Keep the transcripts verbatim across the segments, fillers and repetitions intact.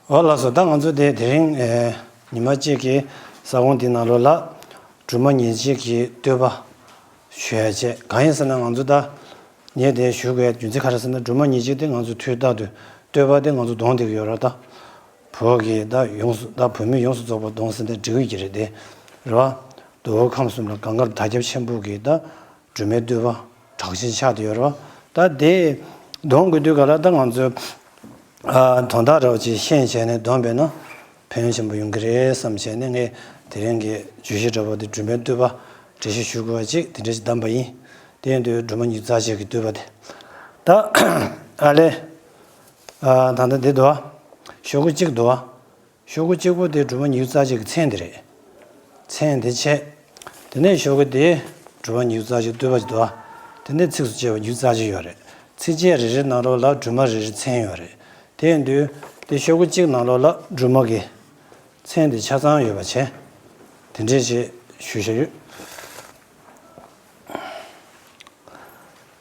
འོ་ལགས་སོ། ད་ང་ཚོ་དེ་དེ་རིང་ཨེ་ཉི་མ་གཅིག་གི་ས་ཁོངས་འདི་ནང་ལོགས་ལ་སྒྲོལ་མ་ཉེར་གཅིག་གི་བསྟོད་པ་ཞུ་ཡ་བྱས། གང་ཡིན་ཟེར་ན་ང་ཚོ་ད་ངས་དེ་ཞུ་དགོས་རྒྱུ་མཚན་ག་རེ་ཟེར་ན། སྒྲོལ་མ་ཉེར་གཅིག་དེ་ང་ཚོ་དུས་རྟག་ཏུ་བསྟོད་པ་དེ་ང་ཚོ་གཏོང་བསྡད་ཀྱི་ཡོད་རེད། ད་བོད་ཀྱི་ད་ཡོངས་སུ་ད་བོད་མི་ཡོངས་སུ་རྫོགས་པ་གཏོང་ཟེར་ན་འགྲིག་གི་རེད། དེ་རེད་བ། མདོ་དབུས་ཁམས་གསུམ་ལ་གངས་དཀར་དར་ཁྱབ་ཆེན་པོ་གི་ད་སྒྲོལ་མའི་བསྟོད་པ་གྲགས་ཆེན་ཆགས་བསྡད་ཡོད་རེད་བ། ད་དེ་གཏོང་དགོས་དུས་ག་ལ་ད་ང་ཚོས་ཨ་དོན་དག་རོགས་ཅིག་ཤེས་བྱས་ནས་གཏོང་བས་ན་ཕན་ཡོན་ཆེན་པོ་ཡོང་གི་རེད་བསམ་བྱས་ནས། ངས་དེ་རིང་གི་བརྗོད་གཞི་འདྲ་པོ་དེ་སྒྲོལ་མའི་བསྟོད་པ་འགྲེལ་བཤད་ཞུ་དགོས་པ་ཅིག་དེ་འདྲ་ཞིག་བདམས་པ་ཡིན། དེ་ཡིན་དུས་སྒྲོལ་མ་ཉེར་གཅིག་གི་བསྟོད་པ་དེ། ད་ཨ་ལས། ཨ་ད་ལྟ་འདི་འདུག་བ། ཤོག་གུ་གཅིག་འདུག་བ། ཤོག་གུ་གཅིག་པོ་དེ་སྒྲོལ་མ་ཉེར་གཅིག་གི་མཚན་དེ་རེད། མཚན་དེ་བྱས། དེ་ནས་ཤོག་གུ་དེ་སྒྲོལ་མ་ཉེར་གཅིག་བསྟོད་པ་ཅིག་འདུག་བ། དེ་ནས་ཚིགས་སུ་བཅད་པ་ཉེར་གཅིག་ཡོད་རེད། ཚིགས་བཅད་རེ་རེ་ནང་ལོགས་ལ་སྒྲོལ་མ་རེ་རེ་མཚན་ཡོད་རེད། དེ་ཡིན་དུས་དེ་ཤོག་གུ་གཅིག་ནང་ལོགས་ལ་སྒྲོལ་མ་གི་མཚན་དེ་ཆ་ཚང་ཡོད་པ་བྱས། དེ་འདྲས་ཅིག་ཞུ་བཞག་ཡོད།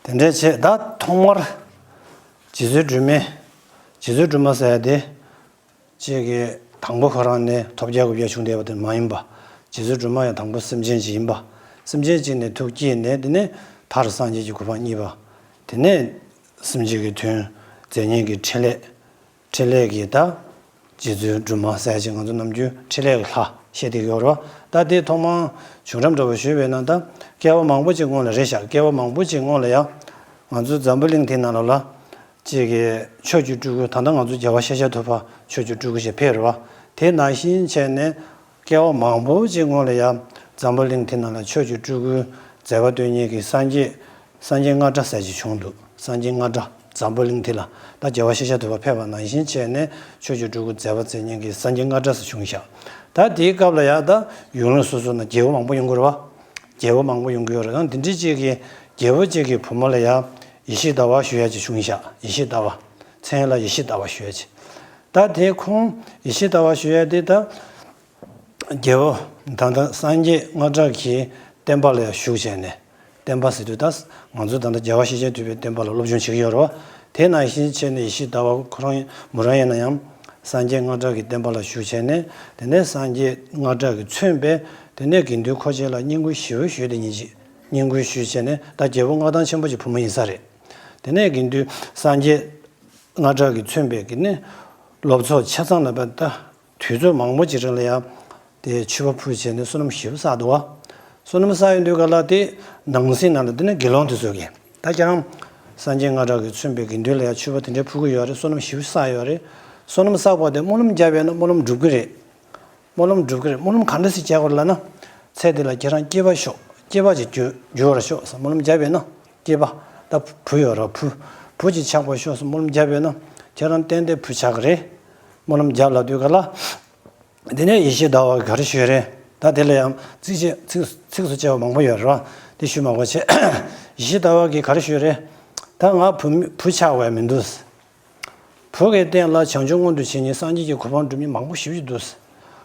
དེ་འདྲས་བྱས། ད་ཐོག་མར་རྗེ་བཙུན་སྒྲོལ་མའི། རྗེ་བཙུན་སྒྲོལ་མ་ཟེར་ཡ་དེ་གཅིག་གི་དང་པོ་ཁོ་རང་ནས་ཐོབ་བརྒྱ་དགུ་བརྒྱ་བྱུང་བསྡད་པ་དེ་མ་ཡིན་པ། རྗེ་བཙུན་སྒྲོལ་མ་ཡང་དང་པོ་སེམས་ཅན་ཅིག་ཡིན་པ། སེམས་ཅན་ཅིག་ནས་ཐུགས་སྐྱེས་ནས་དེ་ནས་མཐར་སངས་རྒྱས་ཀྱི་གོ་འཕང་བརྙེས་པ། དེ་ནས་སེམས་ཅན་གྱི་དོན་མཛད་མཁན་གྱི་འཕྲིན་ལས། འཕྲིན་ལས་ཀྱི་ད་རྗེ་བཙུན་སྒྲོལ་མ་ཟེར་ཅིག་ང་ཚོ་ནམ་རྒྱུན་འཕྲིན་ལས་ཀྱི་ལྷ་བཤད་བསྡད་ཀྱི་ཡོད་རེད་བ། ད་དེ་ཐོག་མར་བྱུང་རབས་འདྲ་པོ་ཞུས་པས་ན། ད་བསྐལ་པ་མང་པོ་ཅིག་སྔོན་ལ་རེད་ཤག་བསྐལ་པ་མང་པོ་ཅིག་སྔོན་ལ་ཡང་ང་ཚོའི་འཛམ་བུ་གླིང་དེ་ནང་ལོགས་ལ་གཅིག་གི་ཕྱོགས་བཅུའི་སྤྲུལ་སྐུ། ད་ལྟ་ང་ཚོ་རྒྱལ་བ་ཤཱཀྱ་ཐུབ་པ་ཕྱོགས་བཅུའི་སྤྲུལ་སྐུ་ཞེས་ཕེབས་རེད་བ། དེ་ནང་བཞིན་བྱས་ནས་བསྐལ་པ་མང་པོ་ཅིག་སྔོན་ལ་ཡང་འཛམ་བུ་གླིང་དེ་ནང་ལ་ཕྱོགས་བཅུའི་སྤྲུལ་སྐུའི་མཛད་པ་སྟོན་མཁན་གྱི་སངས་རྒྱས། སངས་རྒྱས་རྔ་སྒྲ་ཟེར་ཅིག་བྱུང་འདུག་སངས་རྒྱས་རྔ་སྒྲ། འཛམ་བུ་གླིང་འདི་ལ་ད་རྒྱལ་བ་ཤཱཀྱ་ཐུབ་པ་ཕེབས་པ་ནང་བཞིན་བྱས་ནས་ཕྱོགས་བཅུའི་སྤྲུལ་སྐུ་མཛད་པ་མཛད་མཁན་གྱི་སངས་རྒྱས་རྔ་སྒྲ་ཟེར་བྱུང་ཤག་ད་དེའི་སྐབས་ལ་ཡང་ད་ཡུལ་ལུང་སོ་སོ་ན་རྒྱལ་པོ་མང་པོ་ཡོང་གི་རེད་བ། རྒྱལ་པོ་མང་པོ་ཡོང་གི་ཡོད་རེད། ཡང་འདི་འདྲའི་གཅིག་གི་རྒྱལ་པོ་གཅིག་གི་བུ་མོ་ལ་ཡང་ཡེ་ཤེས་ཟླ་བ་ཞུ་ཡ་ཅིག་བྱུང་ཤག་ཡེ་ཤེས་ཟླ་བ། མཚན་ལ་ཡེ་ཤེས་ཟླ་བ་ཞུ་ཡ་ཅིག་ད་དེ་ཁོང་ཡེ་ཤེས་ཟླ་བ་ཞུ་ཡ་དེ་ད། རྒྱལ་པོ། ད་ལྟ་སངས་རྒྱས་རྔ་སྒྲ་གི་བསྟན་པ་ལ་ཡང་ཞུགས་བྱས་ནས། བསྟན་པ་ཟེར་དུས་ད་ང་ཚོ་ད་ལྟ་རྒྱལ་བ་ཤཱཀྱ་ཐུབ་པའི་བསྟན་པ་ལ་སློབ་སྦྱོང་བྱེད་ཀྱི་ཡོད་རེད་བ། དེ་ནང་བཞིན་བྱས་ནས་ཡེ་ཤེས་ཟླ་བ་ཁོ་རང་མོ་རང་ཡིན་ན་ཡང་སངས་རྒྱས་རྔ་སྒྲ་གི་བསྟན་པ་ལ་ཞུགས་བྱས་ནས། དེ་ནས་སངས་རྒྱས་རྔ་སྒྲ་གིས་མཚོན་པའི་དེ་ནས་དགེ་འདུན་འཁོར་བཅས་ལ་བསྙེན་བཀུར་ཞེ་པོ་ཞུས་ཏེ་ཉིན་གཅིག་བསྙེན་བཀུར་ཞུས་བྱས་ནས། ད་རྒྱལ་པོ་མངའ་ཐང་ཆེན་པོ་གྱི་བུ་མོ་ཡིན་ས་རེད། དེ་ནས་དགེ་འདུན་སངས་རྒྱས་རྔ་སྒྲ་གིས་མཚོན་པའི་དེ་ནས་སློབ་ཚོགས་ཆ་ཚང་ལ་ད། དུས་ཚོད་མང་པོ་ཅིག་རིང་ལ་ཡང་དེ་མཆོད་པ་ཕུལ་བྱས་ནས་བསོད་ནམས་ཞེ་པོ་བསགས་འདུག་བ། བསོད་ནམས་བསགས་ཡོང་དུས་ག་ལ་དེ་ནང་སེམས་ནང་ལ་དེ་ནས་དགེ་སློང་དེ་ཚོ་གིས་ད་ཁྱེད་རང་སངས་རྒྱས་རྔ་སྒྲ་གིས་མཚོན་པའི་དགེ་འདུན་ལ་ཡང་མཆོད་པ་དེ་འདྲའི་ཕུལ་གྱི་ཡོད་རེད། བསོད་ནམས་ཞེ་པོ་བསགས་ཡོད་རེད། བསོད་ནམས་བསགས་པ་དེ་སྨོན་ལམ་བརྒྱབ་པས་ན་སྨོན་ལམ་འགྲུབ་ཀྱི་རེད། སྨོན་ལམ་འགྲུབ་ཀྱི་རེད། སྨོན་ལམ་ག་འདྲ་ཞིག་བརྒྱབ་དགོས་ལབ་ན། ཚེ་འདི་ལ་ཁྱེད་རང་སྐྱེས་པ་ཤོག་སྐྱེས་པ་ཅིག་འགྱུར་འགྱུར་བར་ཤོག་ཟེར་སྨོན་ལམ་བརྒྱབ་པས་ན། སྐྱེས་པ། ད་བུ་ཡོད་ར་བུ། བུ་ཅིག་ཆགས་པར་ཤོག་ཟེར་སྨོན་ལམ་བརྒྱབ་པས་ན། ཁྱེད་རང་ཏན་ཏན་བུ་ཆགས་ཀྱི་རེད། སྨོན་ལམ་བརྒྱབ་ལབ་དུས་ག་ལ། དེ་ནས་ཡེ་ཤེས་ཟླ་བ་གིས་ག་རེ་ཞུས་རེད། ད་དེ་ལ་ཡང་ཚིགས་བཅད་ཚིགས་ཚིགས་སུ་བཅད་པ་མང་པོ་ཡོད་རེད་བ། དེ་ཞུ་མ་དགོས་བྱས། ཡེ་ཤེས་ཟླ་བ་གིས་ག་རེ་ཞུས་རེད། ད་ང་བུ་མི་བུ་ཆགས་པ་མི་འདུག་བུ་གི་སྟེང་ལ་བྱང་ཆུབ་མངོན་དུ་བྱེད་མཁན་སངས་རྒྱས་ཀྱི་གོ་འཕང་སྒྲུབ་མཁན་མང་པོ་ཞེ་པོ་ཅིག་འདུག་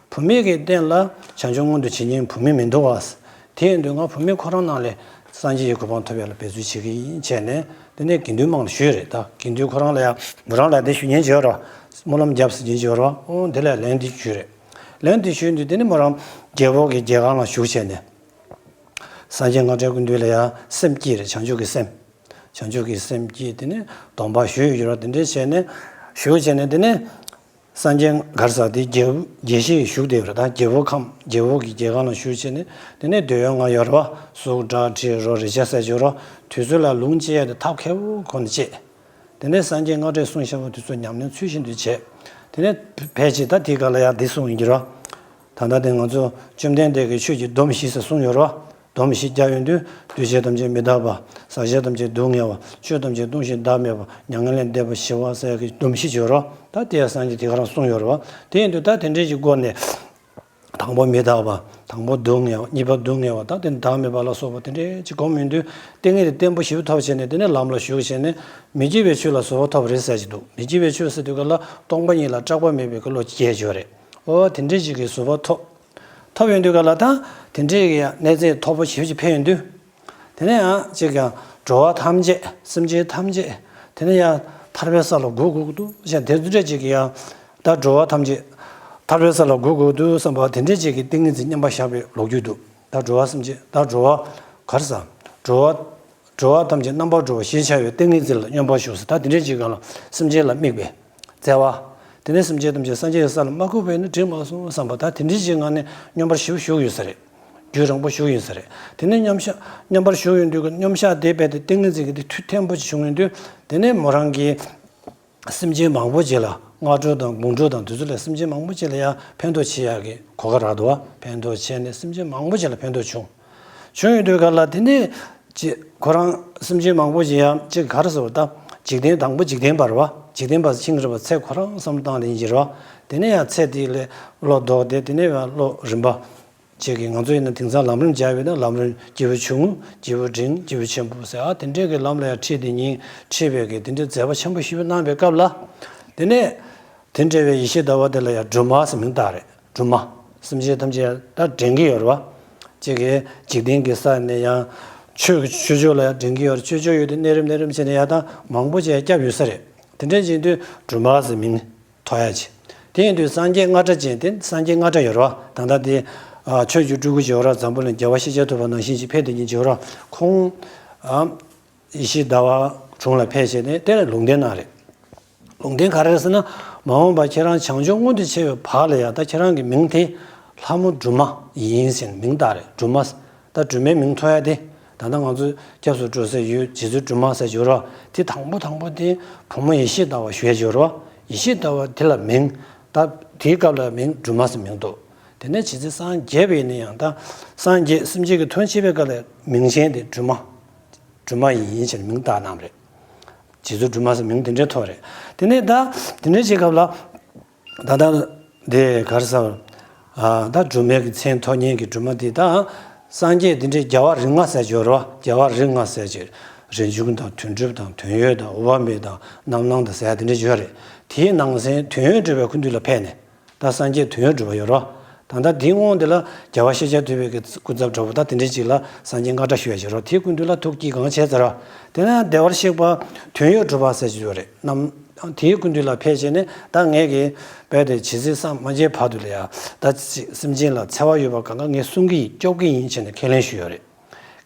བུད་མེད་ཀྱི་སྟེང་ལ་བྱང་ཆུབ་མངོན་དུ་བྱེད་མཁན་བུད་མེད་མི་འདུག་བ། དེ་ཡིན་དུས་ང་བུད་མེད་ཁོ་རང་ནང་ལས་སངས་རྒྱས་ཀྱི་གོ་འཕང་ཐོབ་ཡག་ལ་འབད་རྩོལ་བྱེད་ཀྱི་ཡིན་བྱས་ནས། དེ་ནས་དགེ་འདུན་མང་ལ་ཞུས་རེད། ད་དགེ་འདུན་ཁོ་རང་ལ་ཡང་མོ་རང་ལ་དེ་ཞུ་མཁན་ཅིག་ཡོད་རེད་བ། སྨོན་ལམ་བརྒྱབ་ཟེར་མཁན་ཅིག་ཡོད་རེད་བ། ཨོ་དེ་ལ་ལན་དེ་ཞུས་རེད། ལན་དེ་ཞུས་དུས་དེ་ནས་མོ་རང་རྒྱལ་པོ་གི་རྒྱལ་ཁང་ལ་བཞུགས་བྱས་ནས། སངས་རྒྱས་རྔ་སྒྲའི་སྐུ་མདུན་ལ་ཡང་སེམས་བསྐྱེད་རེད། བྱང་ཆུབ་ཀྱི་སེམས། བྱང་ཆུབ་ཀྱི་སེམས་བསྐྱེད། དེ་ནས་སྡོམ་པ་ཞུས་ཡོད་ར། དེ་འདྲས་བྱས་ནས་ཞུས་བྱས་ནས་དེ་ནས་སངས་རྒྱས་ག་རེ་ཟེར་དེ་རྒྱལ་དགྱེས་བཞིན་བཞུགས་བསྡད་ཡོད་ར། ད་རྒྱལ་པོ་ཁམས་རྒྱལ་པོ་གི་རྒྱལ་ཁང་ལ་བཞུགས་བྱས་ནས་དེ་ནས་འདོད་ཡོན་ལྔ་ཡོད་ར་བ། གཟུགས་སྒྲ་དྲི་རོ་རེག་བྱ་ཟེར་ཡོད་ར། དུས་ཚོད་ལ་ལུང་བཅད་ཡ་དེ་ཐབས་མཁས་པོ་ཁོ་ནས་བཅད། དེ་ནས་སངས་རྒྱས་རྔ་སྒྲས་གསུངས་བཞག་པ་དེ་ཚོ་ཉམས་ལེན་ཚུལ་བཞིན་དུ་བྱས། དེ་ནས་ཕལ་ཆེར་ད་དེའི་སྐབས་ལ་ཡང་འདི་གསུངས་ཡིན་གྱི་ར། ད་ལྟ་དེ་ང་ཚོ་བཅོམ་ལྡན་འདས་ཀྱིས་ཆོས་ཀྱི་སྡོམ་བཞི་ཟེར་གསུངས་ཡོད་ར། སྡོམ་བཞི་བརྒྱབ་ཡོང་དུས་འདུས་བྱས་ཐམས་ཅད་མི་རྟག་པ། ཟག་བཅས་ཐམས་ཅད་སྡུག་བསྔལ་བ། ཆོས་ཐམས་ཅད་སྟོང་ཞིང་བདག་མེད་པ། མྱ་ངན་ལས་འདས་པ་ཞི་བ་ཟེར་ཡག་གི་སྡོམ་བཞི་ཡོད་ར། ད་དེ་ཡང་སངས་རྒྱས་དེ་ག་རང་གསུངས་ཡོད་ར་བ། དེ་ཡིན་དུས་ད་དེ་འདྲས་ཀྱི་སྒོ་ནས། དང་པོ་མི་རྟག་པ། དང་པོ་སྡུག་བསྔལ་བ། གཉིས་པ་སྡུག་བསྔལ་བ། ད་དེ་བདག་མེད་པ་ལ་སོགས་པ་དེ་འདྲའི་ཅིག་སྒོམ་ཡོང་དུས་ཏིང་ངེ་འཛིན་བརྟན་པོ་ཞིག་ཐོབ་བྱས་ནས་དེ་ནས་ལམ་ལ་ཞུགས་བྱས་ནས་མི་སྐྱེ་བའི་ཆོས་ལ་བཟོད་པ་ཐོབ་རེད་ཟེར་གྱི་འདུག་མི་སྐྱེ་བའི་ཆོས་ཟེར་དུས་ག་ལ་སྟོང་པ་ཉིད་ལ་སྐྲག་པ་མེད་པའི་གི་བློ་སྐྱེ་ཡོད་རེད། ཨོ་དེ་འདྲའི་ཅིག་གི་བཟོད་པ་ཐོབ། ཐོབ་ཡོང་དུས་ག་ལ་ད་དེ་འདྲའི་གི་གནས་ཚད་མཐོ་པོ་ཞིག་ཅིག་ཕེབས་ཡོང་དུས། དེ་ནས་ཡང་ཅིག་ཡང་འགྲོ་བ་ཐམས་ཅད་སེམས་ཅན་ཐམས་ཅད་དེ་ནས་ཡང་ཐར་པའི་ས་ལ་འགོད་དགོས་ཀྱི་འདུག་ཟེར་དེ་ཚོ་འདྲ་ཅིག་གི་ཡང་ ད་འགྲོ་བ་ཐམས་ཅད་ཐར་པའི་ས་ལ་འགོད་དགོས་འདུག་བསམ་པ་དེ་འདྲའི་ཅིག་གི་ཏིང་ངེ་འཛིན་མཉམ་པ་བཞག་པའི་ལོ་རྒྱུས་འདུག་ད་འགྲོ་བ་སེམས་ཅན་ད་འགྲོ་བ་ག་རེ་ཟ། འགྲོ་བ་འགྲོ་བ་ཐམས་ཅད་རྣམ་པར་གྲོལ་བ་ཞེས་བྱ་བའི་ཏིང་ངེ་འཛིན་ལ་སྙོམས་པར་ཞུགས་ཟེར། ད་དེ་འདྲའི་ཅིག་སྒང་ལ་སེམས་ཅན་ལ་དམིགས་པའི་བརྩེ་བ། དེ་ནས་སེམས་ཅན་ཐམས་ཅད་སངས་རྒྱས་ཀྱི་ས་ལ་མ་བཀུག་པས་ན་འགྲིག་མ་སོང་བསམ་པ། ད་དེ་འདྲའི་ཅིག་སྒང་ནས་སྙོམས་པར་ཞུགས་ཞུགས་ཡོད་ས་རེད། རྒྱུན་རིང་པོ་བཞུགས་ཡོད་ས་རེད། དེ་ནས་སྙོམས་ཤག་སྙོམས་པར་ཞུགས་ཡོང་དུས་ཀྱི་སྙོམས་ཤག་དེ་རྦད་དེ་ཏིང་ངེ་འཛིན་གྱི་དེ་མཐུ་ཐན་པོ་ཅིག་བྱུང་ཡོང་དུས། དེ་ནས་མོ་རང་གིས་སེམས་ཅན་མང་པོ་ཅིག་ལ་སྔ་དྲོ་དང་དགོང་དྲོ་དང་དུས་ཚོད་ལ་སེམས་ཅན་མང་པོ་ཅིག་ལ་ཡང་ཕན་ཐོགས་བྱེད་ཡག་གི་གོ་སྐབས་རག་འདུག་བ། ཕན་ཐོགས་བྱས་ནས་སེམས་ཅན་མང་པོ་ཅིག་ལ་ཕན་ཐོགས་བྱུང་། བྱུང་ཡོང་དུས་ག་ལ་དེ་ནས་ཅིག་ཁོ་རང་སེམས་ཅན་མང་པོ་ཅིག་ཡང་ཅིག་ག་རེ་ཟེར་བ། ད་འཇིག་རྟེན་དང་པོ་འཇིག་རྟེན་པ་རེད་བ། འཇིག་རྟེན་པ་ཕྱིན་རེད་བ། ཚེ་ཁོ་རང་བསམ་བློ་བཏང་ལེན་གྱི་རེད་བ། དེ་ནས་ཡང་ཚེ་དེ་ལས་བློ་ལྡོག་སྟེ་དེ་ནས་ཡང་བློ་རིམ་པ། ཅིག་གིས་ང་ཚོ་ཡིན་ན་དེང་སང་ལམ་རིམ་སྦྱར་བས་ན་ལམ་རིམ་སྐྱེས་བུ་ཆུང་ངུ་སྐྱེས་བུ་འབྲིང་སྐྱེས་བུ་ཆེན་པོ་ཟེར། ཨ་དེ་འདྲའི་གི་ལམ་ལ་ཡང་ཁྲིད་དེ་ཉིན་ཁྲིད་པའི་གི་དེ་འདྲའི་མཛད་པ་ཆེན་པོ་ཞིག་གནང་བའི་སྐབས་ལ། དེ་ནས་དེ་འདྲ་བའི་ཡེ་ཤེས་ཟླ་བ་དེ་ལ་ཡང་སྒྲོལ་མ་ཟེར་མིང་བཏགས་རེད། སྒྲོལ་མ། སེམས་ཅན་ཐམས་ཅད་ད་འདྲེན་གྱི་ཡོད་རེད་བ། ཅིག་གིས་འཇིག་རྟེན་གྱི་ས་ནས་ཡང་ཆོས་ཆོས་ཕྱོགས་ལ་ཡང་འདྲེན་གྱི་ཡོད་རེད། ཆོས་ཕྱོགས་ཡོད་དུས་གནས་རིམ་གནས་རིམ་བྱས་ནས་ཡང་ད་མང་པོ་ཅིག་སྐྱབས་ཡོད་ས་རེད། དེ་འདྲ་བྱེད་དུས་སྒྲོལ་མ་ཟེར་མིང་ཐོགས་ཡ་ཆེ། དེ་ཡིན་དུས་སངས་རྒྱས་རྔ་སྒྲ་ཅན་དེ་སངས་རྒྱས་རྔ་སྒྲ་ཡོད་རེད་བ། ད་ལྟ་དེ་ཨ་ཆོས་ཀྱི་སྤྲུལ་སྐུ་ཅིག་ཡོད་རེད། འཛམ་བུ་གླིང་རྒྱལ་བ་ཤཱཀྱ་ཐུབ་པ་ནང་བཞིན་ཅིག་ཕེབས་དེ་ཉིན་ཅིག་ཡོད་རེད། ཁོང་ཨ་ཡེ་ཤེས་ཟླ་བ་དྲུང་ལ་ཕེབས་བྱས་ནས་དེ་ལ་ལུང་བསྟན་གནང་རེད། ལུང་བསྟན་ག་རེ་རེད་ཟེར་ན། མ་འོངས་པ་ཁྱེད་རང་བྱང་ཆུབ་མངོན་དུ་བྱེད་པའི་བར་ལ་ཡང་ད་ཁྱེད་རང་གི་མིང་དེ་ལྷ་མོ་སྒྲོལ་མ་ཡིན་ཟེར་མིང་བཏགས་རེད། སྒྲོལ་མ། ད་སྒྲོལ་མའི་མིང་ཐོགས་ཡ་དེ། ད་ལྟ་ང་ཚོ་སྐྱབས་སུ་འགྲོ་ས་ཡོད། རྗེ་བཙུན་སྒྲོལ་མ་ཟེར་གྱི་ཡོད་རེད། དེ་དང་པོ་དང་པོ་དེ་བུ་མོ་ཡེ་ཤེས་ཟླ་བ་ཞུ་ཡ་ཅིག་ཡོད་རེད། ཡེ་ཤེས་ཟླ་བ་དེ་ལ་མིང་། ད་དེའི་སྐབས་ལ་མིང་སྒྲོལ་མ་ཟེར་མིང་འདུག་དེ་ནས་རྗེ་བཙུན་སངས་རྒྱས་པ་ཡིན་ན་ཡང་ད་སངས་རྒྱས་སེམས་ཅན་གྱི་དོན་བྱེད་པའི་སྐབས་ལ་མིང་ཅན་དེ་སྒྲོལ་མ། སྒྲོལ་མ་ཡིན་ཟེར་མིང་བཏགས་གནང་བ་རེད། རྗེ་བཙུན་སྒྲོལ་མ་ཟེར་མིང་དེ་འདྲའི་ཐོགས་རེད། དེ་ནས་ད་དེ་འདྲའི་བྱེད་སྐབས་ལ། ད་ལྟ་འདི་ག་རེ་ཟེར། ཨ་ད་སྒྲོལ་མའི་གི་མཚན་ཐོགས་མཁན་གྱི་སྒྲོལ་མ་འདི་ད་སངས་རྒྱས་འདི་འདྲའི་རྒྱལ་བ་རིགས་ལྔ་ཟེར་གྱི་ཡོད་རེད་བ། རྒྱལ་བ་རིགས་ལྔ་ཟེར་གྱི། རིགས་འབྱུང་དང་དོན་གྲུབ་དང་དོན་ཡོད་དང་འོད་དཔག་མེད་དང་རྣམ་སྣང་དང་ཟེར་ཡ་འདི་འདྲ་ཡོད་རེད། དེའི་ནང་ཚན་དོན་ཡོད་གྲུབ་པའི་སྐུ་མདུན་ལ་ཕེབས་ནས། ད་སངས་རྒྱས་དོན་ཡོད་གྲུབ་པ་ཡོད་རེད་བ། ད་ལྟ་འདིའི་སྔོན་འདི་ལ་རྒྱལ་བ་ཤཱཀྱ་ཐུབ་པའི་གི་སྐུ་ཚབ་འདྲ་བོ་ད་དེ་འདྲ་ཅིག་ལ་སངས་རྒྱས་རྔ་སྒྲ་ཞུ་ཡ་ཅིག་ཡོད་རེད་བ། དེའི་སྐུ་མདུན་ལ་ཐུགས་བསྐྱེད་གང་བྱས་ཚར་བ། དེ་ནས་བདེ་བར་གཤེགས་པ་དོན་ཡོད་གྲུབ་པ་ཟེར་གྱི་ཡོད་རེད། རྣམ་དེའི་སྐུ་མདུན་ལ་ཕེབས་བྱས་ནས་ད་ངས་གི་རྦད་དེ་ཇི་སྲིད་སངས་མ་རྒྱས་བར་དུ་ལ་ཡ་ད་ཅིག་སེམས་ཅན་ལ་འཚེ་བ་ཡོད་པ་གང་ག་ངས་སྲུང་གི་ཡིན། སྐྱོབ་གི་ཡིན་བྱས་ནས་ཁས་ལེན་ཞུས་ཡོད་རེད།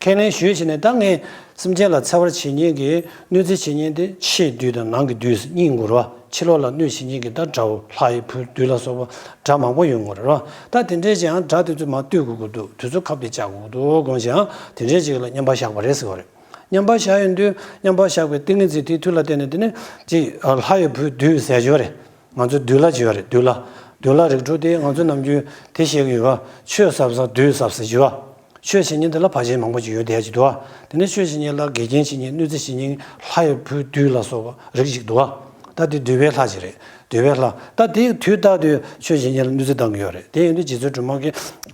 ཁས་ལེན་ཞུས་བྱས་ནས་ད་ངས་སེམས་ཅན་ལ་འཚེ་བར་བྱེད་མཁན་གྱི་གནོད་འཚེ་བྱེད་མཁན་དེ་ཕྱིའི་བདུད་དང་ནང་གི་བདུད་གཉིས་ཡོང་གི་རེད་བ། ཕྱི་ལོགས་ལ་གནོད་བྱེད་མཁན་གྱི་ད་དགྲ་བོ་ལྷ་ཡི་བུའི་བདུད་ལ་སོགས་པ་དགྲ་མང་པོ་ཡོང་གི་རེད་བ། ད་དེ་འདྲའི་ཅིག་ཡང་དགྲ་དེ་ཚོ་མར་བཏུལ་དགོས་ཀྱི་འདུག་དེ་ཚོ་ཁ་གཏད་བཅག་དགོས་ཀྱི་འདུག་དགོངས་ཤིང་དེ་འདྲའི་ཅིག་ལ་མཉམ་པར་བཞག་པ་རེད་ཟེར་བ་རེད། མཉམ་པར་བཞག་ཡོང་དུས་མཉམ་པར་བཞག་པའི་ཏིང་ངེ་འཛིན་དེའི་མཐུ་ལ་བརྟེན་ནས་དེ་ནས་ཅིག་ལྷ་ཡི་བུའི་བདུད་ཟེར་གྱི་ཡོད་རེད། ང་ཚོ་བདུད་ལྷ་ཅིག་ཡོད་རེད། བདུད་ལྷ། བདུད་ལྷ་རིགས་དྲུག་དེ་ང་ཚོ་ནམ་རྒྱུན་དེ་བཤད་ཀྱི་ཡོད་པ། ཆོས་ཟབ་ཟབ་བདུད་ཟབ་ཟེར་གྱི་ཡོད་པ། ཆོས་བྱེད་མཁན་དེ་ལ་བར་ཆད་མང་པོ་ཅིག་ཡོད་བསྡད་ཀྱི་འདུག་བ། དེ་ནས་ཆོས་བྱེད་མཁན་ལ་འགལ་རྐྱེན་བྱེད་མཁན་གནོད་འཚེ་བྱེད་མཁན་ལྷ་ཡི་བུའི་བདུད་ལ་སོགས་པ་རིགས་ཅིག་འདུག་བ། ད་དེ་བདུད་པའི་ལྷ་ཅིག་རེད། བདུད་པའི་ལྷ། ད་དེ་དུས་རྟག་ཏུ་ཆོས་བྱེད་མཁན་ལ་གནོད་འཚེ་བཏང་གི་ཡོད་རེད། དེ་ཡིན་དུས་རྗེ་བཙུན་སྒྲོལ་མ་གིས་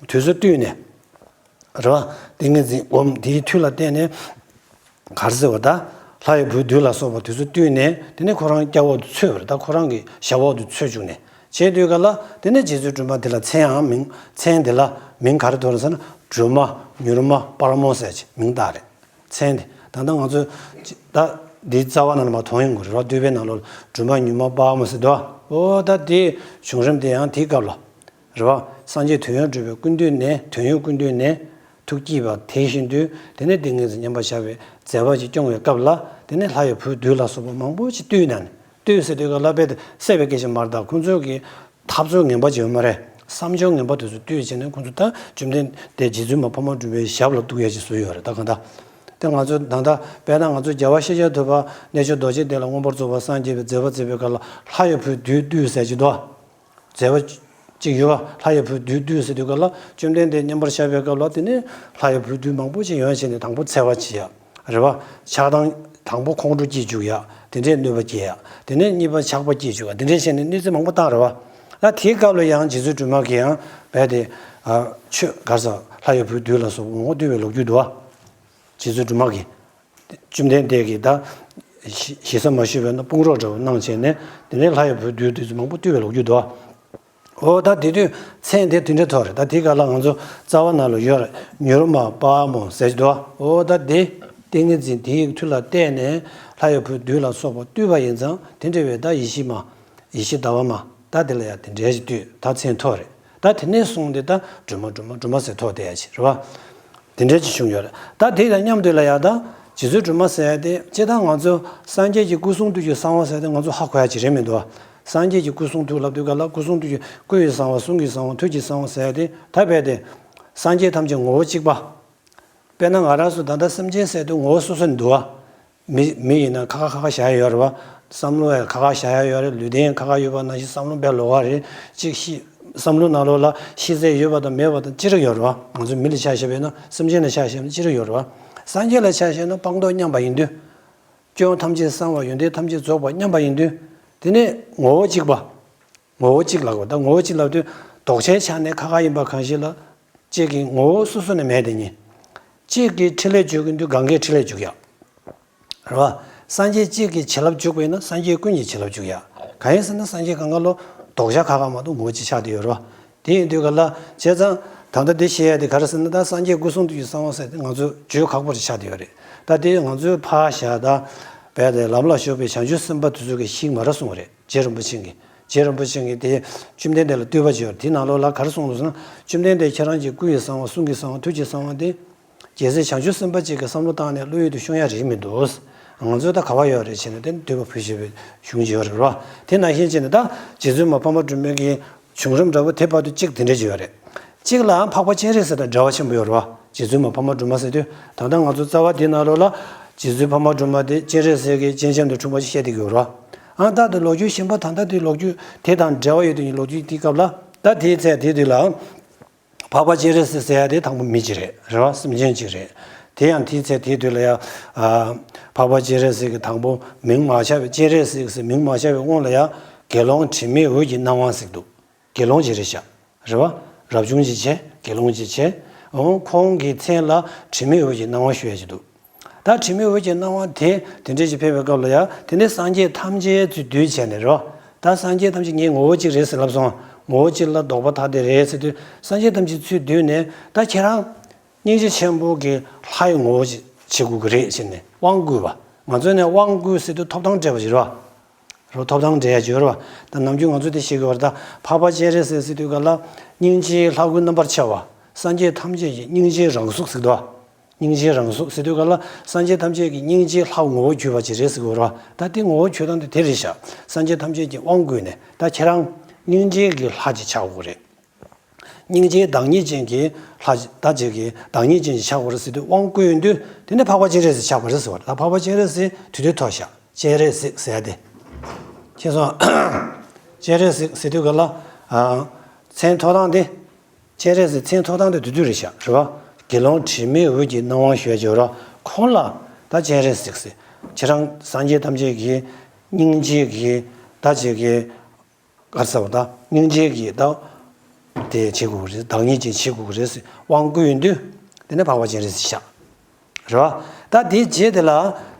དུས་ཚོད་བཏུས་ནས། རེད་བ། ཏིང་ངེ་འཛིན་སྒོམ་དེའི་མཐུ་ལ་བརྟེན་ནས། ག་རེ་ཟེར་བ་ད། ལྷ་ཡི་བུའི་བདུད་ལ་སོགས་པ་དེ་ཚོ་བཏུལ་ནས་དེ་ནས་ཁོ་རང་སྐྱབས་འོག་ཏུ་ཚུད་པ་རེད། ད་ཁོ་རང་གི་ཞབས་འོག་ཏུ་ཚུད་བཅུག་ནས་བྱས་དུས་ག་ལ་དེ་ནས་རྗེ་བཙུན་སྒྲོལ་མ་དེ་ལ་མཚན་ཡང་མིང་མཚན་དེ་ལ་མིང་ག་རེ་ཐོགས་རེད་ཟེར་ན་སྒྲོལ་མ་མྱུར་མ་དཔའ་མོ་ཟེར་གྱི་མིང་བཏགས་རེད། མཚན་དེ་ད་ལྟ་ང་ཚོ་ད་འདིའི་རྩ་བ་ནང་ལ་མ་མཐོང་ཡོང་གི་རེད་བ། བསྟོད་པའི་ནང་ལོགས་ལ་སྒྲོལ་མ་མྱུར་མ་དཔའ་མོ་ཟེར་འདུག་བ། འོ་ད་དེའི་བྱུང་རིམ་དེ་ཡང་དེའི་སྐབས་ལ། རེད་བ། སངས་རྒྱས་དོན་ཡོད་གྲུབ་པའི་སྐུ་མདུན་ནས་དོན་ཡོད་སྐུ་མདུན་ནས་ཐུགས་བསྐྱེད་པ་དེ་བཞིན་དུ་དེ་ནས་ཏིང་ངེ་འཛིན་མཉམ་པར་བཞག་པའི་མཛད་པ་ཅིག་སྐྱོང་བའི་སྐབས་ལ་དེ་ནས་ལྷ་ཡི་བུའི་བདུད་ལ་སོགས་པ་མང་པོ་ཅིག་བཏུལ་ནས་ནས་བཏུལ་ཟེར་དུས་ཀ་ལ་རྦད་དེ་བསད་པའི་སྐད་ཆ་མ་རེད། ད་ཁོང་ཚོ་གི་འཐབ་རྩོད་ངན་པ་ཅིག་ཡོད་མ་རེད། བསམ་སྦྱོར་ངན་པ་དེ་ཚོ་བཏུལ་བྱས་ནས་ཁོང་ཚོ་ད་བཅོམ་ལྡན་འདས་རྗེ་བཙུན་མ་འཕགས་མ་སྒྲོལ་མའི་ཞབས་ལ་གཏུགས་ཡ་ཅིག་བཟོས་ཡོད་རེད། ད་གང་ལྟར་དེ་ང་ཚོ་ད་ལྟ་དཔེར་ན་ང་ཚོ་རྒྱལ་བ་ཤཱཀྱ་ཐུབ་པ་རྣལ་འབྱོར་རྡོ་རྗེ་གདན་ལ་མངོན་པར་རྫོགས་པར་སངས་རྒྱས་པའི་མཛད་པ་མཛད་པའི་སྐབས་ལ་ལྷ་ཡི་བུའི་བདུད་བཏུལ་ཟེར་གྱི་འདུག་མཛད་པ་གཅིག་ཡོད་པ། ལྷ་ཡི་བུའི་བདུད་བཏུལ་ཟེར་དུས་སྐབས་ལ་བཅོམ་ལྡན་འདས་མཉམ་པར་བཞག་པའི་སྐབས་ལ་དེ་ནས་ལྷ་ཡི་བུའི་བདུད་མང་པོ་ཅིག་ཡོང་བྱས་ནས་དང་པོ་འཚེ་བ་བྱེད་ཡ། རེད་བ། ཆགས་སྡང་དང་པོ་ཁོང་ཁྲོ་སྐྱེ་བཅུག་ཡ། དེ་འདྲའི་གནོད་པ་སྐྱེལ་ཡ། དེ་ནས་གཉིས་པ་ཆགས་པ་སྐྱེ་བཅུག་ཡ། དེ་འདྲའི་བྱས་ནས་གནོད་འཚེ་མང་པོ་བཏང་རེད་བ། ད་དེའི་སྐབས་ལ་ཡང་རྗེ་བཙུན་སྒྲོལ་མ་གིས་ཡང་རྦད་དེ། ཨ། ཆོས་ག་རེ་ཟ། ལྷ་ཡི་བུའི་བདུད་ལ་སོགས་པ་མང་པོ་བཏུལ་བའི་ལོ་རྒྱུས་འདུག་བ། རྗེ་བཙུན་སྒྲོལ་མ་གིས། བཅོམ་ལྡན་འདས་ཀྱིས་ད་ཞེ་ཞེ་ས་མ་ཞུས་པའི་ན་དཔུང་རོགས་འདྲ་བོ་གནང་བྱས་ནས་དེ་ནས་ལྷ་ཡི་བུའི་བདུད་དེ་ཚོ་མང་པོ་བཏུལ་བའི་ལོ་རྒྱུས་འདུག་འོ་ད་དེ་དུས་མཚན་དེ་དེ་འདྲ་ཐོགས་རེད། ད་དེའི་སྐབས་ལ་ང་ཚོ་རྩ་བ་ནང་ལ་ཡོད་རེད། མྱུར་མ་དཔའ་མོ་ཟེར་གྱི་འདུག་འོ་ད་དེ་ཏིང་ངེ་འཛིན་དེའི་མཐུ་ལ་བརྟེན་ནས་ལྷ་ཡི་བུའི་བདུད་ལ་སོགས་པ་བཏུལ་བ་ཡིན་ཙང་དེ་འདྲ་བའི་ད་ཡེ་ཤེས་མ། ཡེ་ཤེས་ཟླ་བ་མ། ད་དེ་ལ་ཡང་དེ་འདྲའི་ཞིག་བཏུས། ད་མཚན་ཐོགས་རེད། ད་དེ་ནས་བཟུང་སྟེ་ད་སྒྲོལ་མ་སྒྲོལ་མ་སྒྲོལ་མ་ཟེར་ཐོགས་བསྡད་ཡ་ཅིག་རེད་བ། དེ་འདྲའི་ཅིག་བྱུང་ཡོད་རེད། ད་དེ་དང་མཉམ་དུ་ལ་ཡང་ད་རྗེ་བཙུན་སྒྲོལ་མ་ཟེར་ཡ་དེ་སྤྱིར་བཏང་ང་ཚོ་སངས་རྒྱས་ཀྱི་སྐུ་གསུང་ཐུགས་ཀྱི་གསང་བ་ཟེར་ཡ་དེ་ང་ཚོ་ཧ་གོ་ཡ་ཅིག་རེད་མི་འདུག་བ། སངས་རྒྱས་ཀྱི་སྐུ་གསུང་ཐུགས་ལབ་དུས་ག་ལ་སྐུ་གསུང་ཐུགས་ཀྱི་སྐུ་ཡི་གསང་བ། གསུང་གི་གསང་བ། ཐུགས་ཀྱི་གསང་བ་ཟེར་ཡ་དེ་ད་རྦད་དེ་སངས་རྒྱས་ཐམས་ཅད་ངོ་བོ་གཅིག་པ། དཔེར་ན་ང་རང་ཚོ་ད་ལྟ་སེམས་ཅན་ཟེར་དུས་ངོ་བོ་སོ་སོ་ནས་འདུག་བ། མི་མི་ཡིན་ན་ཁ་ཁ་ཁ་ཁ་བཞག་ཡ་ཡོད་རེད་བ། བསམ་བློ་ཡང་ཁ་ཁ་བཞག་ཡ་ཡོད་རེད། ལུས་རྟེན་ཁ་ཁ་ཡོད་པ་ནང་བཞིན་བསམ་བློ་དཔེ་ལོགས་ཀ་རེད། གཅིག་ཤི། བསམ་བློ་ནང་ལོགས་ལ་ཤི་ཚད་ཡོད་པ་དང་མེད་པ་དང་ཅི་རིགས་ཡོད་རེད་བ། ང་ཚོ་མི་ལ་ཆ་བཞག་པ་ཡིན་ན། སེམས་ཅན་ལ་ཆ་བཞག་ན་ཅི་རིགས་ཡོད་རེད་བ། སངས་རྒྱས་ལ་ཆ་བཞག་ན་སྤངས་རྟོགས་མཉམ་པ་ཡིན་དུས། སྐྱོན་ཐམས་ཅད་སངས་པ། ཡོན་ཏན་ཐམས་ཅད་རྫོགས་པ་མཉམ་པ་ཡིན་དུས། དེ་ནས་ངོ་བོ་གཅིག་པ། ངོ་བོ་གཅིག་ལབ་དགོས། ད་ངོ་བོ་གཅིག་ལབ་དུས་ལྡོག་ཆའི་ཆ་ནས་ཁ་ཁ་ཡིན་པ་གང་ཞིག་ལ། གཅིག་གི་ངོ་བོ་སོ་སོ་ནས་མེད་དེ་ཉིད། གཅིག་གི་འཕྲིན་ལས་བརྗོད་ཀྱི་འདུག་གང་གའི་འཕྲིན་ལས་བརྗོད་ཡ། རེད་བ། སངས་རྒྱས་གཅིག་གི་བྱིན་རླབས་འཇུག་པ་ཡིན་ན་སངས་རྒྱས་ཀུན་གྱི་བྱིན་རླབས་འཇུག་ཡ། གང་ཡིན་ཟེར་ན་སངས་རྒྱས་གང་ག་ལོ་ལྡོག་ཆ་ཁ་ཁ་མ་གཏོགས་ངོ་བོ་གཅིག་ཆགས་བསྡད་ཡོད་རེད་བ། དེ་ཡིན་དུས་ག་ལ་བྱས་ཙང་ད་ལྟ་འདི་བཤད་ཡ་དེ་ག་རེ་ཟེར་ན། ད་སངས་རྒྱས་སྐུ་གསུང་ཐུགས་ཀྱི་གསང་བ་ཟེར་དེ་ང་ཚོས་བརྗོད་ཁག་པོ་ཞིག་ཆགས་བསྡད་ཡོད་རེད། ད་དེ་ང་ཚོས་ཕར་བཞག་ད་བས་ཏེ་ལམ་ལ་ཞུགས་པའི་བྱང་ཆུབ་སེམས་དཔའ་དེ་ཚོ་གིས་ཤིག་མ་ར་གསུངས་པ་རེད། རྗེ་རིན་པོ་ཆེ་གིས། རྗེ་རིན་པོ་ཆེ་གིས་དེ་བཅོམ་ལྡན་འདས་ལ་བསྟོད་པ་བྱས་པ་དེའི་ནང་ལོགས་ལ་ག་རེ་གསུངས་འདུག་ཟེར་ན། བཅོམ་ལྡན་འདས་ཁྱེད་རང་གི་སྐུ་ཡི་གསང་བ། གསུང་གི་གསང་བ། ཐུགས་ཀྱི་གསང་བ་དེ་རྒྱལ་སྲས་བྱང་ཆུབ་སེམས་དཔའ་ཅིག་གིས་བསམ་བློ་བཏང་ནས་བློ་ཡུལ་དུ་ཤོང་ཡ་རེད་མི་འདུག་ང་ཚོས་ད་ག་བ་ཡོད་རེད་བྱས་ནས་དེ་འདོད་པ་ཕུལ་བྱས་པའི་གཞུང་ཅིག་ཡོད་རེད་བ། དེ་ནང་བཞིན་བྱས་ནས་ད་རྗེ་བཙུན་མ་འཕགས་མ་སྒྲོལ་མའི་གི་བྱུང་རིམ་འདྲ་པོ་དེ་བར་དུ་གཅིག་དེ་འདྲ་ཅིག་ཡོད་རེད། གཅིག་ལའང་འཕགས་པ་སྤྱན་རས་གཟིགས་དང་འབྲེལ་བ་ཆེན་པོ་ཡོད་རེད་བ། རྗེ་བཙུན་མ་འཕགས་མ་སྒྲོལ་མ་ཟེར་དུས་ད་ལྟ་ང་ཚོ་རྩ་བ་འདི་ནང་ལོགས་ལ་རྗེ་བཙུན་འཕགས་མ་སྒྲོལ་མ་དེ་སྤྱན་རས་གཟིགས་ཀྱི་སྤྱན་ལྗམ་དུ་འཁྲུངས་པ་ཞིག་བཤད་བསྡད་ཀྱི་ཡོད་རེད་བ། ཨང་། ད་དེ་ལོ་རྒྱུས་གཞན་པ་ད་ལྟ་དེ་ལོ་རྒྱུས་དེ་དང་འབྲེལ་བ་ཡོད་དུས་ཀྱི་ལོ་རྒྱུས་དེའི་སྐབས་ལ་ད་དེའི་ཚེ་དེ་དུས་ལའང་། འཕགས་པ་སྤྱན་རས་གཟིགས་ཟེར་ཡ་དེ་དང་པོ་མི་གཅིག་རེད། རེད་བ། སེམས་ཅན་གཅིག་རེད། དེ་ཡང་དེའི་ཚེ་དེའི་དུས་ལ་ཡང་། ཨ། འཕགས་པ་སྤྱན་རས་གཟིགས་ཀྱི་དང་པོ་མིང་མ་ཆགས་པའི། སྤྱན་རས་གཟིགས་ཟེར་མིང་མ་ཆགས་པའི་སྔོན་ལ་ཡང་དགེ་སློང་དྲི་མེད་འོད་ཀྱི་སྣང་བ་ཟེར་འདུག་དགེ་སློང་ཅིག་རེད་ཤག་རེད་བ། རབ་བྱུང་ཅིག་བྱས། དགེ་སློང་ཅིག་བྱས། འོ། ཁོང་གི་མཚན་ལ་དྲི་མེད་འོད་ཀྱི་སྣང་བ་ཞུ་ཡ་ཅིག་འདུག་ད་དྲི་མེད་འོད་ཀྱི་སྣང་བ་དེ་དེ་འདྲས་ཅིག་ཕེབས་པའི་སྐབས་ལ་ཡང་། དེ་ནས་སངས་རྒྱས་ཐམས་ཅད་ཚུར་འདུས་བྱས་ནས་རོ། ད་སངས་རྒྱས་ཐམས་ཅད་ངའི་ངོ་བོ་གཅིག་རེད་ཟེར་ལབ་སོང་། ངོ་བོ་གཅིག་ལ་ལྡོག་པ་ཐ་དད་རེད་ཟེར་དུས། སངས་རྒྱས་ཐམས་ཅད་ཚུར་འདུས་ནས། ད་ཁྱེད་རང་སྙིང་རྗེ་ཆེན་པོ་གི་ལྷ་ཡི་ངོ་བོ་ཅིག་བྱེད་དགོས་ཀྱི་རེད་ཟེར་ནས་དབང་བསྐུར་བ། ང་ཚོ་ནས་དབང་བསྐུར་ཟེར་དུས་ཐོབ་ཐང་སྤྲད་པ་ཞིག་རེད་བ། རོ། ཐོབ་ཐང་སྤྲད་ཡ་ཅིག་ཡོད་རེད་བ། ད་ནམ་རྒྱུན་ང་ཚོ་དེ་བཤད་ཀྱི་ཡོད་རེད། ད་འཕགས་པ་སྤྱན་རས་གཟིགས་ཟེར་དུས་ག་ལ་སྙིང་རྗེའི་ལྷ་སྐུ་རྣམ་པར་ཕྱེ་བ། སངས་རྒྱས་ཐམས་ཅད་ཀྱི་སྙིང་རྗེའི་རང་གཟུགས་ཟེར་འདུག་བ། སྙིང་རྗེའི་རང་གཟུགས་ཟེར་དུས་ག་ལ་སངས་རྒྱས་ཐམས་ཅད་ཀྱི་སྙིང་རྗེའི་ལྷ་ངོ་བོ་གྱུར་པ་ཅིག་རེད་ཟེར་གྱི་ཡོད་རེད་བ། ད་དེ་ངོ་བོ་གྱུར་སྟངས་དེ་དེ་རེད་ཤག་སངས་རྒྱས་ཐམས་ཅད་ཀྱིས་དབང་བསྐུར་ནས། ད་ཁྱེད་རང་སྙིང་རྗེ་གི་ལྷ་ཅིག་ཆགས་དགོས་རེད། སྙིང་རྗེའི་བདག་ཉིད་ཅན་གྱི་ལྷ་ཅིག་ད་ཅིག་གི་བདག་ཉིད་ཅན་ཅིག་ཆགས་དགོས་རེད་ཟེར་དུས་དབང་བསྐུར་ཡོང་དུས། དེ་ནས་འཕགས་པ་སྤྱན་རས་གཟིགས་ཆགས་པ་རེད་ཟེར་བ་རེད། ད་འཕགས་པ་སྤྱན་རས་གཟིགས་དུས་དུས་ཐོག་ཤག་སྤྱན་རས་གཟིགས་ཟེར་ཡ་དེ། ཁྱེད་ཚོ། སྤྱན་རས་གཟིགས་ཟེར་དུས་ག་ལ། ཨ། མཚན་ཐོགས་སྟངས་དེ། སྤྱན་རས་གཟིགས་མཚན་ཐོགས་སྟངས་དེ་དུས་དུས་རེད་ཤག་རེད་བ། དགེ་སློང་དྲི་མེད་འོད་ཀྱི་སྣང་བ་ཞུ་ཡ་ཅིག་ཡོད་རེད་བ། ཁོང་ལ་ད་སྤྱན་རས་གཟིགས་ཟེར། ཁྱེད་རང་སངས་རྒྱས་ཐམས་ཅད་ཀྱི་སྙིང་རྗེ་གི་ད་ཅིག་གི་ག་རེ་ཟེར་བ། ད་སྙིང་རྗེ་གི་ད་དེ་བྱེད་དགོས་རེད། བདག་ཉིད་ཅན་བྱེད་དགོས་རེད་ཟེར་དབང་བསྐུར་ཡོང་དུས། དེ་ནས་འཕགས་པ་སྤྱན་རས་གཟིགས་ཤག་རེད་བ། ད་དེའི་རྗེས་དེ་ལ་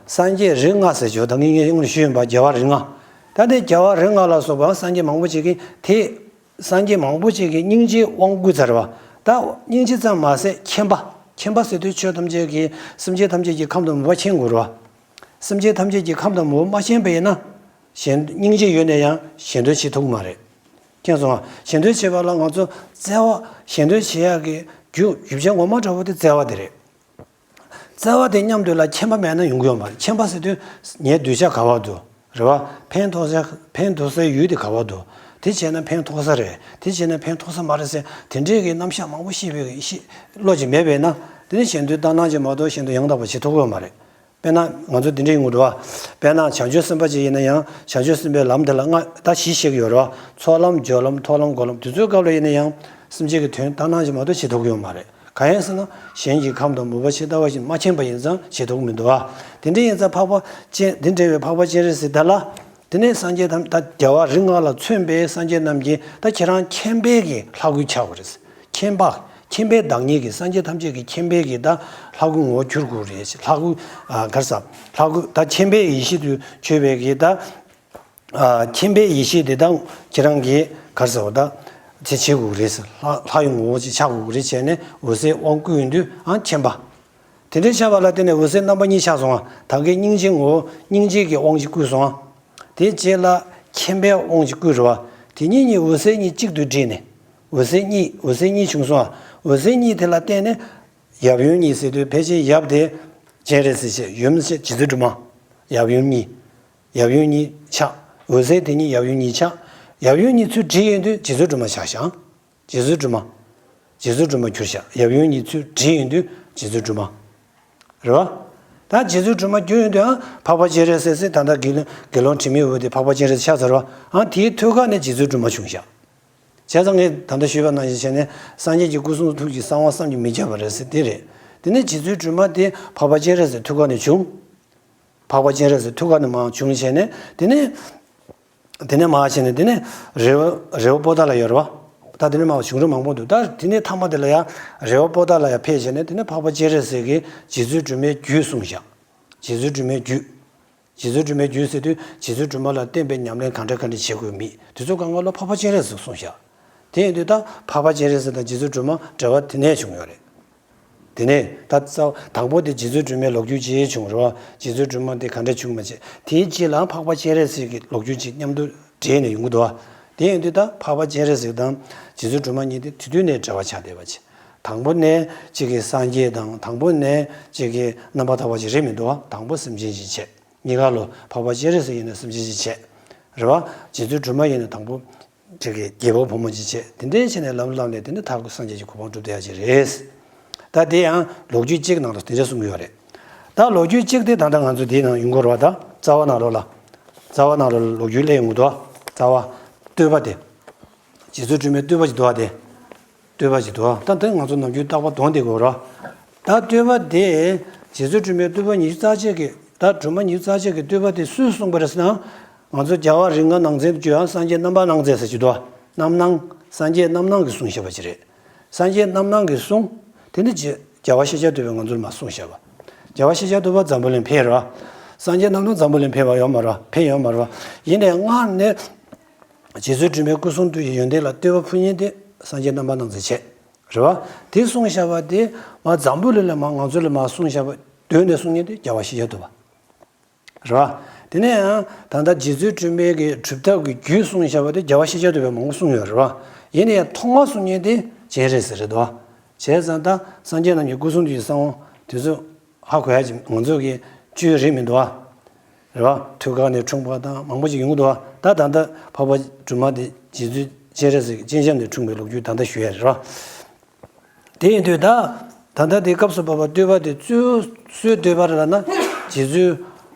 སངས་རྒྱས་རིགས་ལྔ་ཟེར་ཅིག་ད་ངས་ངས་སྔོན་ལ་ཞུས་ཡིན་པ། རྒྱལ་བ་རིགས་ལྔ། ད་དེ་རྒྱལ་བ་རིགས་ལྔ་ལ་སོགས་པ་སངས་རྒྱས་མང་པོ་ཅིག་གིས་དེ། སངས་རྒྱས་མང་པོ་ཅིག་གིས་སྙིང་རྗེའི་དབང་བསྐུར་ཚར་བ། ད་སྙིང་རྗེ་ཙམ་མ་ཟད་མཁྱེན་པ། མཁྱེན་པ་ཟེར་དུས་ཆོས་ཐམས་ཅད་ཀྱི། སེམས་ཅན་ཐམས་ཅད་ཀྱི་ཁམས་དང་མོས་པ་མཁྱེན་དགོས་རེད་བ། སེམས་ཅན་ཐམས་ཅད་ཀྱི་ཁམས་དང་མོས་པ་མ་མཁྱེན་པ་ཡིན་ན། གཞན། སྙིང་རྗེ་ཡོད་ནས་ཡང་གཞན་དོན་བྱེད་ཐུབ་ཀྱི་མ་རེད། མཁྱེན་སོང་ང་། གཞན་དོན་བྱེད་པ་ལ་ང་ཚོ་བརྩེ་བ། གཞན་དོན་བྱེད་ཡག་གི་རྒྱུ། རྒྱུ་ཆ་ངོ་མ་འདྲ་པོ་དེ་བརྩེ་བ་དེ་རེད། བརྩེ་བ་དེ་མཉམ་དུ་ལ་མཁྱེན་པ་མེད་ན་ཡོང་གི་ཡོད་མ་རེད། མཁྱེན་པ་ཟེར་དུས་ངའི་གདུལ་བྱ་ག་པར་འདུག་རེད་བ། ཕན་ཐོགས་ས། ཕན་ཐོགས་སའི་ཡུལ་དེ་ག་པར་འདུག་དེ་བྱས་ན་ཕན་ཐོགས་ས་རེད། དེ་བྱས་ན་ཕན་ཐོགས་ས་མ་རེད་ཟེར་དེ་འདྲའི་གི་རྣམ་གཞག་མང་པོ་ཤེས་པའི་ཤེས། བློ་ཅིག་མེད་པས་ན། དེ་ནི་གཞན་དོན་ལྟར་སྣང་ཅིག་མ་གཏོགས་གཞན་དོན་ཡང་དག་པ་བྱེད་ཐུབ་ཀྱི་ཡོད་མ་རེད། དཔེར་ན་ང་ཚོ་འདི་འདྲ་ཡིན་དགོས་རེད་བ། དཔེར་ན་བྱང་ཆུབ་སེམས་དཔའ་ཅིག་ཡིན་ན་ཡང་། བྱང་ཆུབ་སེམས་དཔའི་ལམ་དེ་ལ་ལྔ་ད་བཞི་བཤད་ཀྱི་ཡོད་རེད་བ། ཚོགས་ལམ། སྦྱོར་ལམ། ཐོབ་ལམ། སྒོམ་ལམ། དེ་ཚོའི་སྐབས་ལ་ཡིན་ན་ཡང་། སེམས་ཅན་གྱི་དོན་ལྟར་སྣང་ཅིག་མ་གཏོགས་བྱེད་ཐུབ་ཀྱི་ཡོད་མ་རེད། གང་ཡིན་ཟེར་ན། གཞན་གྱི་ཁམས་དང་མོས་པ་ཇི་ལྟ་བ་བཞིན་མ་མཁྱེན་པ་ཡིན་ཙང་བྱེད་ཐུབ་ཀྱི་མི་འདུག་བ། དེ་འདྲ་ཡིན་ཙང་འཕགས་པ་སྤྱན། དེ་འདྲ་བའི་འཕགས་པ་སྤྱན་རས་གཟིགས་དེ་ལ། དེ་ནས་སངས་རྒྱས་ཐམས། ད་རྒྱལ་བ་རིགས་ལྔ་ལ་མཚོན་པའི་སངས་རྒྱས་རྣམས་ཀྱིས་ད་ཁྱེད་རང་མཁྱེན་པའི་གི་ལྷ་སྐུ་ཆགས་དགོས་རེད། མཁྱེན་པ། མཁྱེན་པའི་བདག་ཉིད་ཀྱི། སངས་རྒྱས་ཐམས་ཅད་ཀྱི་མཁྱེན་པའི་གི་ད་ལྷ་སྐུ་ངོ་བོ་གྱུར་དགོས་རེད། ལྷ་སྐུ། ཨ། ག་རེ་ཟ། ལྷ་སྐུ། ད་མཁྱེན་པའི་ཡེ་ཤེས་དུ་གྱུར་པའི་གི་ད། ཨ། མཁྱེན་པའི་ཡེ་ཤེས་དེ་དག་ཁྱེད་རང་གིས་ག་རེ་ཟེར་བ། ད་དེ་བྱེད་དགོས་རེད་ཟེར། ལྷ། ལྷ་ཡི་ངོ་བོ་ཅིག་ཆགས་དགོས་རེད་བྱས་ནས་འོད་གསལ་དབང་བསྐུར་ཡོང་དུས། ཨ། མཁྱེན་པ། དེ་འདྲའི་ཆགས་པ་ལ་བརྟེན་ནས་འོད་གསལ་རྣམ་པ་གཉིས་ཆགས་སོང་ང་། ད་གིན་སྙིང་རྗེའི་ངོ་བོ། སྙིང་རྗེ་གི་དབང་ཅིག་བསྐུར་སོང་ང་། དེའི་རྗེས་ལ་མཁྱེན་པའི་དབང་ཅིག་བསྐུར་རེད་བ། དེ་གཉིས་གཉིས་འོད་གསལ་གཉིས་གཅིག་ཏུ་དྲིལ་ནས། འོད་གསལ་གཉིས་འོད་གསལ་གཉིས་བྱུང་སོང་ཨ། འོད་གསལ་གཉིས་དེ་ལ་བརྟེན་ནས། ཡབ་ཡུམ་གཉིས་ཟེར་དུས་ཕལ་ཆེར་ཡབ་དེ་སྤྱན་རས་གཟིགས་བྱས། ཡུམ་བྱས་རྗེ་བཙུན་སྒྲོལ་མ། ཡབ་ཡུམ་གཉིས། ཡབ་ཡུམ་གཉིས་ཆགས། འོད་གསལ་དེ་གཉིས་ཡབ་ཡུམ་གཉིས་ཆགས། ཡབ་ཡུམ་གཉིས་ཚུར་དྲིལ་ཡོང་དུས་རྗེ་བཙུན་སྒྲོལ་མ་ཆགས་ཤག་རྗེ་བཙུན་སྒྲོལ་མ། རྗེ་བཙུན་སྒྲོལ་མ་གྱུར་ཤག་ཡབ་ཡུམ་གཉིས་ཚུར་དྲིལ་ཡོང་དུས་རྗེ་བཙུན་སྒྲོལ་མ། རེད་བ། ད་རྗེ་བཙུན་སྒྲོལ་མ་གྱུར་ཡོང་དུས་ཨང་འཕགས་པ་སྤྱན་རས་གཟིགས་ཟེར། ད་ལྟ་དགེ་སློང་དགེ་སློང་དྲི་མེད་འོད་དེ་འཕགས་པ་སྤྱན་རས་གཟིགས་ཆགས་ཚར་བ། ཨང་དེའི་ཐོད་ཁ་ནས་རྗེ་བཙུན་སྒྲོལ་མ་བྱུང་ཤག་བྱས་ཙང་ངས་ད་ལྟ་ཞུས་པ་ནང་བཞིན་བྱས་ནས་སངས་རྒྱས་ཀྱི་སྐུ་གསུང་ཐུགས་ཀྱི་གསང་བ་བསམ་གྱིས་མི་ཁྱབ་པ་རེད་ཟེར་དེ་རེད། དེ་ནས་རྗེ་བཙུན་སྒྲོལ་མ་དེ་འཕགས་པ་སྤྱན་རས་གཟིགས་ཐོད་ཁ་ནས་བྱུང་། འཕགས་པ་སྤྱན་རས་གཟིགས་ཐུགས་ཀ་ནས་མར་བྱུང་བྱས་ནས་དེ་ནས། དེ་ནས་མར་བྱས་ནས་དེ་ནས་རི་བོ་རི་བོ་པོ་ཏ་ལ་ཡོད་རེད་བ། ད་དེ་ནས་མར་བྱུང་རིམ་མང་པོ་འདུག་ད་དེ་ནས་མཐའ་མ་དེ་ལ་ཡང་རི་བོ་པོ་ཏ་ལ་ཡང་ཕེབས་བྱས་ནས་དེ་ནས་འཕགས་པ་སྤྱན་རས་གཟིགས་ཀྱིས་རྗེ་བཙུན་སྒྲོལ་མའི་རྒྱུད་གསུངས་ཤག་རྗེ་བཙུན་སྒྲོལ་མའི་རྒྱུད། རྗེ་བཙུན་སྒྲོལ་མའི་རྒྱུད་ཟེར་དུས་རྗེ་བཙུན་སྒྲོལ་མ་ལ་བརྟེན་པའི་ཉམས་ལེན་གང་འདྲ་གང་འདྲ་བྱེད་དགོས་མིན་དེ་ཚོ་གང་ག་ལ་འཕགས་པ་སྤྱན་རས་གཟིགས་གསུངས་ཤག་དེ་ཡིན་དུས་ད་འཕགས་པ་སྤྱན་རས་གཟིགས་དང་རྗེ་བཙུན་སྒྲོལ་མ་འབྲེལ་བ་དེ་ནས་བྱུང་ཡོད་རེད། དེ་ནས་ད་རྩ་བ་དང་པོ་དེ་རྗེ་བཙུན་སྒྲོལ་མའི་ལོ་རྒྱུས་ཅིག་བྱུང་རེད་བ། རྗེ་བཙུན་སྒྲོལ་མ་དེ་ག་འདྲ་བྱུང་མ་བྱས། དེའི་རྗེས་ལ་འཕགས་པ་སྤྱན་རས་གཟིགས་ཀྱི་ལོ་རྒྱུས་ཅིག་མཉམ་དུ་འདྲེས་ནས་ཡོང་གི་འདུག་བ། དེ་ཡིན་དུས་ད་འཕགས་པ་སྤྱན་རས་གཟིགས་དང་རྗེ་བཙུན་སྒྲོལ་མ་གཉིས་དེ་དུས་མཐུན་ནས་འབྲེལ་བ་ཆགས་བསྡད་པ་ཅིག་དང་པོ་ནས་གཅིག་གིས་སངས་རྒྱས་དང་དང་པོ་ནས་གཅིག་གིས་རྣམ་པར་ཐར་པ་ཅིག་རེད་མི་འདུག་བ། དང་པོ་སེམས་ཅན་ཅིག་བྱས། གཉིས་ཀ་ལོ་འཕགས་པ་སྤྱན་རས་གཟིགས་ཡིན་ན་སེམས་ཅན་ཅིག་བྱས། རེད་བ། རྗེ་བཙུན་སྒྲོལ་མ་ཡིན་ན་དང་པོ། ཅིག་གི་རྒྱལ་པོ་བུ་མོ་ཅིག་བྱས། དེ་འདྲའི་ཆེ་ནས་ལམ་ལམ་ནས་དེ་ནི་མཐར་ཐུག་སངས་རྒྱས་ཀྱི་གོ་འཕང་སྒྲུབ་བསྡད་ཡ་ཅིག་རེད། ད་དེ་ཡང་ལོ་རྒྱུས་གཅིག་ནང་དུ་དེ་འདྲ་གསུངས་ཡོད་རེད། ད་ལོ་རྒྱུས་གཅིག་དེ་ད་ལྟ་ང་ཚོ་དེའི་ནང་ཡོང་གི་རེད་བ། ད་རྩ་བ་ནང་ལོགས་ལ། རྩ་བ་ནང་ལོགས་ལ་ལོ་རྒྱུས་སླེབས་ཡོང་གི་འདུག་རྩ་བ། བསྟོད་པ་དེ། རྗེ་བཙུན་སྒྲོལ་མའི་བསྟོད་པ་ཅིག་འདུག་བ་དེ། བསྟོད་པ་ཅིག་འདུག་ད་དེ་ང་ཚོ་ནམ་རྒྱུན་རྟག་པར་འདོན་བསྡད་ཀྱི་ཡོད་རེད། ད་བསྟོད་པ་དེ། རྗེ་བཙུན་སྒྲོལ་མའི་བསྟོད་པ་ཉི་ཤུ་རྩ་གཅིག་གི་ད་སྒྲོལ་མ་ཉི་ཤུ་རྩ་གཅིག་གི་བསྟོད་པ་དེ་སུས་གསུངས་པ་རེད་ཟེར་ན། ང་ཚོ་རྒྱལ་བ་རིགས་ལྔ་ནང་ཚན་དུ་བརྗོད་ཡང་སངས་རྒྱས་རྣམ་པར་སྣང་མཛད་ཟེར་གྱི་འདུག་རྣམ་སྣང་། སངས་རྒྱས་རྣམ་སྣང་གིས་གསུངས་བཞག་པ་ཅིག་རེད། སངས་རྒྱས་རྣམ་སྣང་གིས་གསུངས། དེ་ནི་རྗེ་རྒྱལ་བ་ཤཱཀྱ་ཐུབ་པས་ང་ཚོར་མར་གསུངས་བཞག་པ། རྒྱལ་བ་ཤཱཀྱ་ཐུབ་པ་འཛམ་བུ་གླིང་ཕེབས་རེད་བ། སངས་རྒྱས་རྣམ་སྣང་འཛམ་བུ་གླིང་ཕེབས་པ་ཡོད་མ་རེད་བ། ཕེབས་ཡོད་མ་རེད་བ། ཡིན་ནའི་སྔར་ནས། རྗེ་བཙུན་སྒྲོལ་མའི་སྐུ་གསུང་ཐུགས་ཀྱི་ཡོན་ཏན་ལ་བསྟོད་པ་ཕུལ་མཁན་དེ་སངས་རྒྱས་རྣམ་པར་སྣང་མཛད་བྱས། རེད་བ། དེ་གསུངས་བཞག་པ་དེ་མར་འཛམ་བུ་གླིང་ལ་མར་ང་ཚོ་ལ་མར་གསུངས་བཞག་པ། གདོད་ནས་གསུང་མཁན་དེ་རྒྱལ་བ་ཤཱཀྱ་ཐུབ་པ། རེད་བ། དེ་ནས་ཡང་ད་ལྟ་རྗེ་བཙུན་སྒྲོལ་མའི་གི་སྒྲུབ་ཐབས་ཀྱི་རྒྱུད་གསུངས་བཞག་པ་དེ་རྒྱལ་བ་ཤཱཀྱ་ཐུབ་པས་མང་པོ་གསུངས་ཡོད་རེད་བ། ཡིན་ན་ཡང་ཐོག་མར་གསུང་མཁན་དེ་སྤྱན་རས་གཟིགས་རེད་དོ། བྱས་ཙང་ད་སངས་རྒྱས་རྣམས་ཀྱི་སྐུ་གསུང་ཐུགས་ཀྱི་གསང་བ་དེ་ཚོ་ཧ་གོ་ཡ་ཅིག་ང་ཚོ་གི་སྤྱོད་ཡུལ་རེད་མི་འདུག་བ། རེད་བ། ཐོད་རྒལ་ནས་འཁྲུངས་པ་དང་མང་པོ་ཅིག་ཡོང་གི་འདུག་བ། ད་ད་ལྟ་འཕགས་པ་སྒྲོལ་མ་དེ་རྗེ་བཙུན་སྤྱན་རས་གཟིགས་སྤྱན་ཆབ་ནས་འཁྲུངས་པའི་ལོ་རྒྱུས་ད་ལྟ་ཞུ་ཡ་རེད་བ། དེ་ཡིན་དུས་ད། ད་ལྟ་དེ་སྐབས་སུ་བབ་པ་བསྟོད་པ་དེ་གཙོ་བོ་སུའི་བསྟོད་པ་རེད་ལབ་ན། རྗེ་བཙུན།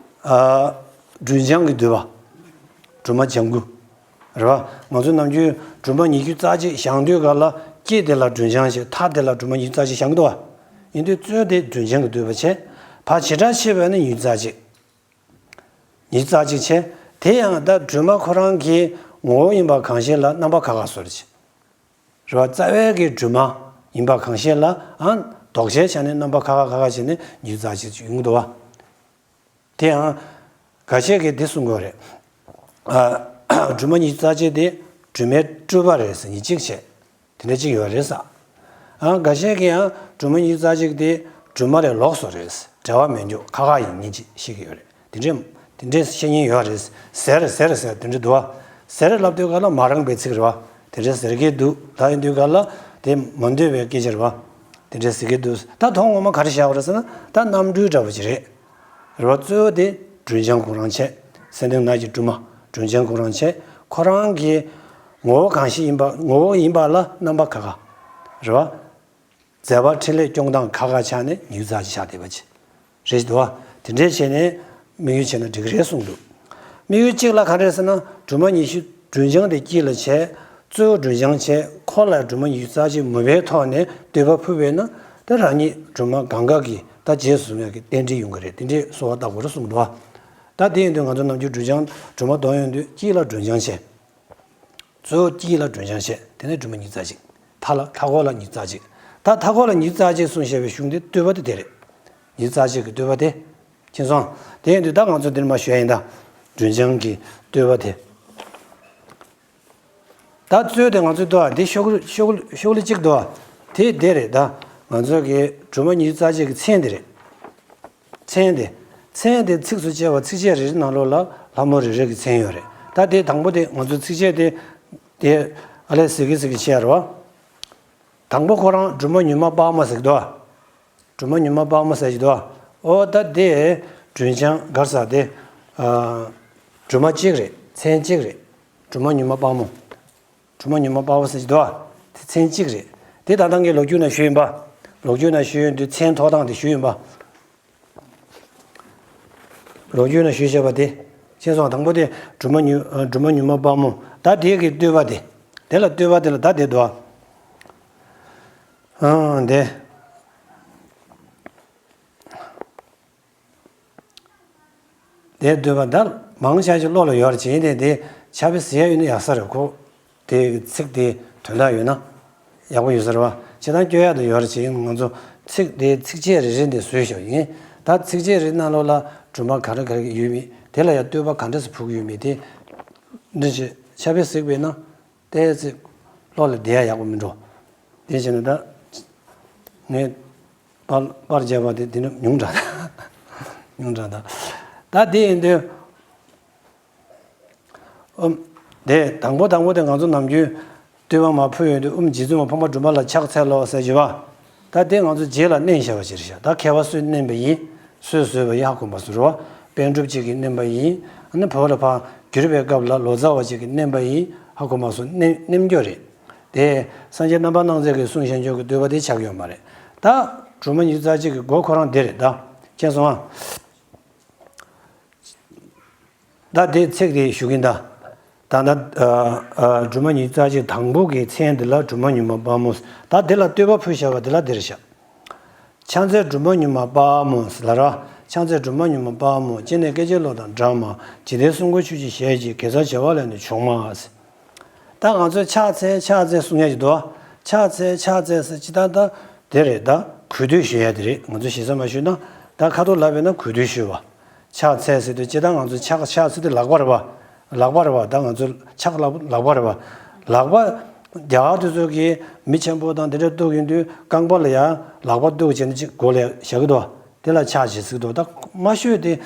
ཨ། སྒྲོལ་ལྗང་གི་བསྟོད་པ། སྒྲོལ་མ་ལྗང་གུ། རེད་བ། ང་ཚོ་ནམ་རྒྱུན་སྒྲོལ་མ་ཉི་ཤུ་རྩ་གཅིག་བཞེངས་དུས་ག་ལ་དཀྱིལ་དེ་ལ་སྒྲོལ་ལྗང་བྱས། མཐའ་དེ་ལ་སྒྲོལ་མ་ཉི་ཤུ་རྩ་གཅིག་བཞེངས་ཀྱི་འདུག་བ། ཡིན་དུས་གཙོ་བོ་དེ་སྒྲོལ་ལྗང་གི་བསྟོད་པ་བྱས། ཕར་བྱེ་བྲག་ཕྱེ་བས་ན་ཉི་ཤུ་རྩ་གཅིག་ཉི་ཤུ་རྩ་གཅིག་བྱས། དེ་ཡང་ད་སྒྲོལ་མ་ཁོ་རང་གི་ངོ་བོ་ཡིན་པ་གང་ཞིག་ལ་རྣམ་པ་ཁ་ཁ་བཟོ་རེད། རེད་བ། རྩ་བའི་གི་སྒྲོལ་མ་ཡིན་པ་གང་ཞིག་ལ་ཨང་འདོགས་བྱའི་ཆ་ནས་རྣམ་པ་ཁ་ཁ་ཁ་ཁ་བྱས་ནས་ཉི་ཤུ་རྩ་གཅིག་ཡོང་གི་འདུག་བ། དེ་ཡང་འགའ་ཤས་ཀྱིས་འདི་གསུང་གི་ཡོད་རེད། ཨ། སྒྲོལ་མ་ཉི་ཤུ་རྩ་གཅིག་དེ་སྒྲོལ་མའི་སྤྲུལ་པ་རེད་ཟེར་མཁན་གཅིག་བྱས། དེ་འདྲ་གཅིག་ཡོད་རེད་ཟེར། ཨ། འགའ་ཤས་ཀྱིས་ཡང་སྒྲོལ་མ་ཉི་ཤུ་རྩ་གཅིག་དེ་སྒྲོལ་མ་རེད་ལོགས་སུ་རེད། འབྲེལ་བ་མེད་རྒྱུ་ཁ་ཁ་ཡིན་མཁན་ཅིག་བཤད་ཀྱི་ཡོད་རེད། དེ་འདྲས་དེ་འདྲས་བཤད་མཁན་ཡོད་རེད། ཟེར་ཟེར་ཟེར་དེ་འདྲས་འདུག་བ། ཟེར་ལབ་དུས་ག་ལ་མ་རངས་པའི་ཚིག་རེད་བ། དེ་འདྲས་ཟེར་གྱི་འདུག་ད་ཡིན་དུས་ག་ལ་དེ་མ་འདོད་པའི་སྐད་ཆ་རེད་བ། དེ་འདྲས་ཟེར་གྱི་འདུག་ད་དོན་ངོ་མ་ག་རེ་བཞག་པ་རེད་ཟེར་ན་ད་རྣམ་འཕྲུལ་འདྲ་བོ་ཅིག་རེད། རེད་བ། གཙོ་བོ་དེ་སྒྲོལ་ལྗང་ཁོ་རང་བྱས། སེང་ལྡེང་ནགས་ཀྱི་སྒྲོལ་མ་སྒྲོལ་ལྗང་ཁོ་རང་བྱས། ཁོ་རང་གི་ངོ་བོ་གང་ཞིག་ཡིན་པ་ངོ་བོ་ཡིན་པ་ལ་རྣམ་པ་ཁ་ཁ། རེད་བ། མཛད་པ་འཕྲིན་ལས་སྐྱོང་སྟངས་ཁ་ཁ་ཆགས་ནས་ཉི་ཤུ་རྩ་གཅིག་ཆགས་བསྡད་པ་ཅིག་རེད་འདུག་བ། དེ་འདྲས་བྱས་ནས་དམིགས་ཡུལ་བྱས་ན་འགྲིག་གི་རེད་གསུངས་འདུག་དམིགས་ཡུལ་གཅིག་ལ་ག་རེ་ཟེར་ན་སྒྲོལ་མ་ཉི་ཤུ་སྒྲོལ་ལྗང་དེ་དཀྱིལ་ལ་བྱས། གཙོ་བོ་སྒྲོལ་ལྗང་བྱས། ཁོ་ལ་སྒྲོལ་མ་ཉི་ཤུ་རྩ་གཅིག་མོས་པའི་ཐོག་ནས་བསྟོད་པ་ཕུལ་བས་ན་ད་རང་ཉིད་སྒྲོལ་མ་གང་ག་གི་ད་རྗེས་སུ་བཟུང་ཡག་གི་རྟེན་འབྲེལ་ཡོང་གི་རེད། དེ་འདྲས་གསོལ་བ་བཏབ་དགོས་རེད་གསུངས་འདུག་བ། ད་དེ་ཡིན་དུས་ང་ཚོ་ནམ་རྒྱུན་སྒྲོལ་ལྗང་སྒྲོལ་མ་འདོན་ཡོང་དུས་དཀྱིལ་ལ་སྒྲོལ་ལྗང་བྱས། གཙོ་བོ་དཀྱིལ་ལ་སྒྲོལ་ལྗང་བྱས། དེ་ནས་སྒྲོལ་མ་ཉི་ཤུ་རྩ་གཅིག་མཐའ་ལ་མཐའ་འཁོར་ལ་ཉི་ཤུ་རྩ་གཅིག་ད་མཐའ་འཁོར་ལ་ཉི་ཤུ་རྩ་གཅིག་གསུངས་བཞག་པའི་གཞུང་དེ་བསྟོད་པ་དེ་དེ་རེད། ཉི་ཤུ་རྩ་གཅིག་གི་བསྟོད་པ་དེ། མཁྱེན་སོང་། དེ་ཡིན་དུས་ད་ང་ཚོ་འདིར་མ་ཞུ་ཡ་ཡིན་ད། སྒྲོལ་ལྗང་གི་བསྟོད་པ་དེ། ད་གཙོས་དེ་ང་ཚོའི་བསྟོད་པ་འདི་ཤོག་ཤོག་ཤོག་ལེ་གཅིག་འདུག་བ། དེ་དེ་རེད་ད། ང་ཚོ་གི་སྒྲོལ་མ་ཉི་ཤུ་རྩ་གཅིག་གི་མཚན་དེ་རེད། མཚན་དེ། མཚན་དེ་ཚིགས་སུ་བཅད་པ་ཚིགས་བཅད་རེ་རེ་ནང་ལོགས་ལ་ལྷ་མོ་རེ་རེ་གི་མཚན་ཡོད་རེད། ད་དེ་དང་པོ་དེ་ང་ཚོ་ཚིགས་བཅད་དེ། དེ་ཨ་ལས་ཟེར་གི་ཟེར་གི་བྱས་རེད་བ། དང་པོ་ཁོ་རང་སྦྲུམ་མ་མྱུར་མ་དཔའ་མོ་ཟེར་གི་འདུག་སྦྲུམ་མ་མྱུར་མ་དཔའ་མོ་ཟེར་གི་འདུག་འོ་ད་དེ་སྦྲུལ་ལྕང་ག་རེ་ཟེར་དེ། ཨ། སྦྲུམ་མ་གཅིག་རེད། མཚན་གཅིག་རེད། སྦྲུམ་མ་མྱུར་མ་དཔའ་མོ། སྦྲུམ་མ་མྱུར་མ་དཔའ་མོ་ཟེར་གི་འདུག་དེ་མཚན་གཅིག་རེད། དེ་ད་ལྟ་ངས་ལོ་རྒྱུས་ནང་ཞུས་ཡིན་པ། ལོ་རྒྱུས་ནང་ཞུས་ཡོང་དུས་མཚན་ཐོགས་སྟངས་དེ་ཞུས་ཡིན་པ། ལོ་རྒྱུས་ནང་ཞུས་བཞག་པ་དེ། ཤེས་སོང་། དང་པོ་དེ་སྦྲུམ་མ་མྱུར་ཨ། སྦྲུམ་མ་མྱུར་མ་དཔའ་མོ། ད་དེ་གི་བསྟོད་པ་དེ། དེ་ལ་བསྟོད་པ་དེ་ལ་ད་དེ་འདུག་ཨ། དེ། དེ་བསྟོད་པ་ད་མང་ཆེ་ཤས་བློ་ལ་ཡོད་རེད། བྱས་ཏེ་དེ་ཕྱག་དཔེ་ཟེར་ཡ་ཡོད་ན་ཡག་ས་རེད་ཁོ། དེ་གི་ཚིག་དེ་དོན་དག་ཡོད་ན་ཡག་པོ་ཡོད་ས་རེད་བ། སྤྱིར་བཏང་སྐྱོ་ཡག་དེ་ཡོད་རེད། བྱས་ཡིན་ང་ཚོ་ཚིག་དེ་ཚིགས་བཅད་རེ་རེ་འདི་བཟོས་བཞག་ཡིན། ད་ཚིགས་བཅད་རེ་ནང་ལོགས་ལ་སྦྲུམ་མ་ག་རེ་ག་རེ་ཡོད་མེད། དེ་ལ་ཡང་བསྟོད་པ་ག་འདྲ་སེ་ཕུལ་གི་ཡོད་མེད་དེ། འདི་ཕྱག་དཔེ་གཟིགས་པས་ན་ཏོག་ཙམ་བློ་ལ་བསྡད་ཡ་ཡག་པོ་མི་འགྲོ། དེ་བྱས་ན་ད་ངས་པར་པར་བརྒྱབ་པ་དེ་དེ་ནི་ཉུང་དྲགས། ཉུང་དྲགས་ད། ད་དེ་ཡིན་དུས། ཨུམ། དེ་དང་པོ་དང་པོ་དེ་ང་ཚོ་ནམ་རྒྱུན་བསྟོད་པ་མར་ཕུལ་ཡོང་དུས་ཨུམ་རྗེ་བཙུན་མ་འཕགས་མ་སྒྲོལ་མ་ལ་ཕྱག་འཚལ་ལོ་ཟེར་གྱི་བ། ད་དེ་ང་ཚོ་རྗེས་ལ་བསྣན་བཞག་པ་ཅིག་རེད་ཤག་ད་མཁས་པ་སུས་བསྣན་པ་ཡིན། སུས་བཟོས་པ་ཡིན་ཧ་གོ་མ་སོང་རེད་བ། པཎ་གྲུབ་ཅིག་གིས་བསྣན་པ་ཡིན། ཨ་ནི་བོད་ལ་ཕར་བསྒྱུར་བའི་སྐབས་ལ་ལོ་ཙཱ་བ་ཅིག་གིས་བསྣན་པ་ཡིན་ཧ་གོ་མ་སོང་། བསྣན་བསྣན་རྒྱུ་རེད། དེ་སངས་རྒྱས་རྣམ་པར་སྣང་མཛད་ཀྱིས་གསུངས་བཞག་རྒྱུ་གི་བསྟོད་པ་དེ་ཆགས་ཡོད་མ་རེད། ད་སྒྲོལ་མ་ཉི་ཤུ་རྩ་གཅིག་གི་མགོ་ཁོ་རང་དེ་རེད་ད། མཁྱེན་སོང་ཨ། ད་དེ་ཚིག་དེ་ཞུ་གིན་ད། ད་ད་ཨ་ཨ་སྒྲོལ་མ་ཉི་ཤུ་རྩ་གཅིག་དང་པོ་གི་མཚན་དེ་ལ་སྒྲོལ་མ་མྱུར་མ་དཔའ་མོ། ད་དེ་ལ་བསྟོད་པ་ཕུལ་བཞག་པ་དེ་ལ་དེ་རེད་ཤག་ཕྱག་འཚལ་སྒྲོལ་མ་མྱུར་མ་དཔའ་མོ་ལབ་ར། ཕྱག་འཚལ་སྒྲོལ་མ་མྱུར་མ་དཔའ་མོ། སྤྱན་ནི་སྐད་ཅིག་གློག་དང་འདྲ་མ། འཇིག་རྟེན་གསུང་མགུར་ཆོས་ཀྱི་ཞལ་གྱི། དགེ་རྩ་བྱེ་བ་ལས་ནི་བྱུང་མ། ད་ང་ཚོས་ཕྱག་འཚལ་ཕྱག་འཚལ་གསུང་ཡ་ཅིག་འདུག་ཕྱག་འཚལ་ཕྱག་འཚལ་ཟེར་ཅི་ད་ད་དེ་རེད་ད། གུས་འདུད་ཞུ་ཡ་དེ་རེད། ང་ཚོས་ཞེ་ས་མ་ཞུས་ན་ད་ཁ་ཐུག་ལབ་པས་ན་གུས་འདུད་ཞུ་བ། ཕྱག་འཚལ་ཟེར་དུས་ཅི་ད་ང་ཚོ་ཕྱག་ཕྱག་ཟེར་དུས་ལག་པ་རེད་བ། ལག་པ་རེད་བ། ད་ང་ཚོ་ཕྱག་ལག་ལག་པ་རེད་བ། ལག་པ། རྒྱ་གར་དེ་ཚོ་གིས་མི་ཆེན་པོ་དང་དེ་འདྲ་གཏུག་ཡོང་དུས་རྐང་པ་ལ་ཡང་ལག་པ་གཏུག་བྱས་ནས་ཅིག་མགོ་ལ་བཞག་གི་འདུག་དེ་ལ་ཕྱག་བྱེད་ཟེར་གི་འདུག་ད་དམའ་ཤོས་དེ་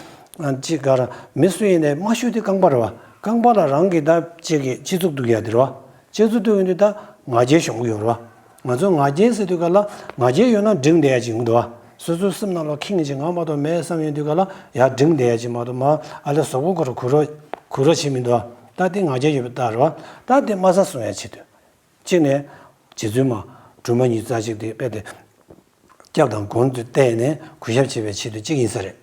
ཅིག་ག་ར་མི་སུ་ཡིན་ནའི་དམའ་ཤོས་དེ་རྐང་པ་རེད་བ། རྐང་པ་ལ་རང་གི་ད་ཅིག་གི་སྤྱི་གཙུག་གཏུག་ཡ་དེ་རེད་བ། སྤྱི་གཙུག་གཏུག་ཡོང་དུས་ད་ང་རྒྱལ་ཤོང་གི་ཡོད་རེད་བ། ང་ཚོ་ང་རྒྱལ་ཟེར་དུས་ག་ལ་ང་རྒྱལ་ཡོད་ན་འགྲིག་བསྡད་ཡ་ཅིག་ཡོང་གི་འདུག་བ། སོ་སོའི་སེམས་ནང་ལ་ཁེངས་ཅིག་ང་མ་གཏོགས་མེད་བསམ་ཡོང་དུས་ག་ལ་ཡ་འགྲིག་བསྡད་ཡ་ཅིག་མ་གཏོགས་མ་ཨ་ལས་གཟུགས་པོ་ཁོ་ར་གུ་རུ་གུ་རུ་བྱེད་མི་འདུག་བ། ད་དེ་ང་རྒྱལ་ཡོད་པའི་རྟགས་རེད་བ། ད་དེ་དམའ་ས་སོང་ཡ་ཆེད་དུ། གཅིག་ནས། རྗེ་བཙུན་མ། སྒྲོལ་མ་ཉི་ཤུ་རྩ་གཅིག་དེ་དཔེ་དེ། སྐྱབས་དང་མགོན་དུ་བསྟེན་ནས་གུས་ཞབས་བྱེད་པའི་ཆེད་དུ་གཅིག་ཡིན་ས་རེད།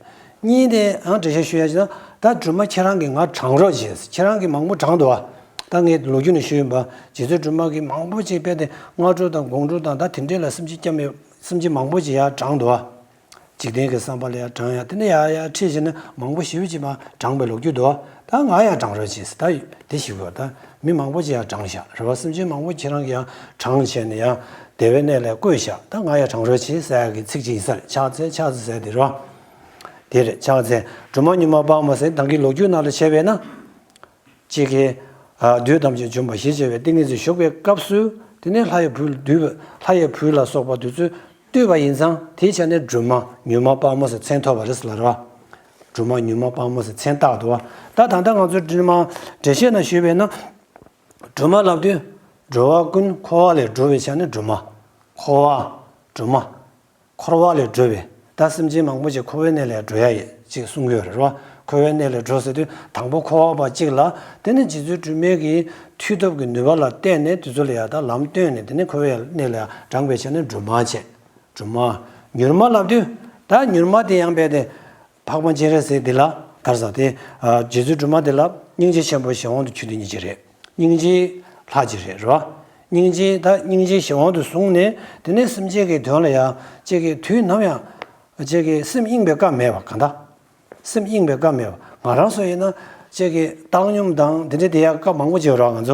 གཉིས་ནས་ཨང་འགྲེལ་བཤད་ཞུ་ཡ་ཞིག་ན་ད་སྒྲོལ་མ་ཁྱེད་རང་གིས་ང་དྲངས་རོགས་བྱས། ཁྱེད་རང་གིས་མང་པོ་དྲངས་འདུག་བ། ད་ངས་ལོ་རྒྱུས་ནས་ཞུས་ཡིན་པ། རྗེ་བཙུན་སྒྲོལ་མ་གིས་མང་པོ་ཅིག་དཔེ་དེ་སྔ་དྲོ་དང་དགོང་དྲོ་དང་ད་དེ་འདྲས་ལ་སེམས་ཅན་སྐྱབས་མེད་སེམས་ཅན་མང་པོ་ཅིག་ཡར་དྲངས་འདུག་བ། འཇིག་རྟེན་གྱི་བསམ་པ་ལ་ཡང་དྲངས་ཡ་དེ་ནས་ཡར་ཡར་ཁྲིད་བྱས་ནས་མང་པོ་ཞེ་པོ་ཅིག་མར་དྲངས་པའི་ལོ་རྒྱུས་འདུག་ད་ང་ཡང་དྲངས་རོགས་བྱེད་ཟེར་ད་དེ་ཞིག་གོ་ད་མི་མང་པོ་ཅིག་ཡང་དྲངས་བཞག་རེད་བ། སེམས་ཅན་མང་པོ་ཁྱེད་རང་གིས་ཡང་དྲངས་བྱས་ནས་ཡང་བདེ་བའི་གནས་ལ་བཀོད་བཞག་ད་ང་ཡང་དྲངས་རོགས་བྱེད་ཟེར་ཡ་གི་ཚིག་ཅིག་ཡིན་ས་རེད། ཕྱག་འཚལ་ཕྱག་འཚལ་ཟེར་དེ་རེད་བ། དེ་རེད་ཕྱག་འཚལ། སྒྲོལ་མ་མྱུར་མ་དཔའ་མོ་ཟེར་ད་གིན་ལོ་རྒྱུས་ནང་ལ་བྱས་པས་ན། གཅིག་གིས། ཨ། བདུད་ཐམས་ཅད་འཇོམས་པར་ཞི་བྱེད་པའི་ཏིང་ངེ་འཛིན་བཞུགས་པའི་སྐབས་སུ་དེ་ནས་ལྷ་ཡི་བུ་འདུས་པ་ལྷ་ཡི་བུ་ལ་སོགས་པ་དེ་ཚོས་བཏུད་པ་ཡིན་ཙང་དེའི་ཆ་ནས་སྒྲོལ་མ་མྱུར་མ་དཔའ་མོ་ཟེར་མཚན་ཐོགས་པ་རེད་ཟེར་ལབ་རེད་བ། སྒྲོལ་མ་མྱུར་མ་དཔའ་མོ་ཟེར་མཚན་བཏགས་འདུག་བ། ད་ད་ལྟ་ང་ཚོ་སྒྲོལ་མ་འགྲེལ་བཤད་ནང་ཞུས་པས་ན། སྒྲོལ་མ་ལབ་དུས་འགྲོ་བ་ཀུན་འཁོར་བ་ལས་སྒྲོལ་བའི་ཆ་ནས་སྒྲོལ་མ། འཁོར་བ། སྒྲོལ་མ། འཁོར་བ་ལས་སྒྲོལ་བའི་ད་སེམས་ཅན་མང་པོ་ཅིག་འཁོར་བའི་གནས་ལས་སྒྲོལ་ཡ་ཡི་ཅིག་གསུང་གི་ཡོད་རེད་བ། འཁོར་བའི་གནས་ལས་སྒྲོལ་ཟེར་དུས་དང་པོ་འཁོར་བ་པ་གཅིག་ལ་དེ་ནི་རྗེ་བཙུན་སྒྲོལ་མའི་གི་མཐུ་སྟོབས་ཀྱི་ནུས་པ་ལ་བརྟེན་ནས་དེ་ཚོ་ལ་ཡ་ད་ལམ་སྟོན་ནས་དེ་ནི་འཁོར་བའི་གནས་ལས་ཡ་དྲངས་པའི་ཆ་ནས་སྒྲོལ་མ་བྱས། སྒྲོལ་མ། མྱུར་མ་ལབ་དུས་ད་མྱུར་མ་དེ་ཡང་བས་ཏེ་འཕགས་པ་སྤྱན་རས་གཟིགས་འདི་ལ་ག་རེ་ཟེར་དེ། རྗེ་བཙུན་སྒྲོལ་མ་འདི་ལ་སྙིང་རྗེ་ཆེན་པོ་གཞན་དབང་དུ་གྱུར་དེ་ཉིད་ཀྱི་རེད། སྙིང་རྗེའི་ལྷ་ཅིག་རེད་རོ། སྙིང་རྗེ་ད་སྙིང་རྗེ་གཞན་དབང་དུ་བཟུང་ནས་དེ་ནས་སེམས་ཅན་གྱི་དོན་ལ་ཡང་ཅིག་གི་དུས་ནམ་ཡང་ཅིག་གི་སེམས་གཡེང་བའི་སྐབས་མེད་པ་གང་ལྟར། སེམས་གཡེང་བའི་སྐབས་མེད་པ་ང་རང་ཚོ་ཡིན་ན་ཅིག་གི་བཏང་སྙོམས་དང་དེ་འདྲ་དེ་ཡང་སྐབས་མང་པོ་ཅིག་ཡོད་རོགས་ང་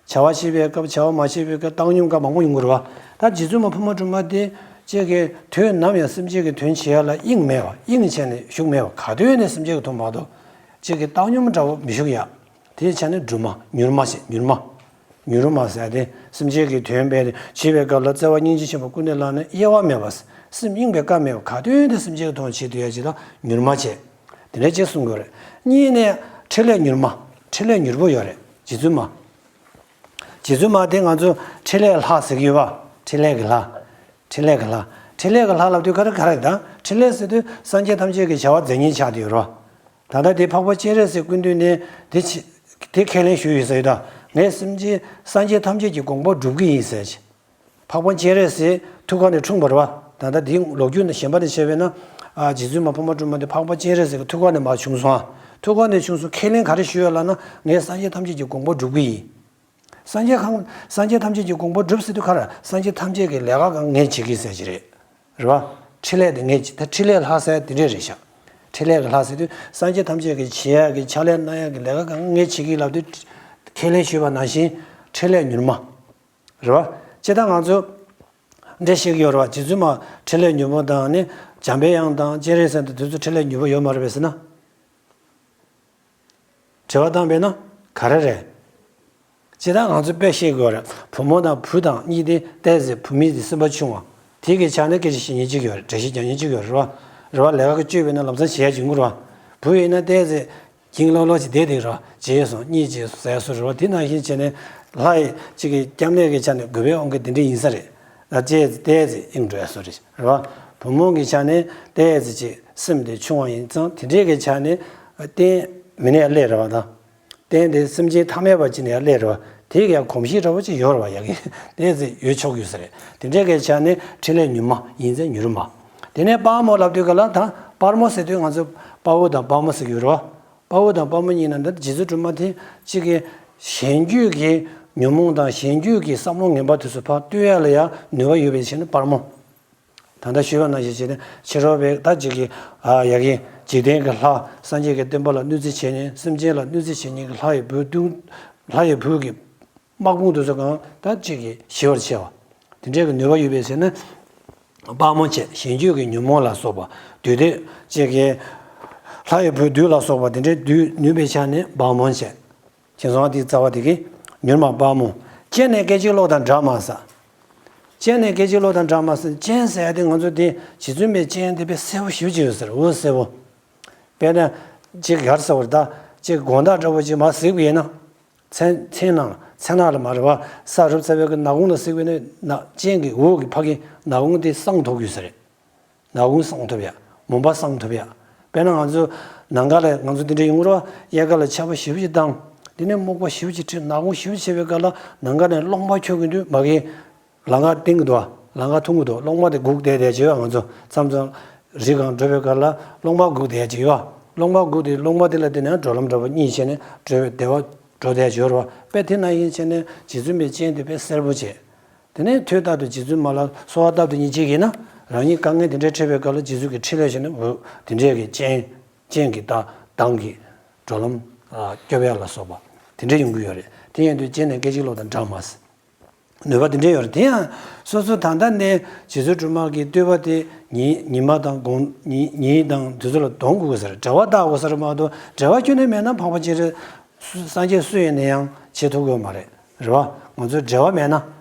ཚོ། བྱ་བ་བྱེད་པའི་སྐབས་བྱ་བ་མ་བྱེད་པའི་སྐབས་བཏང་སྙོམས་སྐབས་མང་པོ་ཡོང་གི་རེད་བ། ད་རྗེ་བཙུན་མ་འཕགས་མ་སྒྲོལ་མ་དེ་ཅིག་གི་དུས་ནམ་ཡང་སེམས་ཅན་གྱི་དོན་བྱེད་ཡ་ལ་གཡེང་མེད་པ་གཡེང་བྱས་ནས་བཞུགས་མེད་པ་ག་དུས་ནས་སེམས་ཅན་གྱི་དོན་མ་གཏོགས་ཅིག་གི་བཏང་སྙོམས་འདྲ་བོ་མི་བཞུགས་ཡ། དེའི་ཆ་ནས་སྒྲོལ་མ་མྱུར་མ་ཞེས་མྱུར་མ། མྱུར་མ་ཟེར་ཏེ་སེམས་ཅན་གྱི་དོན་འབད་དེ་བྱེད་པའི་སྐབས་ལ་བརྩེ་བ་སྙིང་རྗེ་ཆེན་པོ་ཀུན་ནས་བསླངས་ནས་གཡེལ་བ་མེད་པ། སེམས་གཡེང་བའི་སྐབས་མེད་པ་ག་དུས་དུ་སེམས་ཅན་གྱི་དོན་བྱེད་ཐུབ་ཡ་ཅིག་ལ་མྱུར་མ་བྱེད། དེ་འདྲ་ཅིག་གསུང་དགོས་རེད། གཉིས་ནས་ཕྲིན་ལས་མྱུར་མ། ཕྲིན་ལས་མྱུར་པོ་ཡོད་རེད་རྗེ་བཙུན་མ། རྗེ་བཙུན་མ་དེ་ང་ཚོ་ཕྲིན་ལས་ལྷ་ཟེར་གྱི་ཡོད་པ། ཕྲིན་ལས་ཀྱི་ལྷ། ཕྲིན་ལས་ཀྱི་ལྷ། ཕྲིན་ལས་ཀྱི་ལྷ་ལབ་དུས་ག་རེ་ག་རེ་ད། ཕྲིན་ལས་ཟེར་དུས་སངས་རྒྱས་ཐམས་ཅད་ཀྱི་བྱ་བ་མཛད་མཁན་ཆགས་བསྡད་ཡོད་རེད་པ། ད་ལྟ་དེ་འཕགས་པ་སྤྱན་རས་གཟིགས་སྐུ་མདུན་ནས་དེ་ཆི་དེ་ཁས་ལེན་ཞུས་ཡོད་ཟེར་ཡོད་ད། ངས་སེམས་ཅན་སངས་རྒྱས་ཐམས་ཅད་ཀྱི་དགོངས་པ་སྒྲུབ་ཀྱི་ཡིན་ཟེར་ཅིག་འཕགས་པ་སྤྱན་རས་གཟིགས་ཐུགས་ཀ་ནས་འཁྲུངས་པ་རེད་པ། ད་ལྟ་འདིའི་ལོ་རྒྱུས་ནང་གཞན་པ་ནས་བཤད་པས་ན། ཨ། རྗེ་བཙུན་མ་ཕུབ་མ་སྒྲོལ་མ་དེ་འཕགས་པ་སྤྱན་རས་གཟིགས་ཀྱི་ཐུགས་ཀ་ནས་མར་བྱུང་སོང་ཨ། ཐུགས་ཀ་ནས་བྱུང་སོང་། ཁས་ལེན་ག་རེ་ཞུས་ཡོད་ལབ་ན། ངས་སངས་རྒྱས་ཐམས་ཅད་ཀྱི་དགོངས་པ་སྒྲུབ་ཀྱི་ཡིན། སངས་རྒྱས་ཁང་། སངས་རྒྱས་ཐམས་ཅད་ཀྱི་དགོངས་པ་སྒྲུབ་ཟེར་དུས་ག་རེ། སངས་རྒྱས་ཐམས་ཅད་ཀྱི་ལས་ཀ་གང་ངས་བྱེད་ཀྱི་ཟེར་གྱི་རེད། རེད་པ། ཕྲིན་ལས་དེ་ངས་བྱེད། ད་ཕྲིན་ལས་ལྷ་ཟེར་དེ་འདྲས་རེད་ཤག་འཕྲིན་ལས་ཀྱི་ལྷ་ཟེར་དུས་སངས་རྒྱས་ཐམས་ཅད་ཀྱི་བྱེད་ཡག་གི་ཕྱག་ལས་གནང་ཡག་གི་ལས་ཀ་གང་ངས་བྱེད་ཀྱི་ལབ་དུས། ཁས་ལེན་ཞུས་པ་ནང་བཞིན་ཕྲིན་ལས་མྱུར་མ། རེད་པ། སྤྱིར་བཏང་ང་ཚོ་འདྲ་ཤེས་ཀྱི་ཡོད་རེད་པ། རྗེ་བཙུན་མ་ཕྲིན་ལས་མྱུར་མ་དང་ནི་འཇམ་པའི་དབྱངས་དང་སྤྱན་རས་གཟིགས་དང་དེ་ཚོ་ཕྲིན་ལས་མྱུར་མ་ཡོད་མ་རེད་པས་ཟེར་ན། དྲི་བ་བཏང་པས་ན་ག་རེ་རེད། སྤྱིར་བཏང་ང་ཚོ་དཔེ་ཤེས་དགོས་རེད། བུ་མོ་དང་བུ་དང་གཉིས་དེ་ཏོག་ཙམ་བུད་མེད་དེ་སེམས་པ་ཆུང་བ། དེ་གི་ཆ་ནས་སྐད་ཆ་བཤད་མཁན་གཅིག་ཡོད་རེད། འགྲེལ་བཤད་རྒྱག་མཁན་གཅིག་ཡོད་རེད་པ། རེད་པ། ལས་ཀ་གི་སྤྱོད་པས་ན་ལམ་སང་བྱེད་ཡག་ཅིག་ཡོང་གི་རེད་པ། བུ་ཡིན་ན་ཏོག་ཙམ་འགྱིང་ལོག་ལོག་ཅིག་བསྡད་བསྡད་རེད་པ། རྗེས་སོང་གཉིད་ཅིག་ཟ་ཡག་བཟོ་རེད་པ། དེ་ནང་བཞིན་བྱས་ནས་ལྷ་ཡི་གཅིག་གི་སྐྱབས་གནས་ཀྱི་ཆ་ནས་གུས་པས་དབང་གི་དེ་འདྲ་ཡིན་ས་རེད། ད་ཅེས་ཏོག་ཙམ་གཡེང་འགྲོ་ཡག་བཟོ་རེད། རེད་པ། བུ་མོ་གི་ཆ་ནས་ཏོག་ཙམ་ཅིག་སེམས་དེ་ཆུང་བ་ཡིན་ཙང་དེ་འདྲས་ཀྱི་ཆ་ནས་གཏན་མི་གནས་སླེབས་རེད་པ། ད། རྟེན་དེ་སེམས་ཅན་ཐ་མལ་པ་ཅིག་ནས་ཡར་སླེབས་རེད་པ། དེ་ཡང་གོམས་གཤིས་འདྲ་པོ་ཅིག་ཡོད་རེད་པ། ཡ་གི་དེ་ཚོ་ཡོད་ཆོག་ཡོད་ས་རེད། དེ་འདྲའི་གི་ཆ་ནས་ཕྲིན་ལས་མྱུར་མ་ཡིན་ཙང་མྱུར་མ། དེ་ནས་དཔའ་མོ་ལབ་དུས་ག་ལ་ད་དཔའ་མོ་ཟེར་དུས་ང་ཚོ་དཔའ་བོ་དང་དཔའ་མོ་ཟེར་གྱི་ཡོད་རེད་པ། དཔའ་བོ་དང་དཔའ་མོ་གཉིས་ནང་ད་རྗེ་བཙུན་སྒྲོལ་མ་དེ་གཅིག་གི་གཞན་རྒྱུད་ཀྱི་ཉོན་མོངས་དང་གཞན་རྒྱུད་ཀྱི་བསམ་བློ་ངན་པ་དེ་ཚོ་ཕར་གཏོར་ཡག་ལ་ཡང་ནུས་པ་ཡོད་པའི་ཆ་ནས་དཔའ་མོ། ད་ལྟ་ཞུས་པ་ནང་བཞིན་བྱས་ནས་ཕྱི་རོལ་པའི་ད་ཅིག་གི་ཨ་ཡ་གི་འཇིག་རྟེན་གྱི་ལྷ། སངས་རྒྱས་ཀྱི་བསྟན་པ་ལ་གནོད་འཚེ་བྱེད་མཁན། སེམས་ཅན་ལ་གནོད་འཚེ་བྱེད་མཁན་གྱི་ལྷ་ཡི་བུ་དུ། ལྷ་ཡི་བུ་གི་དམག་དཔུང་དེ་ཚོ་གང་ད་ཅིག་གི་ཞི་བར་བྱེད་པ། དེ་འདྲའི་གི་ནུས་པ་ཡོད་པས་ཟེར་ན། དཔའ་མོ་བྱས། གཞན་རྒྱུད་ཀྱི་ཉོན་མོངས་ལ་སོགས་པ་བདུད་སྡེ། ཅིག་གི་ལྷ་ཡི་བུ་བདུད་ལ་སོགས་པ་དེ་འདྲའི་བདུད་ནུས་པའི་ཆ་ནས་དཔའ་མོ་བྱས། ཁྱེད་ཚོ་དེའི་རྩ་བ་དེ་གི་མྱུར་མ་དཔའ་མོ། སྤྱན་ནས་སྐད་ཅིག་གློག་དང་འདྲ་མ་ཟེར། སྤྱན་ནས་སྐད་ཅིག་གློག་དང་འདྲ་མ་ཟེར། སྤྱན་ཟེར་ཡ་དེ་ང་ཚོ་དེ་རྗེ་བཙུན་མའི་སྤྱན་དེ་དཔེ་གསལ་པོ་ཞེ་པོ་ཅིག་ཡོད་ཟེར། འོད་གསལ་པོ། དཔེར་ན་ཅིག་ག་རེ་ཟེར་བ་རེད། ད་ཅིག་དགོང་དག་འདྲ་པོ་ཅིག་མར་གཟིགས་པ་ཡིན་ན། མཚན་མཚན་ནང་མཚན་ནག་ལ་མ་རེད་པ། ས་རུབ་ཚར་བའི་གི་ནག་ཁུང་ལ་གཟིགས་པ་ཡིན་ན་སྤྱན་གྱི་འོད་ཀྱི་ཕ་གི་ནག་ཁུང་དེ་སངས་ཐུབ་ཀྱི་ཡོད་ས་རེད། ནག་ཁུང་སངས་ཐུབ་ཡ། མུན་པ་སངས་ཐུབ་ཡ། དཔེར་ན་ང་ཚོ་ནམ་མཁའ་ལ་ང་ཚོ་འདི་འདྲ་ཡོང་གི་རེད་པ། གཡས་ག་ལ་ཆར་པ་ཞེ་པོ་ཅིག་བཏང་། དེ་ནས་སྨུག་པ་ཞེ་པོ་ཅིག་འཁྲིགས། ནག་ཁུང་ཞེ་པོ་ཅིག་བྱས་པའི་སྐབས་ལ་ནམ་མཁའ་ནས་གློག་དམར་འཁྱུག་གི་འདུག་མ་གི། ལམ་ཁ་སྟོན་གྱི་འདུག་པ། ལམ་ཁ་མཐོང་གི་འདུག་གློག་དམར་དེ་སྒུག་བསྡད་བསྡད་ཅིག་ཡོད་པ། ང་ཚོ་མཚམས་མཚམས་རི་སྒང་འགྲོ་བའི་སྐབས་ལ་གློག་དམར་སྒུག་བསྡད་ཅིག་ཡོད་པ། གློག་དམར་སྒུག་དེ་གློག་དམར་དེ་ལ་བརྟེན་ནས་འགྲོ་ལམ་འདྲ་པོ་གཉིས་བྱས་ནས་འགྲོ་བའི་བདེ་བ་འགྲོ་བསྡད་ཅིག་ཡོད་རེད་པ། དཔེ་དེ་ནང་བཞིན་བྱས་ནས་རྗེ་བཙུན་པའི་སྤྱན་དེ་དཔེ་གསལ་པོ་བྱས། དེ་ནས་དུས་རྟག་ཏུ་རྗེ་བཙུན་མ་ལ་གསོལ་བ་བཏབ་སྟེ་ཉིན་གཅིག་ཡིན་ན། རང་ཉིད་དཀའ་ངལ་དེ་འདྲའི་འཕྲད་པའི་སྐབས་ལ་རྗེ་བཙུན་གྱི་ཕྲིན་ལས་བྱས་ནས་འོ་དེ་འདྲའི་གི་སྤྱན། སྤྱན་གྱི་ད་མདངས་ཀྱིས་འགྲོ་ལམ་ཨ་སྐྱོབ་ཡ་ལ་སོགས་པ་དེ་འདྲ་ཡོང་གི་ཡོད་རེད། དེ་ཡིན་དུས་སྤྱན་ནས་སྐད་ཅིག་གློག་དང་འདྲ་མ་ཟེར། ནུས་པ་དེ་འདྲ་ཡོད་རེད། དེ་ཡང་སོ་སོ་ད་ལྟ་ནས་རྗེ་བཙུན་སྒྲོལ་མ་གི་བསྟོད་པ་དེ་ཉི་ཉི་མ་དང་དགོང་ཉི་ཉིན་དང་དུས་ཚོད་ལ་གཏོང་དགོས་ས་རེད། འབྲེལ་བ་བཏགས་དགོས་ས་རེད་མ་གཏོགས། འབྲེལ་བ་ཁྱོན་ནས་མེད་ན་འཕགས་པ་སྤྱན་རས་སངས་རྒྱས་སུ་ཡིན་ན་ཡང་བྱེད་ཐུབ་ཀྱི་ཡོད་མ་རེད། རེད་པ། ང་ཚོའི་འབྲེལ་བ་མེད་ན།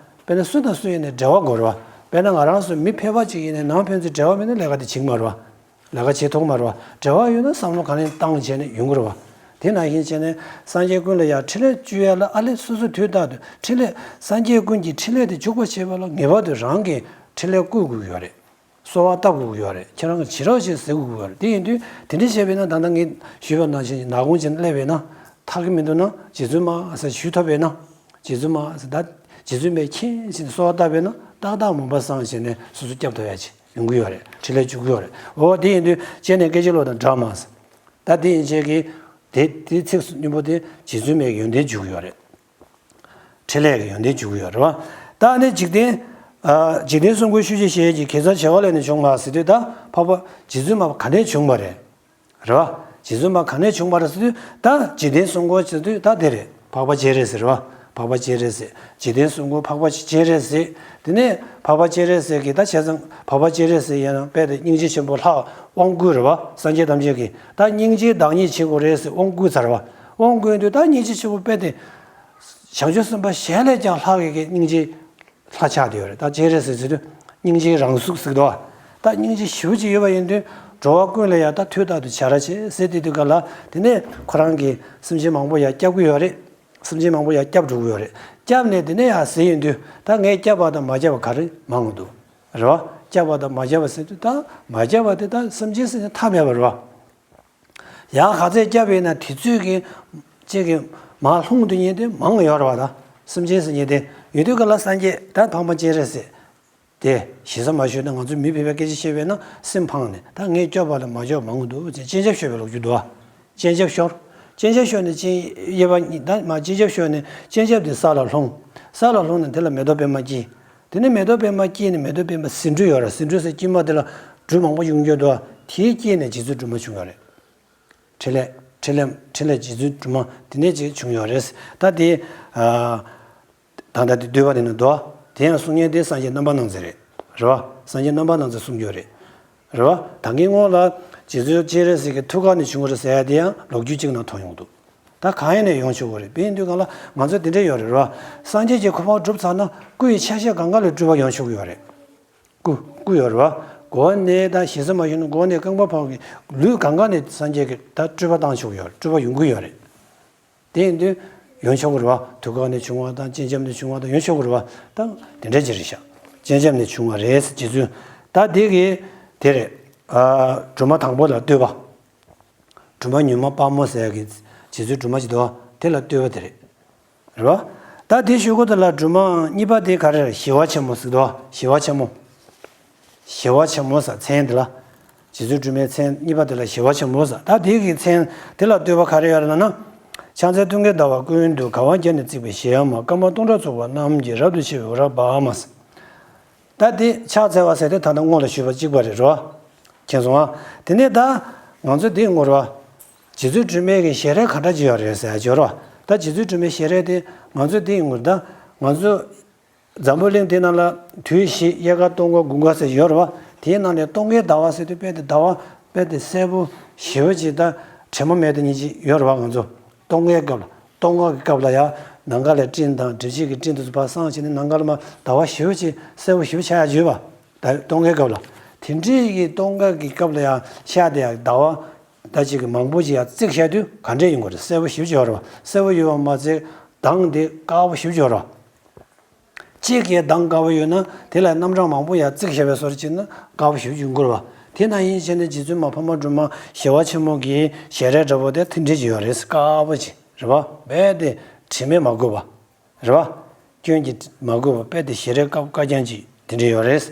དཔེར་ན་སུ་དང་སུ་ཡིན་ནའི་འབྲེལ་བ་དགོས་རེད་པ། དཔེར་ན་ང་རང་ཚོ་མི་ཕལ་པ་ཅིག་ཡིན་ནའི་ནང་ཕན་ཚུན་འབྲེལ་བ་མེད་ན་ལས་ཀ་དེ་བྱེད་ཀྱི་མ་རེད་པ། ལས་ཀ་བྱེད་ཐུབ་ཀྱི་མ་རེད་པ། འབྲེལ་བ་ཡོད་ན་བསམ་བློ་གང་ལེན་བཏང་བྱས་ནས་ཡོང་གི་རེད་པ། དེ་ནང་བཞིན་བྱས་ནས་སངས་རྒྱས་ཀུན་ལ་ཡང་ཕྲིན་ལས་བཅོལ་ཡ་ལ་ཨ་ལས་སོ་སོ་དུས་རྟག་ཏུ་ཕྲིན་ལས། སངས་རྒྱས་ཀུན་གྱི་ཕྲིན་ལས་དེ་འཇུག་པར་བྱེད་པ་ལ་ངེས་པར་དུ་རང་གིས་ཕྲིན་ལས་བསྐུལ་དགོས་ཀྱི་ཡོད་རེད། གསོལ་བ་བཏབ་དགོས་ཀྱི་ཡོད་རེད། ཁྱེད་རང་གིས་བྱེད་རོགས་བྱེད་ཟེར་དགོས་ཀྱི་ཡོད་རེད། དེ་ཡིན་དུས་དེ་འདྲ་བྱས་པས་ན་ད་ལྟ་ངས་ཞུས་པ་ནང་བཞིན་ནག་ཁུང་བྱས་ནས་སླེབས་པས་ན། ཐག་གི་མི་འདུག་ན་རྗེ་བཙུན་མ་ཟེར་ཞུས་ཐུབ་པས་ན། རྗེ་བཙུན་མ་ཟེར་ད་རྗེ་བཙུན་མས་མཁྱེན་བྱས་ནས་གསོལ་བ་བཏབ་པས་ན་ཏག་ཏག་མུན་པ་སངས་བྱས་ནས་སོ་སོ་སྐྱོབ་ཐུབ་ཡ་ཅིག་ཡོང་གི་ཡོད་རེད། ཕྲིན་ལས་འཇུག་གི་ཡོད་རེད། འོ་དེ་ཡིན་དུས་སྤྱན་ནས་སྐད་ཅིག་གློག་དང་འདྲ་མ་ཟེར། ད་དེ་ཡིན་བྱས་ཀྱི་དེ་དེའི་ཚིགས་སུ་སྙན་པོ་དེ་རྗེ་བཙུན་མའི་ཡོན་ཏན་འཇུག་གི་ཡོད་རེད། ཕྲིན་ལས་ཀྱི་ཡོན་ཏན་འཇུག་གི་ཡོད་རེད་པ། ད་ནི་འཇིག་རྟེན། ཨ། འཇིག་རྟེན་གསུམ་མགོན་ཤུལ་བཞི་ཞེས་བྱའི་གེ་སར་བྱེ་བ་ལས་ནི་བྱུང་ངོ་ཟེར་དུས་ད་འཕགས་པ་རྗེ་བཙུན་མ་ག་ནས་བྱུང་བ་རེད། རེད་པ། རྗེ་བཙུན་མ་ག་ནས་བྱུང་བ་རེད་ཟེར་དུས་ད་འཇིག་རྟེན་གསུམ་མགོན་ཟེར་དུས་ད་དེ་རེད། འཕགས་པ་སྤྱན་རས་གཟིགས་རེད་པ། འཕགས་པ་སྤྱན་རས་གཟིགས། འཇིག་རྟེན་གསུམ་མགོན་འཕགས་པ་སྤྱན་རས་གཟིགས། དེ་ནས་འཕགས་པ་སྤྱན་རས་གཟིགས་ཀྱིས་ད་བྱས་ཙང་འཕགས་པ་སྤྱན་རས་གཟིགས་ཡིན་ན་དཔེ་དེ་སྙིང་རྗེ་ཆེན་པོ་ལྷ་དབང་བསྐུར་རེད་པ། སངས་རྒྱས་ཐམས་ཅད་ཀྱིས་ད་སྙིང་རྗེའི་བདག་ཉིད་བྱེད་དགོས་རེད་ཟེར་དབང་བསྐུར་ཚར་བ། དབང་བསྐུར་དུས་ད་སྙིང་རྗེ་ཆེན་པོ་དཔེ་དེ། བྱང་ཆུབ་སེམས་དཔའ་གཞན་ལས་ཀྱང་ལྷག་གི་གི་སྙིང་རྗེའི་ལྷ་ཆགས་བསྡད་ཡོད་རེད། ད་སྤྱན་རས་གཟིགས་ཟེར་དུས་སྙིང་རྗེའི་རང་གཟུགས་ཟེར་གི་འདུག་པ། ད་སྙིང་རྗེ་ཞེ་པོ་ཅིག་ཡོད་པ་ཡིན་དུས་འགྲོ་བ་ཀུན་ལ་ཡང་ད་དུས་རྟག་ཏུ་བྱ་ར་བྱེད་ཟེར་དེ་དུས་ག་ལ་དེ་ནས་ཁོ་རང་གིས་སེམས་ཅན་མང་པོ་ཡང་སྐྱོབ་ཀྱི་ཡོད་རེད། སེམས་ཅན་མང་པོ་ཡང་བསྐྱབ་འགྲོ་གི་ཡོད་རེད། བསྐྱབ་ནས་དེ་ནས་ཡང་ཟེར་ཡོང་དུས་ད་ངས་བསྐྱབ་པ་དང་མ་བསྐྱབ་པ་ག་རེ་མང་གི་འདུག་རེད་བ། བསྐྱབ་པ་དང་མ་བསྐྱབ་པ་ཟེར་དུས་ད་མ་བསྐྱབ་པ་དེ་ད་སེམས་ཅན་ཟེར་ནས་ཐབས་མེད་པ་རེད་བ། ཡང་ག་ཚད་བསྐྱབ་པ་ཡིན་ན་དེ་ཚོད་ཀྱི་ཅིག་གི་མར་ལྷུང་དུས་ཉིན་དེ་མང་ཡོད་རེད་བ། ད་སེམས་ཅན་ཟེར་ཉིན་དེ་ཡོད་དུས་ག་ལ་སངས་རྒྱས་ད་འཕགས་མ་སྤྱན་རས་གཟིགས། དེ་ཞེ་ས་མ་ཞུས་ན་ང་ཚོ་མི་ཕལ་པའི་སྐད་ཆ་བཤད་པས་ན་སེམས་ཕངས་ནས་ད་ངས་སྐྱོབ་པ་ལ་མ་སྐྱོབ་མང་པོ་འདུག་ཅེས་སྤྱན་ཆབ་ཤོར་བའི་ལོ་རྒྱུས་འདུག་ཨ། སྤྱན་ཆབ་ཤོར། སྤྱན་ཆབ་ཤོར་ནས་སྤྱན་གཡས་པ་གཉིས་ད་མ་སྤྱན་ཆབ་ཤོར་ནས་སྤྱན་ཆབ་དེ་ས་ལ་ལྷུང་། ས་ལ་ལྷུང་ནས་དེ་ལ་མེ་ཏོག་པད་མ་སྐྱེས། དེ་ནས་མེ་ཏོག་པད་མ་སྐྱེས་ནས་མེ་ཏོག་པད་མ་ཟེའུ་འབྲུ་ཡོད་ར། ཟེའུ་འབྲུ་ཟེར་དཀྱུས་མ་དེ་ལ་འབྲུ་མང་པོ་ཡོང་རྒྱུ་འདུག་ཨ། དེའི་སྐྱེས་ནས་རྗེ་བཙུན་སྒྲོལ་མ་བྱུང་ཡོད་རེད། འཕྲིན་ལས་འཕྲིན་ལས་འཕྲིན་ལས་རྗེ་བཙུན་སྒྲོལ་མ་དེ་ནས་ཅིག་བྱུང་ཡོད་རེད། ད་དེ་ད་ལྟ་དེ་བསྟོད་པ་དེ་ནི་འདུག་དེ་ཡང་གསུང་མཁན་དེ་སངས་རྒྱས་རྣམ་པར་སྣང་མཛད་རེད། རེད་བ། སངས་རྒྱས་རྣམ་པར་སྣང་མཛད་གསུང་རྒྱུ་རེད། རེད་བ། ད་གིན་སྔོན་ལ་རྗེ་བཙུན་སྤྱན་རས་གཟིགས་ཀྱི་ཐུགས་ཀ་ནས་བྱུང་བ་རེད་ཟེར་ཡ་དེ་ཡང་ལོ་རྒྱུས་གཅིག་ནང་ཐོན་ཡོང་འདུག་ད་གང་ཡིན་ནས་ཡོང་ཆོག་གི་རེད། དཔེ་ཡིན་དུས་གང་ལ་ང་ཚོ་དེ་འདྲ་ཡོད་རེད་རེད་བ། སངས་རྒྱས་ཀྱི་གོ་འཕང་སྒྲུབ་ཚར་ན་སྐུ་ཡི་ཆ་ཤས་གང་ག་ལས་སྤྲུལ་པ་ཡོང་ཆོག་གི་ཡོད་རེད། སྐུ་སྐུ་ཡོད་རེད་བ། གོ་བ་ནས་ད་ཞེ་ས་མ་ཞུས་ན་གོ་བ་ནས་རྐང་པ་ཕར་གི་ལུས་གང་ག་ནས་སངས་རྒྱས་ཀྱི་ད་སྤྲུལ་པ་བཏང་ཆོག་གི་ཡོད་རེད། སྤྲུལ་པ་ཡོང་གི་ཡོད་རེད། དེ་ཡིན་དུས་ཡོང་ཆོག་གི་རེད་བ། ཐུགས་ཀ་ནས་བྱུང་བ་དང་སྤྱན་ཆབ་ནས་བྱུང་བ་དང་ཡོང་ཆོག་གི་རེད་བ། ད་དེ་འདྲ་ཅིག་རེད་ཤག་སྤྱན་ཆབ་ནས་བྱུང་བ་རེད་རྗེ་བཙུན། ད་དེ་གི་དེ་རེད། ཨ། སྒྲོལ་མ་དང་པོ་ལ་བསྟོད་པ། སྒྲོལ་མ་མྱུར་མ་དཔའ་མོ་ཟེར་ཡ་གི་རྗེ་བཙུན་སྒྲོལ་མ་ཅིག་འདུག་བ། དེ་ལ་བསྟོད་པ་དེ་རེད། རེད་བ། ད་དེ་ཞུ་གོ་དེ་ལ་སྒྲོལ་མ་གཉིས་པ་དེ་ག་རེ་རེད། ཞི་བ་ཆེན་མོ་ཟེར་འདུག་བ། ཞི་བ་ཆེན་མོ། ཞི་བ་ཆེན་མོ་ཟེར་མཚན་དེ་ལ། རྗེ་བཙུན་སྒྲོལ་མའི་མཚན་གཉིས་པ་དེ་ལ་ཞི་བ་ཆེན་མོ་ཟེར། ད་དེ་གི་མཚན་དེ་ལ་བསྟོད་པ་ག་རེ་ཡོད་རེད་ལབ་ན། ཕྱག་འཚལ་སྟོན་ཀའི་ཟླ་བ་ཀུན་ཏུ་དགའ་བ་བརྒྱ་ནི་བརྩེགས་པའི་གཞལ་ཡས་མ། སྐར་མ་སྟོང་ཕྲག་ཚོགས་པ་རྣམས་ཀྱིས་རབ་ཏུ་ཕྱེ་བའི་འོད་རབ་འབར་མ་ཟེར། ད་དེ་ཕྱག་འཚལ་བ་ཟེར་དེ་ད་ལྟ་སྔོན་ལ་ཞུས་པ་གཅིག་པ་རེད་རོ། མཁྱེན་སོང་ཨ། དེ་ནས་ད་ང་ཚོ་དེ་ངོ་ར། རྗེ་བཙུན་སྒྲོལ་མའི་གི་ཞལ་རས་ག་འདྲ་ཅིག་ཡོད་རེད་ཟེར་ཡ་ཅིག་ཡོད་རེད་བ། ད་རྗེ་བཙུན་སྒྲོལ་མའི་ཞལ་རས་དེ་ང་ཚོ་དེ་ངོ་ར་ད་ང་ཚོ་འཛམ་བུ་གླིང་དེ་ནང་ལ་དུས་བཞི་དབྱར་ཁ་སྟོན་ཁ་དགུན་ཁ་ཟེར་ཡོད་རེད་བ། དེའི་ནང་ནས་སྟོན་ཁའི་ཟླ་བ་ཟེར་དུས་དཔེ་དེ་ཟླ་བ་དཔེ་དེ་སེར་པོ་ཞེ་པོ་ཅིག་ད་དྲི་མ་མེད་དེ་ཉིད་ཅིག་ཡོད་རེད་བ། ང་ཚོ་སྟོན་ཁའི་སྐབས་ལ་སྟོན་ཁ་གི་སྐབས་ལ་ཡང་ནམ་མཁའ་ལ་སྤྲིན་དང་དྲི་ཆུ་གི་སྤྲིན་དེ་ཚོ་ཕར་སངས་བྱས་ནས་ནམ་མཁའ་ལ་མར་ཟླ་བ་ཞེ་པོ་ཅིག་སེར་པོ་ཞེ་པོ་ཆགས་ཡ་ཅིག་ཡོད་བ། ད་སྟོན་ཁའི་སྐབས་ལ། དེ་འདྲའི་གི་སྟོན་ཁ་གི་སྐབས་ལ་ཡང་ཤར་དེ་ཡང་ཟླ་བ་ད་ཅིག་གི་མང་པོ་ཅིག་ཡང་བརྩེགས་ཤར་དུས་ག་འདྲས་ཡོང་གི་རེད། སེར་པོ་ཞེ་པོ་ཅིག་ཡོད་རེད་བ། སེར་པོ་ཡོད་པ་མ་ཟད་མདངས་དེ་དཀར་པོ་ཞེ་པོ་ཅིག་ཡོད་རེད་བ། གཅིག་གི་མདངས་དཀར་པོ་ཡོད་ན་དེ་ལ་རྣམ་གྲངས་མང་པོ་ཡང་བརྩེགས་བཞག་པའི་བཟོ་འདྲ་བྱས་ན་དཀར་པོ་ཞེ་པོ་ཅིག་ཡོང་གི་རེད་བ། དེ་ནང་བཞིན་བྱས་ནས་རྗེ་བཙུན་མ་འཕགས་མ་སྒྲོལ་མ་ཞི་བ་ཆེན་མོ་གི་ཞལ་རས་འདྲ་པོ་དེ་དེ་འདྲས་ཅིག་ཡོད་རེད། དཀར་པོ་ཅིག་རེད་བ། རྦད་དེ་དྲི་མས་མ་གོས་པ། རེད་བ། སྐྱོན་གྱིས་མ་གོས་པ་དཔེ་དེ་ཞལ་རས་དཀར་པོ་དཀར་རྐྱང་ཅིག་དེ་འདྲས་ཡོད་རེད།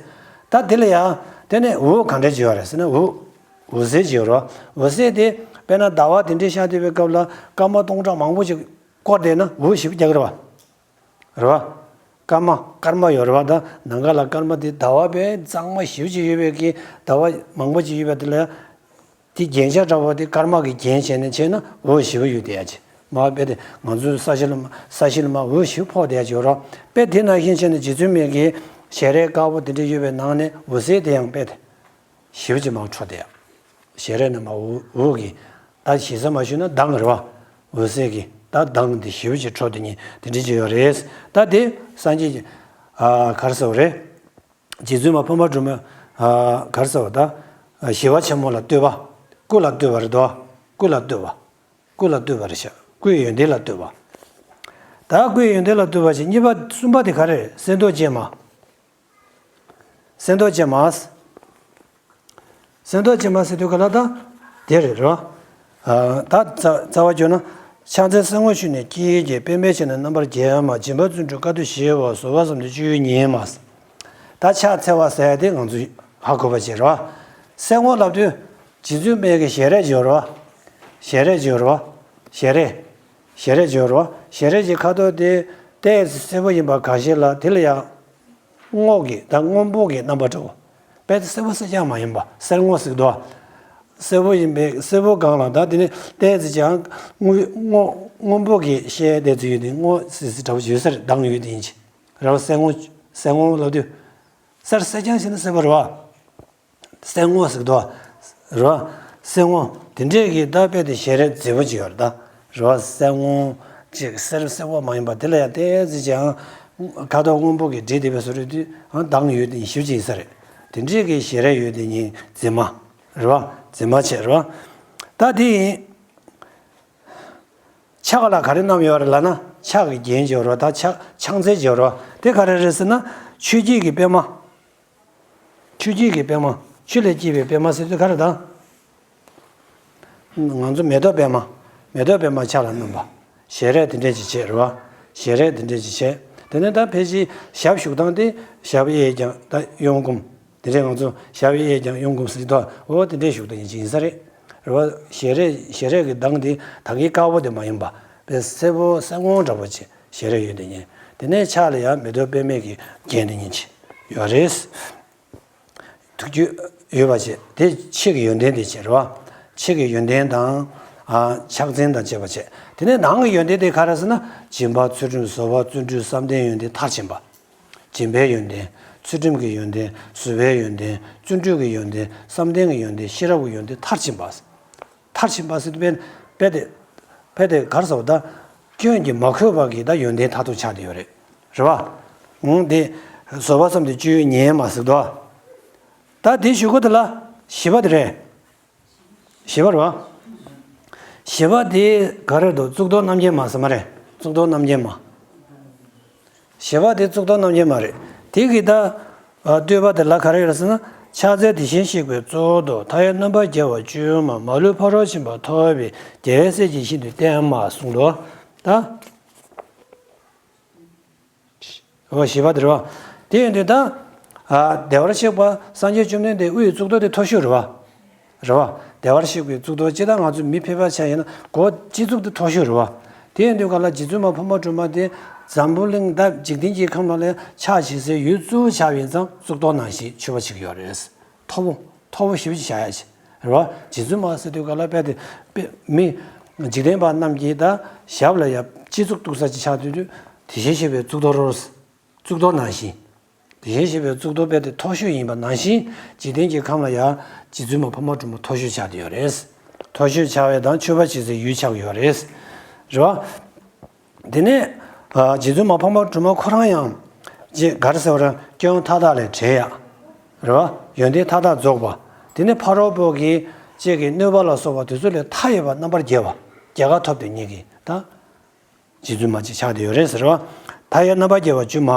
ད་དེ་ལ་ཡང་དེ་ནས་འོད་ག་འདྲས་ཅིག་ཡོད་རེད་ཟེར་ན་འོད། འོད་ཟེར་ཅིག་ཡོད་རེད་བ། འོད་ཟེར་དེ་དཔེར་ན་ཟླ་བ་དེ་འདྲས་ཤར་བསྡད་པའི་སྐབས་ལ་སྐར་མ་སྟོང་ཕྲག་མང་པོ་ཅིག་བསྐོར་བསྡད་ན་འོད་ཞེ་པོ་རྒྱག་གི་རེད་བ། རེད་བ། སྐར་མ་སྐར་མ་ཡོད་རེད་བ། ད་ནམ་མཁའ་ལ་སྐར་མ་དེ་ཟླ་བ་དཔེ་གཙང་མ་ཞེ་པོ་ཅིག་ཡོད་པའི་གི་ཟླ་བ་མང་པོ་ཅིག་ཡོད་པ་དེ་ལ་དེ་རྒྱན་ཆ་འདྲ་པོ་དེ་སྐར་མ་གི་རྒྱན་བྱས་ནས་བྱས་ན་འོད་ཞེ་པོ་ཡོད་བསྡད་ཡ་ཅིག་མ་དཔེ་དེ་ང་ཚོའི་ས་གཞི་ལ་མ་ས་གཞི་ལ་མ་འོད་ཞེ་པོ་ཕོག་བསྡད་ཡ་ཅིག་ཡོད་རེད་བ། དཔེ་དེ་ནང་བཞིན་བྱས་ནས་རྗེ་བཙུན་མའི་གི་ཞལ་རས་དཀར་པོ་དེ་འདྲ་ཡོད་པའི་ནང་ནས་འོད་ཟེར་དེ་ཡང་དཔེ་དེ། ཞེ་པོ་ཅིག་མང་འཕྲོ་དེ། ཞལ་རས་རྣམ་པ་འོ་འོ་གི། ད་ཞེ་ས་མ་ཞུས་ན་མདངས་རེད་བ། འོད་ཟེར་གི་ད་མདངས་འདི་ཞེ་པོ་ཅིག་འཕྲོ་དེ་ཉིད་དེ་འདྲ་ཅིག་ཡོད་རེད། ད་དེ་སངས་རྒྱས་ཀྱི་ཨ་ག་རེ་ཟེར་བ་རེད། རྗེ་བཙུན་མ་འཕགས་མ་སྒྲོལ་མ་ཨ་ག་རེ་ཟེར་བ་ད་ཞི་བ་ཆེན་མོ་ལ་བསྟོད་པ། སྐུ་ལ་བསྟོད་པ་རེད་དོ། སྐུ་ལ་བསྟོད་པ། སྐུ་ལ་བསྟོད་པ་རེད་ཤག་སྐུའི་ཡོན་ཏན་ལ་བསྟོད་པ། ད་སྐུའི་ཡོན་ཏན་ལ་བསྟོད་པ་ཞིག་གཉིས་པ་གསུམ་པ་དེ་ག་རེ་རེད། གསེར་མདོག་ཅན་མ། གསེར་མདོག་ཅན་མ། གསེར་མདོག་ཅན་མ་ཟེར་དུས་ག་ལ་ད་དེ་རེད་རོ། ད་རྩ་རྩ་བ་བརྗོད་ན། ཕྱག་འཚལ་གསེར་སྔོ་ཞུས་ནས་ཀྱེ་ཀྱེ། པདྨས་ཕྱེ་ནས་རྣམ་པར་རྒྱལ་མ། སྦྱིན་པ་བརྩོན་འགྲུས་དཀའ་ཐུབ་ཞི་བ། གཟུ་བ་བསམ་དོན་སྤྱོད་ཡུལ་ཉིད་མ། ད་ཕྱག་འཚལ་བ་ཟེར་ཡ་དེ་ང་ཚོས་ཧ་གོ་བ་བྱེད་རོ། གསེར་སྔོ་ལབ་དུས་རྗེ་བཙུན་མའི་གི་ཞལ་རས་ཅིག་ཡོད་རོ། ཞལ་རས་ཅིག་ཡོད་རོ། ཞལ་རས། ཞལ་རས་ཅིག་ཡོད་རོ། ཞལ་རས་ཀྱི་ཁ་དོག་དེ་ཏོག་ཙམ་སེར་པོ་ཡིན་པ་འགའ་ཞིག་ལ་དེ་ལ་ཡང་། སྔོ་གི་ད་སྔོན་པོ་གི་རྣམ་པ་འདྲ་བོ། དཔེ་དེ་སེར་པོ་སེར་རྐྱང་མ་ཡིན་པ་སེར་སྔོ་ཟེར་གི་འདུག་སེར་པོ་ཡིན་པའི་སེར་པོ་སྒང་ལ་ད་དེ་ནི་ཏོག་ཙམ་ཀྱང་སྔོ་སྔོ་སྔོན་པོ་གི་ཤེལ་དེ་ཚོ་ཡོད་དེ་སྔོ་སི་སི་འདྲ་བོ་ཡོད་ས་རེད། མདངས་ཡོད་དེ་ཡིན་གྱི་རེད་བ། སེར་སྔོ་སེར་སྔོ་ལབ་དུས་སེར་སེར་རྐྱང་ཞིག་ནི་སེར་པོ་རེད་བ། སེར་སྔོ་ཟེར་གི་འདུག་བ། རེད་བ། སེར་སྔོ་དེ་འདྲས་ཀྱི་ད་དཔེ་དེ་ཞལ་རས་མཛེས་པོ་ཅིག་ཡོད་རེད་ད། རེད་བ། སེར་སྔོ་ཅིག་སེར་སེར་པོ་མ་ཡིན་པ་དེ་ལ་ཡང་ཏོག་ཙམ་ཀྱང་ཁ་དོག་སྔོན་པོ་གིས་སྦྲེལ་བསྡད་པའི་བཟོ་འདྲ་དེ་མདངས་ཡོད་དེ་ཞིབ་ཅིག་ཡིན་ས་རེད། དེ་འདྲས་ཀྱི་ཞལ་རས་ཡོད་དེ་ཉིད་མཛེས་མ། རེད་བ། མཛེས་མ་བྱས་རེད་བ། ད་དེ་ཡིན། ཕྱག་ལ་ག་རེ་བསྣམས་ཡོད་རེད་ལབ་ན་ ཕྱག་གི་རྒྱན་བྱེད་རོགས། ད་ཕྱག་ཕྱག་འཚལ་བྱེད་རོགས། དེ་ག་རེ་རེད་ཟེར་ན། ཆུ་སྐྱེས་ཀྱི་པད་མ། ཆུ་སྐྱེས་ཀྱི་པད་མ། ཆུ་ལས་སྐྱེས་པའི་པད་མ་ཟེར་དུས་ག་རེ་དང་། ང་ཚོ་མེ་ཏོག་པད་མ། མེ་ཏོག་པད་མ་ཕྱག་ལ་བསྣམས་པ། ཞལ་རས་དེ་འདྲས་ཅིག་བྱས་རེད་བ། ཞལ་རས་དེ་འདྲས་ཅིག་བྱས། དེ་ནས་ད་ཕལ་ཆེར་ཞབས་བཞུགས་སྟངས་དེ་ཞབས་གཡས་བརྐྱངས་ད་གཡོན་བསྐུམ། དེ་འདྲས་ང་ཚོ་ཞབས་གཡས་བརྐྱངས་གཡོན་བསྐུམ་ཟེར་དུས། འོ་དེ་འདྲས་བཞུགས་སྟངས་ཡིན་གྱི་ཡིན་ས་རེད། རེད་བ། ཞལ་རས་ཞལ་རས་ཀྱི་གདངས་དེ་ད་གིན་དཀར་པོ་དེ་མ་ཡིན་པ། དཔེ་སེར་པོ་སེར་སྔོ་འདྲ་པོ་བྱས། ཞལ་རས་ཡོད་དེ་ཉིད། དེ་ནས་ཕྱག་ལ་ཡང་མེ་ཏོག་པད་མའི་གི་རྒྱན་དེ་ཉིད་ཅིག་ཡོད་རེད། ཐུགས་རྒྱུད་ཡོད་པ་བྱས། དེ་ཕྱི་གི་ཡོན་ཏན་དེ་བྱས་རེད་བ། ཕྱི་གི་ཡོན་ཏན་དང་། ཨ། ཕྱག་མཚན་དང་བཅས་པ་བྱས། དེ་ནས་ནང་གི་ཡོན་ཏན་དེ་ག་རེ་ཟེར་ན། སྦྱིན་པ་ཚུལ་ཁྲིམས་བཟོད་པ་བརྩོན་འགྲུས་བསམ་གཏན་ཡོན་ཏན་མཐར་ཕྱིན་པ། སྦྱིན་པའི་ཡོན་ཏན། ཚུལ་ཁྲིམས་ཀྱི་ཡོན་ཏན། བཟོད་པའི་ཡོན་ཏན། བརྩོན་འགྲུས་ཀྱི་ཡོན་ཏན། བསམ་གཏན་གྱི་ཡོན་ཏན། ཤེས་རབ་ཀྱི་ཡོན་ཏན་མཐར་ཕྱིན་པ། མཐར་ཕྱིན་པ་ཟེར་དུས་དཔེ་དཔེ་དེ། དཔེ་དེ་ག་རེ་ཟེར་བ་ད། སྐྱོན་གྱིས་མ་གོས་པ་གི་ད་ཡོན་ཏན་མཐར་ཐུག་ཆགས་བསྡད་ཡོད་རེད། རེད་བ། ཨང་། དེ་བཟོད་པ་བསམ་གཏན་བཅུ་ཡོད་ཉན་མ་ཟེར་དོ། ད་དེ་ཞུ་གོ་དེ་ལ་བཞི་པ་དེ་རེད། བཞི་པ་རེད་བ། བཞི་པ་དེ་ག་རེ་འདུག་གཙུག་ཏོར་རྣམ་བརྒྱན་མ་ཟེར་མ་རེད། གཙུག་ཏོར་རྣམ་བརྒྱན་མ། བཞི་པ་དེ་གཙུག་ཏོར་རྣམ་བརྒྱན་མ་རེད། དེ་གི་ད། ཨ། བསྟོད་པ་དེ་ལ་ག་རེ་ཡོད་ཟེར་ན། ཕྱག་འཚལ་དེ་བཞིན་གཤེགས་པའི་གཙུག་ཏོར། མཐའ་ཡས་རྣམ་པར་རྒྱལ་བ་བཅོས་མ། མ་ལུས་ཕ་རོལ་ཕྱིན་པ་ཐོབ་པའི། རྒྱལ་བའི་སྲས་ཀྱིས་ཤིན་ཏུ་བསྟེན་མ་གསུངས་འདུག་ད། འོ་བཞི་པ་དེ་རེད་བ། དེ་ཡིན་དུས་ད། ཨ། བདེ་བར་གཤེགས་པ་སངས་རྒྱས་བཅོམ་ལྡན་འདས་དབུ་ཡི་གཙུག་ཏོར་དེ་མཐོ་ཤོས་རེད་བ། རེད་བ། བདེ་བར་གཤེགས་པའི་གཙུག་ཏོར་སྤྱིར་བཏང་ང་ཚོ་མི་ཕལ་པ་ཆ་ཡིན་ན་སྒོ་སྤྱི་གཙུག་དེ་མཐོ་ཤོས་རེད་བ། དེ་ཡིན་དུས་ག་ལ་རྗེ་བཙུན་མ་འཕགས་མ་སྒྲོལ་མ་དེ་འཛམ་བུ་གླིང་ད་འཇིག་རྟེན་གྱི་ཁམས་ལ་ལས་ཕྱག་བྱེད་སའི་ཡུལ་གཙོ་བོ་ཆགས་པ་ཡིན་ཙང་གཙུག་ཏོར་ནང་བཞིན་མཆོད་པ་བྱེད་ཀྱི་ཡོད་རེད། མཐོ་པོ་མཐོ་པོ་ཞེ་པོ་ཅིག་བྱ་ཡ་ཅིག་རེད་བ། རྗེ་བཙུན་མ་ཟེར་དུས་ག་ལ་དཔེ་དེ་དཔེ་མི་འཇིག་རྟེན་པ་རྣམས་ཀྱིས་ད་ཞབས་ལ་ཡ་སྤྱི་གཙུག་གཏུག་ས་ཅིག་ཆགས་དུས་དུས་དེ་བཞིན་གཤེགས་པའི་གཙུག་ཏོར་རོ། གཙུག་ཏོར་ནང་བཞིན། དེ་བཞིན་གཤེགས་པའི་གཙུག་ཏོར་དཔེ་དེ་མཐོ་ཤོས་ཡིན་པ་ནང་བཞིན་འཇིག་རྟེན་གྱི་ཁམས་ལ་ཡང་རྗེ་བཙུན་མ་འཕགས་མ་སྒྲོལ་མ་མཐོ་ཤོས་ཆགས་བསྡད་ཡོད་རེད། མཐོ་ཤོས་ཆགས་པའི་དང་མཆོད་པ་བྱེད་སའི་ཡུལ་ཆགས་ཡོད་རེད། རེད་བ། དེ་ནས། ཨ། རྗེ་བཙུན་མ་འཕགས་མ་སྒྲོལ་མ་ཁོ་རང་ཡང་། རྗེ་ག་རེ་ཟེར་བ་རེད། སྐྱོན་མཐའ་དག་ལས་བྲལ་ཡག་རེད་བ། ཡོན་ཏན་མཐའ་དག་རྫོགས་པ། དེ་ནས་ཕ་རོལ་པོ་གི་ཅིག་གི་གནོད་པ་ལ་སོགས་པ་དེ་ཚོ་ལས་མཐའ་ཡས་པ་རྣམ་པར་རྒྱལ་བ། རྒྱལ་ཁ་ཐོབ་དེ་ཉིད་ཀྱི་ད། རྗེ་བཙུན་མ་ཅིག་ཆགས་བསྡད་ཡོད་རེད་ཟེར་བ། མཐའ་ཡས་རྣམ་པར་རྒྱལ་བ་བཅོས་མ།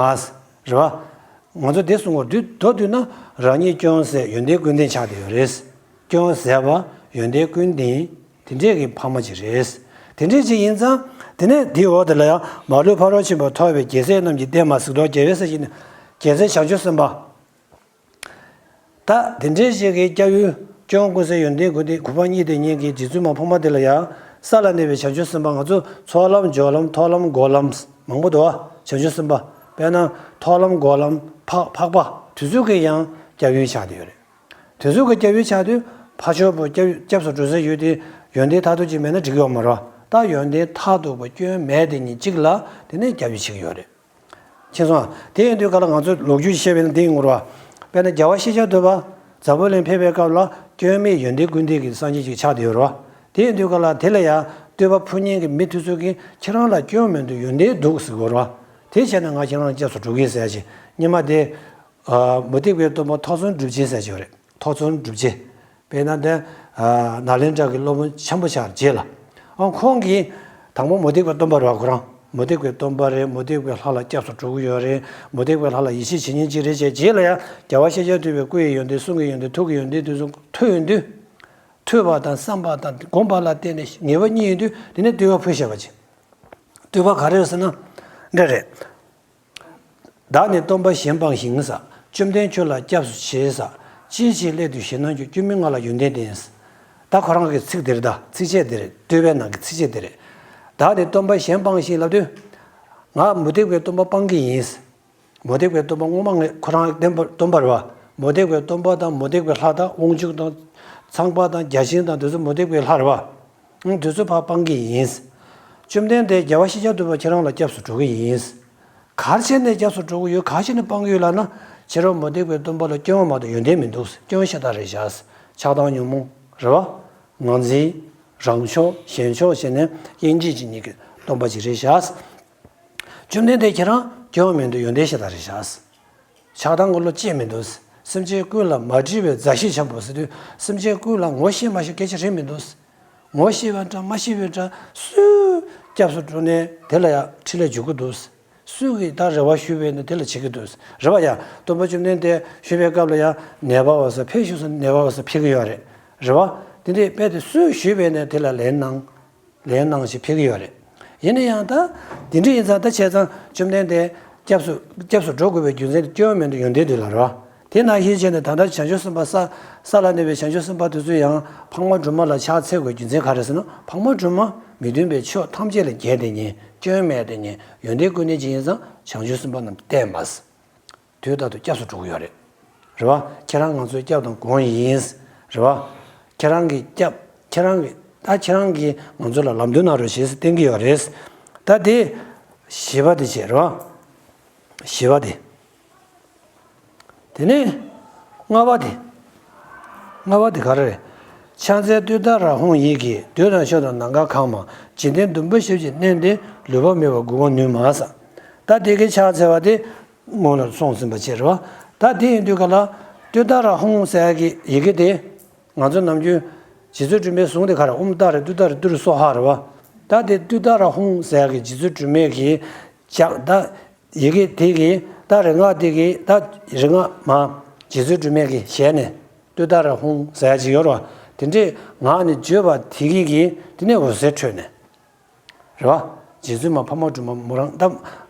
རེད་བ། ང་ཚོ་འདི་གསུང་བར་དུས་མདོར་བསྡུས་ན་རང་ཉིད་སྐྱོན་ཟད་ཡོན་ཏན་ཀུན་ལྡན་ཆགས་བསྡད་ཡོད་རེད། སྐྱོན་ཟད་པ་ཡོན་ཏན་ཀུན་ལྡན་དེ་འདྲས་ཀྱི་ཕ་མ་ཅིག་རེད། དེ་འདྲས་ཅིག་ཡིན་ཙང་དེ་ནས་འདིའི་འོག་དེ་ལ་ཡང་མ་ལུས་ཕ་རོལ་ཕྱིན་པ་ཐོབ་པའི་རྒྱལ་སྲས་རྣམས་ཀྱིས་བསྟེན་མ་ཟེར་དུས་རྒྱལ་བའི་སྲས་ཀྱི་ནི་རྒྱལ་སྲས་བྱང་ཆུབ་སེམས་དཔའ། ད་དེ་འདྲའི་ཞིག་གི་སྐྱབས་ཡུལ་སྐྱོན་ཀུན་ཟད་ཡོན་ཏན་ཀུན་ལྡན་གུས་པ་བརྙེས་དེ་ཉིད་ཀྱི་རྗེ་བཙུན་མ་འཕགས་མ་དེ་ལ་ཡང་ས་ལ་གནས་པའི་བྱང་ཆུབ་སེམས་དཔའ་ང་ཚོ་ཚོགས་ལམ་སྦྱོར་ལམ་ཐོག་ལམ་སྒོམ་ལམ་མང་པོ་འདུག་བ། བྱང་ཆུབ་སེམས་དཔའ་དཔེར་ན་ཐོག་ལམ་སྒོམ་ལམ་འཕགས་འཕགས་པ་དེ་ཚོ་གི་ཡང་སྐྱབས་ཡུལ་ཆགས་བསྡད་ཡོད་རེད། དེ་ཚོ་གི་སྐྱབས་ཡུལ་ཆགས་དུས་ཕ་ཆོས་པོ་སྐྱབས་སྐྱབས་སུ་འགྲོ་སའི་ཡུལ་དེ་ཡོན་ཏན་མཐར་ཐུག་ཅིག་མེད་ན་འགྲིག་གི་ཡོད་མ་རེད་བ། ད་ཡོན་ཏན་མཐར་ཐུག་པ་སྐྱོན་མེད་དེ་ཉིད་གཅིག་ལ་དེ་ནས་སྐྱབས་ཡུལ་བྱེད་ཀྱི་ཡོད་རེད། མཁྱེན་སོང་ཨ། དེ་ཡིན་དུས་ག་ལ་ང་ཚོས་ལོ་རྒྱུས་བཤད་པ་ཡིན་ན་འདི་ཡིན་དགོས་རེད་བ། དཔེར་ན་རྒྱལ་བ་ཤེས་རྒྱ་ཐུབ་པ་འཛམ་བུ་གླིང་ཕེབས་པའི་སྐབས་ལ་སྐྱོན་མེད་ཡོན་ཏན་ཀུན་ལྡན་གྱི་སངས་རྒྱས་ཅིག་ཆགས་བསྡད་ཡོད་རེད་བ། དེ་ཡིན་དུས་ག་ལ་དེ་ལ་ཡང་བསྟོད་པ་ཕུལ་མཁན་གྱི་མི་དེ་ཚོ་གིས་ཁྱེད་རང་ལ་སྐྱོན་མི་འདུག་ཡོན་ཏན་འདུག་ཟེར་དགོས་རེད་བ། དེ་བྱས་ན་ང་ཁྱེད་རང་ལ་སྐྱབས་སུ་འགྲོ་གི་ཟེར་ཡ་ཅིག་སྔོན་མ་དེ། ཨ། མུ་སྟེགས་པའི་སྟོན་པ་ཐོས་བརྩོན་སྒྲུབ་ཆེན་ཟེར་ཅིག་ཡོད་རེད། ཐོས་བརྩོན་སྒྲུབ་ཆེན། དཔེར་ན་དེ། ཨ། ནཱ་ལེནྡྲ་གི་སློབ་དཔོན་ཆེན་པོ་ཆགས་རྗེས་ལ། ཨ། ཁོང་གིས་དང་པོ་མུ་སྟེགས་པའི་སྟོན་པ་རེད་བ་ཁོ་རང་། མུ་སྟེགས་པའི་སྟོན་པ་རེད། མུ་སྟེགས་པའི་ལྷ་ལ་སྐྱབས་སུ་འགྲོ་གི་ཡོད་རེད། མུ་སྟེགས་པའི་ལྷ་ལ་ཡིད་ཆེས་བྱེད་མཁན་ཅིག་རེད་ཅེས་རྗེས་ལ་ཡང་རྒྱལ་བ་ཤཱཀྱ་ཐུབ་པའི་སྐུ་ཡི་ཡོན་ཏན་གསུང་གི་ཡོན་ཏན་ཐུགས་ཀྱི་ཡོན་ཏན་དེ་ཚོ་ཐོས་ཡོང་དུས། ཐོས་པ་དང་བསམ་པ་དང་སྒོམ་པ་ལ་བརྟེན་ནས་ངེས་པ་རྙེད་ཡོང་དུས་དེ་ནས་བསྟོད་པ་ཕུལ་བཞག་པ་ཅིག་བསྟོད་པ་ག་རེ་རེད་ཟེར་ན། འདི་རེད། བདག་ནི་སྟོན་པ་གཞན་སྤངས་ཤིང་ཟེར། བཅོམ་ལྡན་ཁྱོད་ལ་སྐྱབས་སུ་མཆི་ཟེར། ཅི་ཕྱིར་སླད་དུ་ཞེ་སྣང་སྐྱེ། སྐྱོན་མེད་ང་ལ་ཡོན་ཏན་ལྡན་ཟེར། ད་ཁོ་རང་གི་ཚིག་འདི་རེད། ད་ཚིགས་བཅད་འདི་རེད། བསྟོད་པའི་ནང་གི་ཚིགས་བཅད་འདི་རེད། བདག་ནི་སྟོན་པ་གཞན་སྤངས་ཤིང་ལབ་དུས། ང་མུ་སྟེགས་པའི་སྟོན་པ་སྤང་གི་ཡིན་ཟེར། མུ་སྟེགས་པའི་སྟོན་པ་སྔོན་མ་ངས་ཁོ་རང་བསྟན་པ་སྟོན་པ་རེད་བ། མུ་སྟེགས་པའི་སྟོན་པ་དང་མུ་སྟེགས་པའི་ལྷ་དང་དབང་ཕྱུག་དང་། ཚངས་པ་དང་བརྒྱ་བྱིན་དང་དེ་ཚོ་མུ་སྟེགས་པའི་ལྷ་རེད་བ། ཨང་། དེ་ཚོ་ཕར་སྤང་གི་ཡིན། བཅོམ་ལྡན་འདས་རྒྱལ་བ་ཤཱཀྱ་ཐུབ་པ་ཁྱེད་རང་ལ་སྐྱབས་སུ་འགྲོ་གི་ཡིན། ག་རེ་བྱས་ནས་སྐྱབས་སུ་འགྲོ་གི་ཡོད། ག་རེ་བྱས་ནས་སྤང་གི་ཡོད་ལབ་ན། ཕྱི་རོལ་མུ་སྟེགས་པའི་སྟོན་པ་ལ་སྐྱོན་མ་གཏོགས་ཡོན་ཏན་མི་འདུག་སྐྱོན་ཤ་སྟག་རེད་བཞག་ཆགས་སྡང་ཉོན་མོངས་རེད་བ། ངར་འཛིན། རང་ཕྱོགས་གཞན་ཕྱོགས་བྱས་ནས་དབྱེ་འབྱེད་ཀྱི་ཉིད་ཀྱི་སྟོན་པ་ཅིག་རེད་བཞག་བཅོམ་ལྡན་འདས་ཁྱེད་རང་སྐྱོན་མི་འདུག་ཡོན་ཏན་ཤ་སྟག་རེད་བཞག་ཆགས་སྡང་གི་བློ་ཅི་མི་འདུག་སེམས་ཅན་ཀུན་ལ་མ་དྲིས་པའི་མཛའ་བཤེས་འཆམ་པོ་ཟེར་དུས་སེམས་ཅན་ཀུན་ལ་ངོ་ཤེས་མ་ཤེས་སྐད་ཆ་རེད་མི་འདུག་ངོ་ཤེས་པ་འདྲ་མ་ཤེས་པའི་འདྲ་སུས་ སྐྱབས་སུ་འགྲོ་ནས་དེ་ལ་ཡང་འཕྲིན་ལས་འཇུག་གི་འདུག་སུས་ཀྱིས་ད་རེ་བ་ཞུས་པས་ན་དེ་ལ་བྱེད་ཀྱི་འདུག་རེད་བ། ཡ། སྟོན་པ་བཅོམ་ལྡན་འདས་བཞུགས་པའི་སྐབས་ལ་ཡང་ནད་པ་བ་ས་ཕེབས་བཞུགས་སུ་ནད་པ་བ་ས་ཕེབས་ཀྱི་ཡོད་རེད། རེད་བ། དེ་འདྲའི་དཔེ་དེ་སུས་ཞུས་པས་ན་དེ་ལ་ལན་གནང་། ལན་གནང་ཞིག་ཕེབས་ཀྱི་ཡོད་རེད། ཡིན་ན་ཡང་ད་དེ་འདྲ་ཡིན་ཙང་ད་བྱས་ཙང་བཅོམ་ལྡན་འདས་སྐྱབས་སུ་སྐྱབས་སུ་འགྲོ་དགོས་པའི་རྒྱུ་མཚན་དེ་སྐྱོན་མེད་དུ་ཡོན་ཏན་དུ་ལ་རེད་བ། དེ་ནང་བཞིན་བྱས་ནས་ད་ལྟ་བྱང་ཆུབ་སེམས་དཔའ་ས་ས་ལ་གནས་པའི་བྱང་ཆུབ་སེམས་དཔའ་དེ་ཚོ་ཡང་འཕགས་མ་སྒྲོལ་མ་ལ་ཕྱག་འཚལ་དགོས་རྒྱུ་མཚན་ག་རེ་ཟེར་ན། འཕགས་མ་སྒྲོལ་མ་མི་མཐུན་པའི་ཕྱོགས་ཐམས་ཅད་ལས་རྒྱལ་ཏེ་ཉན། སྐྱོན་མེད་དེ་ཉན། ཡོན་ཏན་ཀུན་ལྡན་ཅིག་ཡིན་ཙང་བྱང་ཆུབ་སེམས་དཔའ་རྣམས་བསྟེན་མ་ཟེར། དུས་རྟག་ཏུ་སྐྱབས་སུ་འགྲོ་གི་ཡོད་རེད། རེད་བ། ཁྱེད་རང་ང་ཚོའི་སྐྱབས་དང་མགོན་ཡིན། རེད་བ། ཁྱེད་རང་གི་སྐྱབས་ཁྱེད་རང་གི་ད་ཁྱེད་རང་གིས་ང་ཚོ་ལ་ལམ་སྟོན་གནང་རོགས་ཞེས་བསྟན་གྱི་ཡོད་རེད། ད་དེ་བཞི་པ་དེ་བྱས་རེད་བ། བཞི་པ་དེ། དེ་ནས་ལྔ་པ་དེ། ལྔ་པ་དེ་ག་རེ་རེད། ཕྱག་འཚལ་ཏུཏྟཱ་ར་ཧཱུྃ་ཡིད་ཀྱིས། འདོད་དང་ཕྱོགས་དང་ནམ་མཁའ་གང་མ། འཇིག་རྟེན་བདུན་པོ་ཞབས་ཀྱིས་མནན་ཏེ། ལུས་པ་མེད་པར་འགུགས་པར་ནུས་མ་ཟེར། ད་དེ་གའི་ཕྱག་འཚལ་བ་དེ་སྔོན་ལ་སོང་ཟིན་པ་བྱས་རེད་བ། ད་དེ་ཡིན་དུས་ག་ལ་ཏུཏྟཱ་ར་ཧཱུྃ་ཟེར་ཡ་གི་ཡི་གེ་དེ། ང་ཚོ་ནམ་རྒྱུན་རྗེ་བཙུན་སྒྲོལ་མའི་གཟུངས་དེ་ག་རེ། ཨོཾ་ཏཱ་རེ་ཏུཏྟཱ་རེ་ཏུ་རེ་སྭཱ་ཧཱ་རེད་བ། ད་དེ་ཏུཏྟཱ་ར་ཧཱུྃ་ཟེར་ཡ་གི་རྗེ་བཙུན་སྒྲོལ་མའི་གི་ཕྱག་ད། ཡི་གེ་དེ་གི་ད་རིག་སྔགས་དེ་གི་ད་རིག་སྔགས་མ། རྗེ་བཙུན་སྒྲོལ་མའི་གི་ཞལ་ནས་ཏུཏྟཱ་ར་ཧཱུྃ་ཟེར་ཡ་ཅིག་ཡོད་རེད་བ། དེ་འདྲས་ངག་ནས་བརྗོད་པ་དེ་གི་གི་དེ་ནས་འོད་ཟེར་འཕྲོས་ནས། རེད་བ། རྗེ་བཙུན་མ་འཕགས་མ་སྒྲོལ་མ་མོ་རང་ད་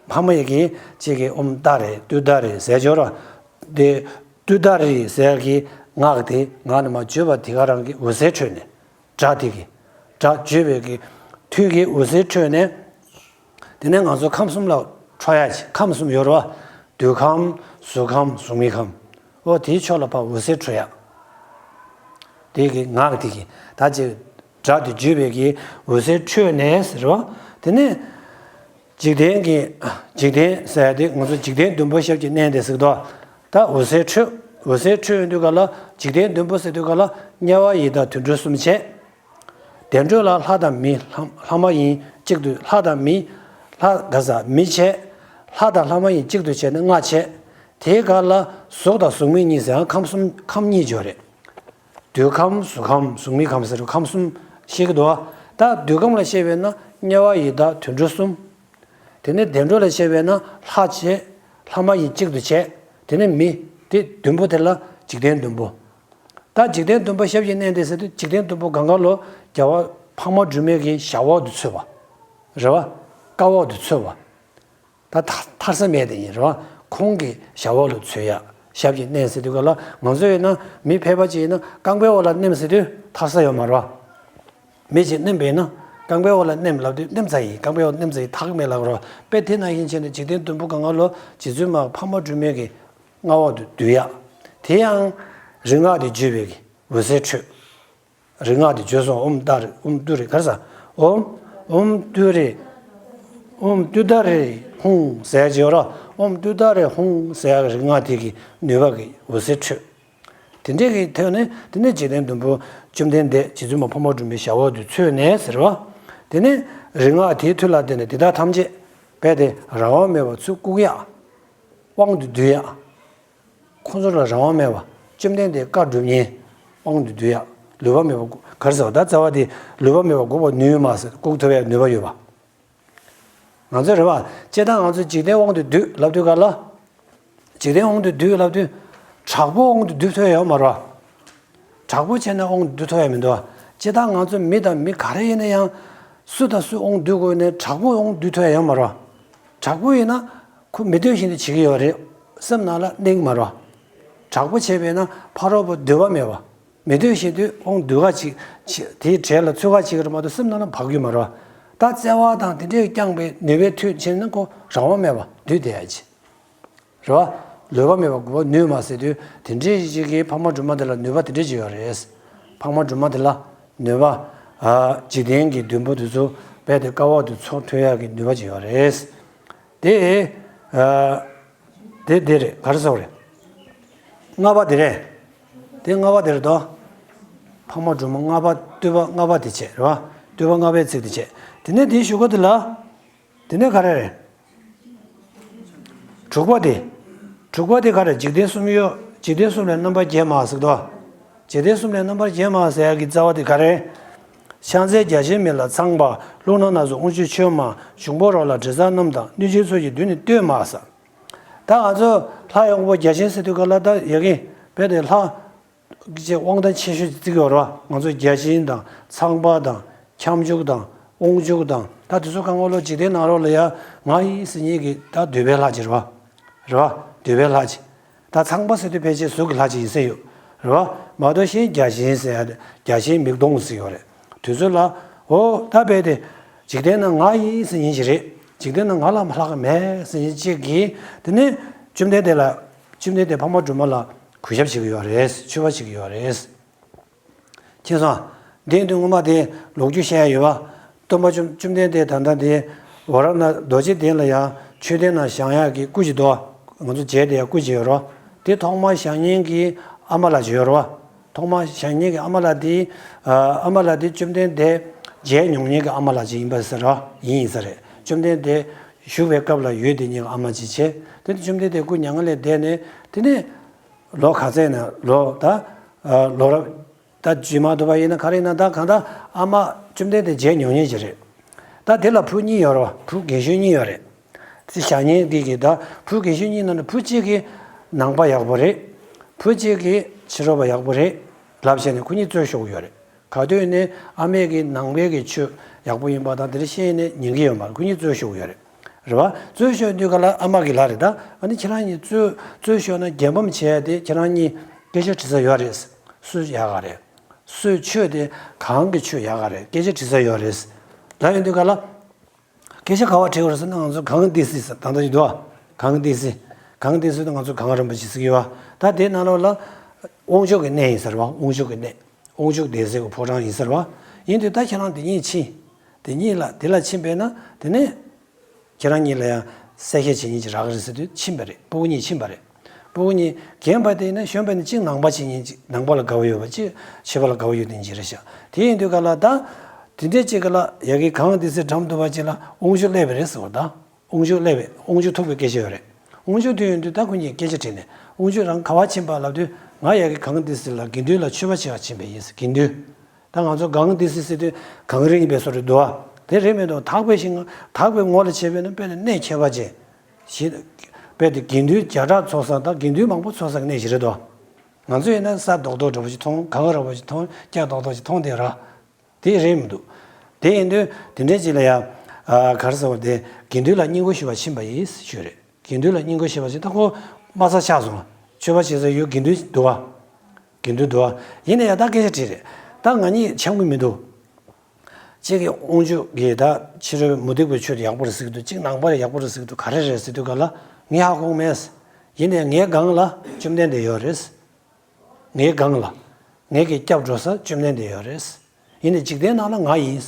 འཕགས་མ་ཡི་གི་གཅིག་གི་ཨོཾ་ཏཱ་རེ་ཏུཏྟཱ་རེ་ཟེར་ཡ་ཅིག་ཡོད་རེད་བ། དེ་ཏུཏྟཱ་རེ་ཟེར་ཡ་གི་ངག་དེ་ངག་ནས་མར་བརྗོད་པ་དེ་ག་རང་གི་འོད་ཟེར་འཕྲོས་ནས། སྒྲ་དེ་གི་སྒྲ་བརྗོད་པའི་གི་མཐུ་གི་འོད་ཟེར་འཕྲོས་ནས། དེ་ནས་ང་ཚོ་ཁམས་གསུམ་ལ་འཕྲོ་ཡ་ཅིག་ཁམས་གསུམ་ཡོད་རེད་བ། འདོད་ཁམས་གཟུགས་ཁམས་གཟུགས་མེད་ཁམས། འོ་དེའི་ཕྱོགས་ལ་ཕར་འོད་ཟེར་འཕྲོ་ཡ། དེ་གི་ངག་དེ་གི་ད་ཅིག་སྒྲ་དེ་བརྗོད་པའི་གི་འོད་ཟེར་འཕྲོས་ནས་ཟེར་བ། དེ་ནས་འཇིག་རྟེན་གྱི་འཇིག་རྟེན་ཟེར་ཡ་དེ་ང་ཚོ་འཇིག་རྟེན་བདུན་པོ་ཞབས་ཀྱིས་མནན་ཏེ་ཟེར་གི་འདུག་ད་འོད་ཟེར་འཕྲོས་འོད་ཟེར་འཕྲོས་ཡོང་དུས་ག་ལ་འཇིག་རྟེན་བདུན་པོ་ཟེར་དུས་ག་ལ་དམྱལ་བ་ཡི་དྭགས་དུད་འགྲོ་གསུམ་བྱས། བདེ་འགྲོ་ལ་ལྷ་དང་མི་ལྷ་ལྷ་མ་ཡིན་གཅིག་ཏུ་ལྷ་དང་མི་ལྷ་ག་ས་མི་བྱས། ལྷ་དང་ལྷ་མ་ཡིན་གཅིག་ཏུ་བྱས་ནས་ལྔ་བྱས། དེའི་སྒང་ལ་གཟུགས་དང་གཟུགས་མེད་གཉིས་ཟེར་ཡང་ཁམས་གསུམ་ཁམས་གཉིས་ཡོད་རེད། འདོད་ཁམས་གཟུགས་ཁམས་གཟུགས་མེད་ཁམས་ཟེར་ཁམས་གསུམ་བཤད་ཀྱི་འདུག་ད་འདོད་ཁམས་ལ་བཤད་པས་ན་དམྱལ་བ་ཡི་དྭགས་དུད་འགྲོ་གསུམ། དེ་ནས་བདེ་འགྲོ་ལ་བཤད་པས་ན་ལྷ་བྱས། ལྷ་མ་ཡིན་གཅིག་ཏུ་བྱས། དེ་ནས་མི། དེ་བདུན་པོ་དེ་ལ་འཇིག་རྟེན་བདུན་པོ། ད་འཇིག་རྟེན་བདུན་པོ་ཞབས་ཀྱིས་མནན་ཏེ་ཟེར་དུས་འཇིག་རྟེན་བདུན་པོ་སྒང་ག་ལོ་རྒྱལ་བ་འཕགས་མ་སྒྲོལ་མའི་གི་ཞབས་འོག་ཏུ་ཚུད་པ། རེད་བ། རྐང་འོག་ཏུ་ཚུད་པ། ད་ཐར་ཐར་ས་མེད་དེ་ཡིན་རེད་བ། ཁོང་གི་ཞབས་འོག་ལ་ཚུད་ཡ། ཞབས་ཀྱིས་མནན་ཟེར་དུས་ག་ལ་ང་ཚོ་ཡིན་ན་མི་ཕལ་པ་ཅིག་ཡིན་ན་རྐང་པའི་འོག་ལ་མནན་ཟེར་དུས་ཐར་ས་ཡོད་མ་རེད་བ། མི་ཅིག་མནན་པ་ཡིན་ན་རྐང་པའི་འོག་ལ་མནན་ལབ་དུས་མནན་ཚར་ཡིན་རྐང་པའི་འོག་མནན་ཚར་ཡིན་ཐར་གི་མེད་ལབ་རེད་བ། དཔེ་དེ་ནང་བཞིན་བྱས་ནས་འཇིག་རྟེན་བདུན་པོ་སྒང་ག་ལོ་རྗེ་བཙུན་མ་འཕགས་མ་སྒྲོལ་མའི་གི་མངའ་འོག་ཏུ་འདུས་ཡ། དེ་ཡང་རིག་སྔགས་དེ་བརྗོད་པའི་གི་འོད་ཟེར་འཕྲོས། རིག་སྔགས་དེ་བརྗོད་སོང་། ཨོཾ་ཏཱ་རེ་ཨོཾ་ཏུ་རེ་ག་རེ་ཟེར། ཨོཾ་ཨོཾ་ཏུ་རེ་ཨོཾ་ཏུཏྟཱ་རེ་ཧཱུྃ་ཟེར་ཡ་ཅིག་ཡོད་རེད། ཨོཾ་ཏུཏྟཱ་རེ་ཧཱུྃ་ཟེར་ཡ་རིག་སྔགས་དེ་གི་ནུས་པ་གི་འོད་ཟེར་འཕྲོས། དེ་འདྲའི་གི་ཐོག་ནས་དེ་ནས་འཇིག་རྟེན་བདུན་པོ་བཅོམ་ལྡན་འདས་རྗེ་བཙུན་མ་འཕགས་མ་སྒྲོལ་མའི་ཞབས་འོག་ཏུ་ཚུད་ནས་ཟེར་བ། དེ་ནས་རིག་སྔགས་དེའི་མཐུ་ལ་བརྟེན་ནས་དེ་དག་ཐམས་ཅད་རྦད་དེ་རང་དབང་མེད་པར་ཚུར་བཀུག་ཡ། དབང་དུ་བསྡུ་ཡ། ཁོང་ཚོ་ལ་རང་དབང་མེད་པ། བཅོམ་ལྡན་འདས་བཀའ་སྒྲུབ་མཁན་དབང་དུ་བསྡུ་ཡ། ལུས་པ་མེད་པ་ག་རེ་ཟེར་བ། ད་རྩ་བ་དེ་ལུས་པ་མེད་པ་འགུགས་པར་ནུས་མ་ཟེར་བཀུག་ཐུབ་པའི་ནུས་པ་ཡོད་པ། ང་ཚོ་རེད་བ། སྤྱིར་བཏང་ང་ཚོ་འཇིག་རྟེན་དབང་དུ་བསྡུས་ལབ་དུས་ག་ལ། འཇིག་རྟེན་དབང་དུ་བསྡུས་ལབ་དུས། དྲག་པོ་དབང་དུ་བསྡུ་ཐུབ་ཡ་ཡོད་མ་རེད་བ། དྲག་པོ་བྱས་ན་དབང་དུ་བསྡུ་ཐུབ་ཡ་མི་འདུག་བ། སྤྱིར་བཏང་ང་ཚོ་མི་དང་མི་ག་རེ་ཡིན་ན་ཡང་། སུ་དང་སུ་དབང་དུ་བསྡུ་དགོས་ནས་དྲག་པོ་དབང་དུ་བསྡུ་ཐུབ་ཡ་ཡོད་མ་རེད་བ། དྲག་པོ་ཡིན་ན་ཁོ་མི་འདོད་བཞིན་དུ་བྱེད་ཀྱི་ཡོད་རེད། སེམས་ནང་ལ་གནས་ཀྱི་མ་རེད་བ། དྲག་པོ་བྱས་པས་ན་ཕ་རོལ་པོ་འདོད་པ་མེད་པ། མི་འདོད་བཞིན་དུ་དབང་སྡུད་ག་ཅིག་བྱེད། དེའི་གྲས་ལ་ཚུད་ག་ཅིག་རེད་མ་གཏོགས་སེམས་ནང་ལ་བབས་ཀྱི་མ་རེད་བ། ད་བརྩེ་བ་དང་དེ་འདྲས་བསྐྱངས་པའི་ནུས་པའི་མཐུ་བྱས་ན་ཁོ་རང་དབང་མེད་པ་འདུས་བསྡད་ཡ་ཅིག་རེད་བ། ལུས་པ་མེད་པ་འགུགས་པར་ནུས་མ་ཟེར་དུས་དེ་འདྲས་ཅིག་གིས་འཕགས་མ་སྒྲོལ་མ་དེ་ལ་ནུས་པ་དེ་འདྲས་ཅིག་ཡོད་རེད། འཕགས་མ་སྒྲོལ་མ་དེ་ལ་ནུས་པ། ཨ། འཇིག་རྟེན་གྱི་བདུན་པོ་དེ་ཚོ་རྦད་དེ་དཀའ་བ་དེ་ཚོ་ཐུབ་ཡག་གི་ནུས་པ་ཅིག་ཡོད་རེད། དེ། ཨ། དེ་དེ་རེད། ག་རེ་ཟེར་བ་རེད། ལྔ་པ་དེ་རེད། དེ་ལྔ་པ་དེ་རེད་དོ། འཕགས་མ་སྒྲོལ་མ་ལྔ་པ་བསྟོད་པ་ལྔ་པ་དེ་བྱས་རེད་བ། བསྟོད་པ་ལྔ་པའི་ཚིག་དེ་བྱས། དེ་ནས་དེའི་གཞུག་གུ་དེ་ལ། དེ་ནས་ག་རེ་རེད། དྲུག་པ་དེ། དྲུག་པ་དེ་ག་རེ། འཇིག་རྟེན་གསུམ་ཡོད། འཇིག་རྟེན་གསུམ་ལས་རྣམ་པར་རྒྱལ་མ་ཟེར་དོ། འཇིག་རྟེན་གསུམ་ལས་རྣམ་པར་རྒྱལ་མ་ཟེར་ཡག་གི་རྩ་བ་དེ་ག་རེ། ཕྱག་འཚལ་བརྒྱ་བྱིན་མི་ལ་ཚངས་པ། རླུང་ལྷ་སྣ་ཚོགས་དབང་ཕྱུག་མཆོད་མ། འབྱུང་པོ་རོ་ལངས་དྲི་ཟ་རྣམས་དང་། གནོད་སྦྱིན་ཚོགས་ཀྱིས་མདུན་ནས་བསྟོད་མ་ཟེར། ད་ང་ཚོ་ལྷ་ཡི་དབང་པོ་བརྒྱ་བྱིན་ཟེར་དུས་ག་ལ་ད་ཡ་གི་བས་དེ་ལྷ་ཅེས་དབང་ཐང་ཆེ་ཤོས་བརྩི་གི་ཡོད་རེད་བ། ང་ཚོ་བརྒྱ་བྱིན་དང་ཚངས་པ་དང་ཁྱབ་འཇུག་དང་དབང་ཕྱུག་དང་ད་དེ་ཚོ་གང་ག་ལོ་འཇིག་རྟེན་ནང་ལོགས་ལ་ཡ་ང་ཡིན་ཟེར་མཁན་གྱི་ད་འདོད་པའི་ལྷ་ཅིག་རེད་བ། རེད་བ། འདོད་པའི་ལྷ་ཅིག་ད་ཚངས་པ་ཟེར་དུས་ཕལ་ཆེར་གཟུགས་ཀྱི་ལྷ་ཅིག་ཡིན་ས་ཡོད་རེད་བ། མ་གཏོགས་གཞན་བརྒྱ་བྱིན་ཟེར་ཡ་དེ་བརྒྱ་བྱིན་མིག་སྟོང་ཟེར་ཡོད་རེད། དུས་ཚོད་ལ་འོ་ད་བས་དེ་འཇིག་རྟེན་ན་ང་ཡིན་ཟེར་མཁན་ཅིག་རེད། འཇིག་རྟེན་ན་ང་ལས་ལྷག་གི་མེད་ཟེར་མཁན་ཅིག་གིས་དེ་ནས་བཅོམ་ལྡན་འདས་ལ་བཅོམ་ལྡན་འདས་འཕགས་མ་སྒྲོལ་མ་ལ་གུས་ཞབས་བྱེད་ཀྱི་ཡོད་རེད། མཆོད་པ་བྱེད་ཀྱི་ཡོད་རེད། མཁྱེན་སོང་། འདི་ཡིན་དུས་སྔོན་མ་དེ་ལོ་རྒྱུས་བཤད་ཡ་ཡོད་པ། སྟོན་པ་བཅོམ་བཅོམ་ལྡན་འདས་ད་ལྟ་དེ་ཝཱ་ར་ཎ་རྡོ་རྗེ་གདན་ལ་ཡ་མཆོད་རྟེན་ནང་བཞེངས་ཡག་གི་སྐུ་ཅིག་འདུག་ང་ཚོ་མཇལ་བསྡད་ཡ་སྐུ་ཅིག་ཡོད་རེད་བ། དེ་ཐོག་མར་བཞེངས་མཁན་གྱི་ཨ་མ་ལགས་ཅིག་ཡོད་རེད་བ། ཐོག་མར་བཞེངས་མཁན་གྱི་ཨ་མ་ལགས་དེ་ཨ་མ་ལགས་དེ་བཅོམ་ལྡན་འདས་མཇལ་མྱོང་མཁན་གྱི་ཨ་མ་ལགས་ཅིག་ཡིན་པ་ཟེར་རེད་བ། ཡིན་ཡིན་ས་རེད། བཅོམ་ལྡན་འདས་བཞུགས་པའི་སྐབས་ལ་ཡོད་བསྡད་མཁན་གྱི་ཨ་མ་ཅིག་བྱས། དེ་ནས་བཅོམ་ལྡན་འདས་སྐུ་མྱ་ངན་ལས་འདས་ནས་དེ་ནས་ལོ་ག་ཚད་ན་ལོ་ད་ལོ་རབས་ད་བརྗེད་མ་ཐུབ་པ་ཡིན་ན་ག་རེ་ཡིན་ན་ད་གང་ལྟར་ཨ་མ་བཅོམ་ལྡན་འདས་མཇལ་མྱོང་མཁན་ཅིག་རེད། ད་དེ་ལ་བུ་གཉིས་ཡོད་རེད་བ། བུ་རྒན་གཞོན་གཉིས་ཡོད་རེད། དེ་བཞག་མཁན་འདི་གི་ད་བུ་རྒན་གཞོན་གཉིས་ནང་ནས་བུ་གཅིག་གི་ནང་པ་ཡག་པོ་རེད། བུ་གཅིག་གི་ཕྱི་རོལ་པ་ཡག་པོ་རེད་ལབ་བྱས་ནས་ཁོ་གཉིས་རྩོད་ཤོར་གི་ཡོད་རེད། ག་དུས་ནས་ཨ་མས་ཀྱི་ནང་པའི་གི་ཆོས་ཡག་པོ་ཡིན་པ་དང་དེ་འདྲ་བཤད་ནས་ཉན་གི་ཡོད་མ་རེད། ཁོ་གཉིས་རྩོད་ཤོར་གི་ཡོད་རེད། རེད་བ། རྩོད་ཤོར་དུས་ག་ལ་ཨ་མ་གི་ལ་རེད་ད། ཨ་ནི་ཁྱེད་རང་གཉིས་རྩོད་རྩོད་ཤོར་ན་རྒྱལ་ཕམ་བྱས་ཏེ་ཁྱེད་རང་གཉིས་སྐད་ཆ་དྲི་ས་ཡོད་རེད། སུ་ཡག་ག་རེད། སུའི་ཆོས་དེ་གང་གི་ཆོས་ཡག་ག་རེད་སྐད་ཆ་དྲི་ས་ཡོད་རེད། ད་ཡིན་དུས་ག་ལ། སྐད་ཆ་ག་བ་དྲི་བ་རེད་ཟེར་ན་ང་ཚོ་གངས་ཏི་སེ་ཟེར་ད་ལྟ་ཡིན་འདུག་བ། གངས་ཏི་སེ། གངས་ཏི་སེ་དུ་ང་ཚོ་གངས་རིན་པོ་ཆེ་ཟེར་གི་ཡོད་བ། ད་དེའི་ནང་ལོགས་ལ་དབང་ཕྱུག་གི་གནས་ཡིན་ཟེར་བ། དབང་ཕྱུག་གི་གནས། དབང་ཕྱུག་སྡེ་སྲིད་ཀྱི་ཕོ་བྲང་ཡིན་ཟེར་བ། ཡིན་དུས་ད་ཁྱེད་རང་དེ་གཉིས་ཕྱིན། དེ་གཉིས་ལ་དེ་ལ་ཕྱིན་པས་ན་དེ་ནས་ཁྱེད་རང་གཉིས་ལ་ཡང་གསལ་བཤད་བྱེད་མཁན་ཅིག་རག་གི་རེད་ཟེར་དུས་ཕྱིན་པ་རེད། སྤུ་གུ་གཉིས་ཕྱིན་པ་རེད། སྤུ་གུ་གཉིས་རྒན་པ་དེ་ཡིན་ན་གཞོན་པ་ནི་གཅིག་ནང་པ་བྱེད་མཁན་ཅིག་ནང་པ་ལ་དགའ་བོ་ཡོད་པ་གཅིག་ཕྱི་པ་ལ་དགའ་བོ་ཡོད་མཁན་ཅིག་རེད་ཤག་དེ་ཡིན་དུས་ག་ལ་ད་དེ་འདྲས་ཅིག་ག་ལ་ཡ་གི་གངས་ཏི་སེ་འགྲམ་དུ་བ་ཅིག་ལ་དབང་ཕྱུག་སླེབས་པ་རེད་ཟེར་བ་ད། དབང་ཕྱུག་སླེབས་པའི་དབང་ཕྱུག་ཐུག་པའི་སྐད་ཆ་ཡོད་རེད། དབང་ཕྱུག་དེ་ཡོང་དུས་ད་ཁོ་གཉིས་སྐད་ཆ་དྲིས་ནས་དབང་ཕྱུག་རང་ག་བ་ཕྱིན་པ་ལབ་དུས་ང་ཡ་གི་གངས་ཏི་སེ་ལ་དགེ་འདུན་ལ་མཆོད་པ་བྱེད་པར་ཕྱིན་པ་ཡིན་ཟེར། དགེ་འདུན། ད་ང་ཚོ་གངས་ཏི་སེ་ཟེར་དུས་གངས་རི་ཡིན་པའི་བཟོ་འདྲ་འདུག་བ། དེ་རེད་མི་འདུག་དག་པའི་ཞིང་དག་པའི་ངོ་ལ་བྱས་པས་ན་དཔེ་ནི་གནས་ཁྱད་པར་ཅན། ཞེས། དཔེ་དེ་དགེ་འདུན་བརྒྱ་ཕྲག་ཚོགས་ས་དང་དགེ་འདུན་མང་པོ་ཚོགས་ས་གི་གནས་ཤིག་རེད་དོ། ང་ཚོ་ཡིན་ན་ས་རྡོག་རྡོག་འདྲ་པོ་ཞིག་མཐོང་གངས་ར་པོ་ཞིག་མཐོང་སྐྱ་རྡོག་རྡོག་ཞིག་མཐོང་བསྡད་ར། དེ་རེད་མི་འདུག་དེ་ཡིན་དུས་དེ་འདྲའི་ཅིག་ལ་ཡ། ཨ་ག་རེ་ཟེར་བ་དེ་དགེ་འདུན་ལ་བསྙེན་བཀུར་ཞུ་བར་ཕྱིན་པ་ཡིན་ཞུས་རེད། དགེ་འདུན་ལ་བསྙེན་བཀུར་ཞུ་བར་ཕྱིན་ད་ཁོ་དམའ་ས་ཆགས་སོང་། མཆོད་པ་བྱེད་ས་ཡོད་དགེ་འདུན་འདུག་བ། དགེ་འདུན་འདུག་བ། ཡིན་ན་ཡང་ད་སྐད་ཆ་དྲིས་རེད། ད་ང་གཉིས་འཆམ་གི་མི་འདུག་གཅིག་གིས་དབང་ཕྱུག་གིས་ད་ཕྱི་རོལ་མུ་སྟེགས་པའི་ཆོས་དེ་ཡག་པོ་རེད་ཟེར་གི་འདུག་གཅིག་ནང་པ་རེད་ཡག་པོ་རེད་ཟེར་གི་འདུག་ག་རེ་རེད་ཟེར་དུས་ག་ལ་ངས་ཧ་གོ་མེད། ཡིན་ནའི་ངའི་སྒང་ལ་བཅོམ་ལྡན་འདས་ཡོད་རེད། ངའི་སྒང་ལ། ངེད་ཀྱི་སྐྱབས་འགྲོ་ས་བཅོམ་ལྡན་འདས་ཡོད་རེད། ཡིན་ནའི་འཇིག་རྟེན་ནང་ལ་ང་ཡིན།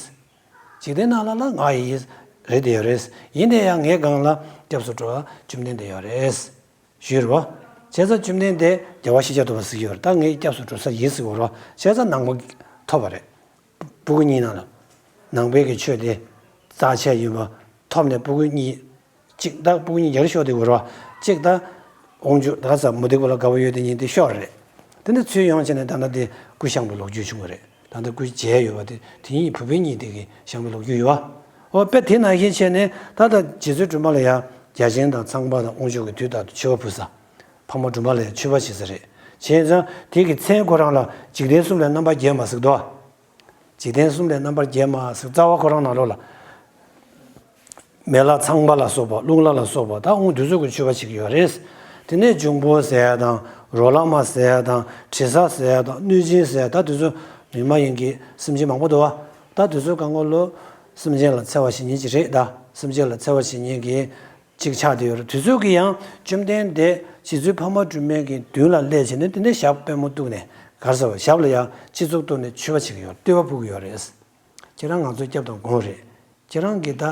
འཇིག་རྟེན་ནང་ལ་ལ་ང་ཡིན། རེད་དེ་ཡོད་རེད། ཡིན་ནའི་ཡང་ངའི་སྒང་ལ་སྐྱབས་སུ་འགྲོ་བ་བཅོམ་ལྡན་འདས་ཡོད་རེད། ཞུས་རོ། བྱས་ཙང་བཅོམ་ལྡན་འདས་རྒྱལ་བ་ཤཱཀྱ་ཐུབ་པ་ཟེར་གྱི་ཡོད་རེད་ད་ངའི་སྐྱབས་སུ་འགྲོ་ས་ཡིན་ཟེར་གོ་རོ། བྱས་ཙང་ནང་པ་ཐོབ་པ་རེད། སྤུ་གུ་གཉིས་ནང་ལ། ནང་པའི་གི་ཆོས་དེ་རྩ་ཆེ་ཡིན་པ་ཐོབ་ནས་སྤུ་གུ་གཉིས། གཅིག་ད་སྤུ་གུ་གཉིས་རྒྱ་རི་ཤོར་དེ་གོ་རོ། གཅིག་ད། དབང་ཕྱུག་ད་ག་ས་མུ་སྟེགས་པ་ལ་དགའ་བོ་ཡོད་དེ་གཉིས་དེ་ཤོར་རེད། དེ་ནས་ཚུར་ཡོང་བྱས་ནས་ད་ལྟ་དེ་སྐུ་བཞེངས་པའི་ལོ་རྒྱུས་བྱུང་བ་རེད། ད་ལྟ་སྐུ་མཇལ་ཡོད་པ་དེ་དེ་གཉིས་བུ་སྤུན་གཉིས་དེ་གི་བཞེངས་པའི་ལོ་རྒྱུས་ཡོད་བ། འོ་དཔེ་དེ་ནང་བཞིན་བྱས་ནས་ད་ལྟ་རྗེ་བཙུན་སྒྲོལ་མ་ལ་ཡང་བརྒྱ་བྱིན་དང་ཚངས་པ་དང་དབང་ཕྱུག་གི་དུས་རྟག་ཏུ་མཆོད་པ་ཕུལ་ས། འཕགས་མ་སྒྲོལ་མ་ལ་ཡང་མཆོད་པ་བྱེད་ས་རེད། བྱས་ཙང་དེ་གི་མཚན་ཁོ་རང་ལ་འཇིག་རྟེན་གསུམ་ལས་རྣམ་པར་རྒྱལ་མ་ཟེར་གི་འདུག་བ། འཇིག་རྟེན་གསུམ་ལས་རྣམ་པར་རྒྱལ་མ་ཟེར་རྩ་བ་ཁོ་རང་ནང་ལོགས་ལ། མེ་ལྷ་ཚངས་པ་ལ་སོགས་པ་རླུང་ལྷ་ལ་སོགས་པ་ད་དབང་དུས་ཚོད་ཀྱི་མཆོད་པ་བྱེད་ཀྱི་ཡོད་རེད། དེ་ནས་འབྱུང་པོ་ཟེར་ཡ་དང་རོ་ལངས་མ་ཟེར་ཡ་དང་དྲི་ཟ་ཟེར་ཡ་དང་གནོད་སྦྱིན་ཟེར་ཡ་ད་དུས་ཚོད་མི་མ་ཡིན་གྱི་སེམས་ཅན་མང་པོ་འདུག་བ། ད་དུས་ཚོད་གང་གོ་ལོ། སེམས་ཅན་ལ་འཚེ་བ་བྱེད་མཁན་ཅིག་རེད་ད། སེམས་ཅན་ལ་འཚེ་བ་བྱེད་མཁན་གྱི་ཅིག་ཆགས་བསྡད་ཡོད་རེད། དུས་ཚོད་ཀྱི་ཡང་བཅོམ་ལྡན་འདས་རྗེ་བཙུན་འཕགས་མ་སྒྲོལ་མའི་གི་མདུན་ལ་སླེབས་བྱས་ནས་དེ་ནས་ཞབས་པད་མོ་གཏུགས་ནས་ག་རེ་ཟེར་བ་ཞབས་ལ་ཡང་སྤྱི་གཙུག་གཏུགས་ནས་མཆོད་པ་བྱེད་ཀྱི་ཡོད་རེད། བསྟོད་པ་ཕུལ་གྱི་ཡོད་རེད། ཁྱེད་རང་ང་ཚོའི་སྐྱབས་དང་དགོངས་རེད། ཁྱེད་རང་གིས་ད་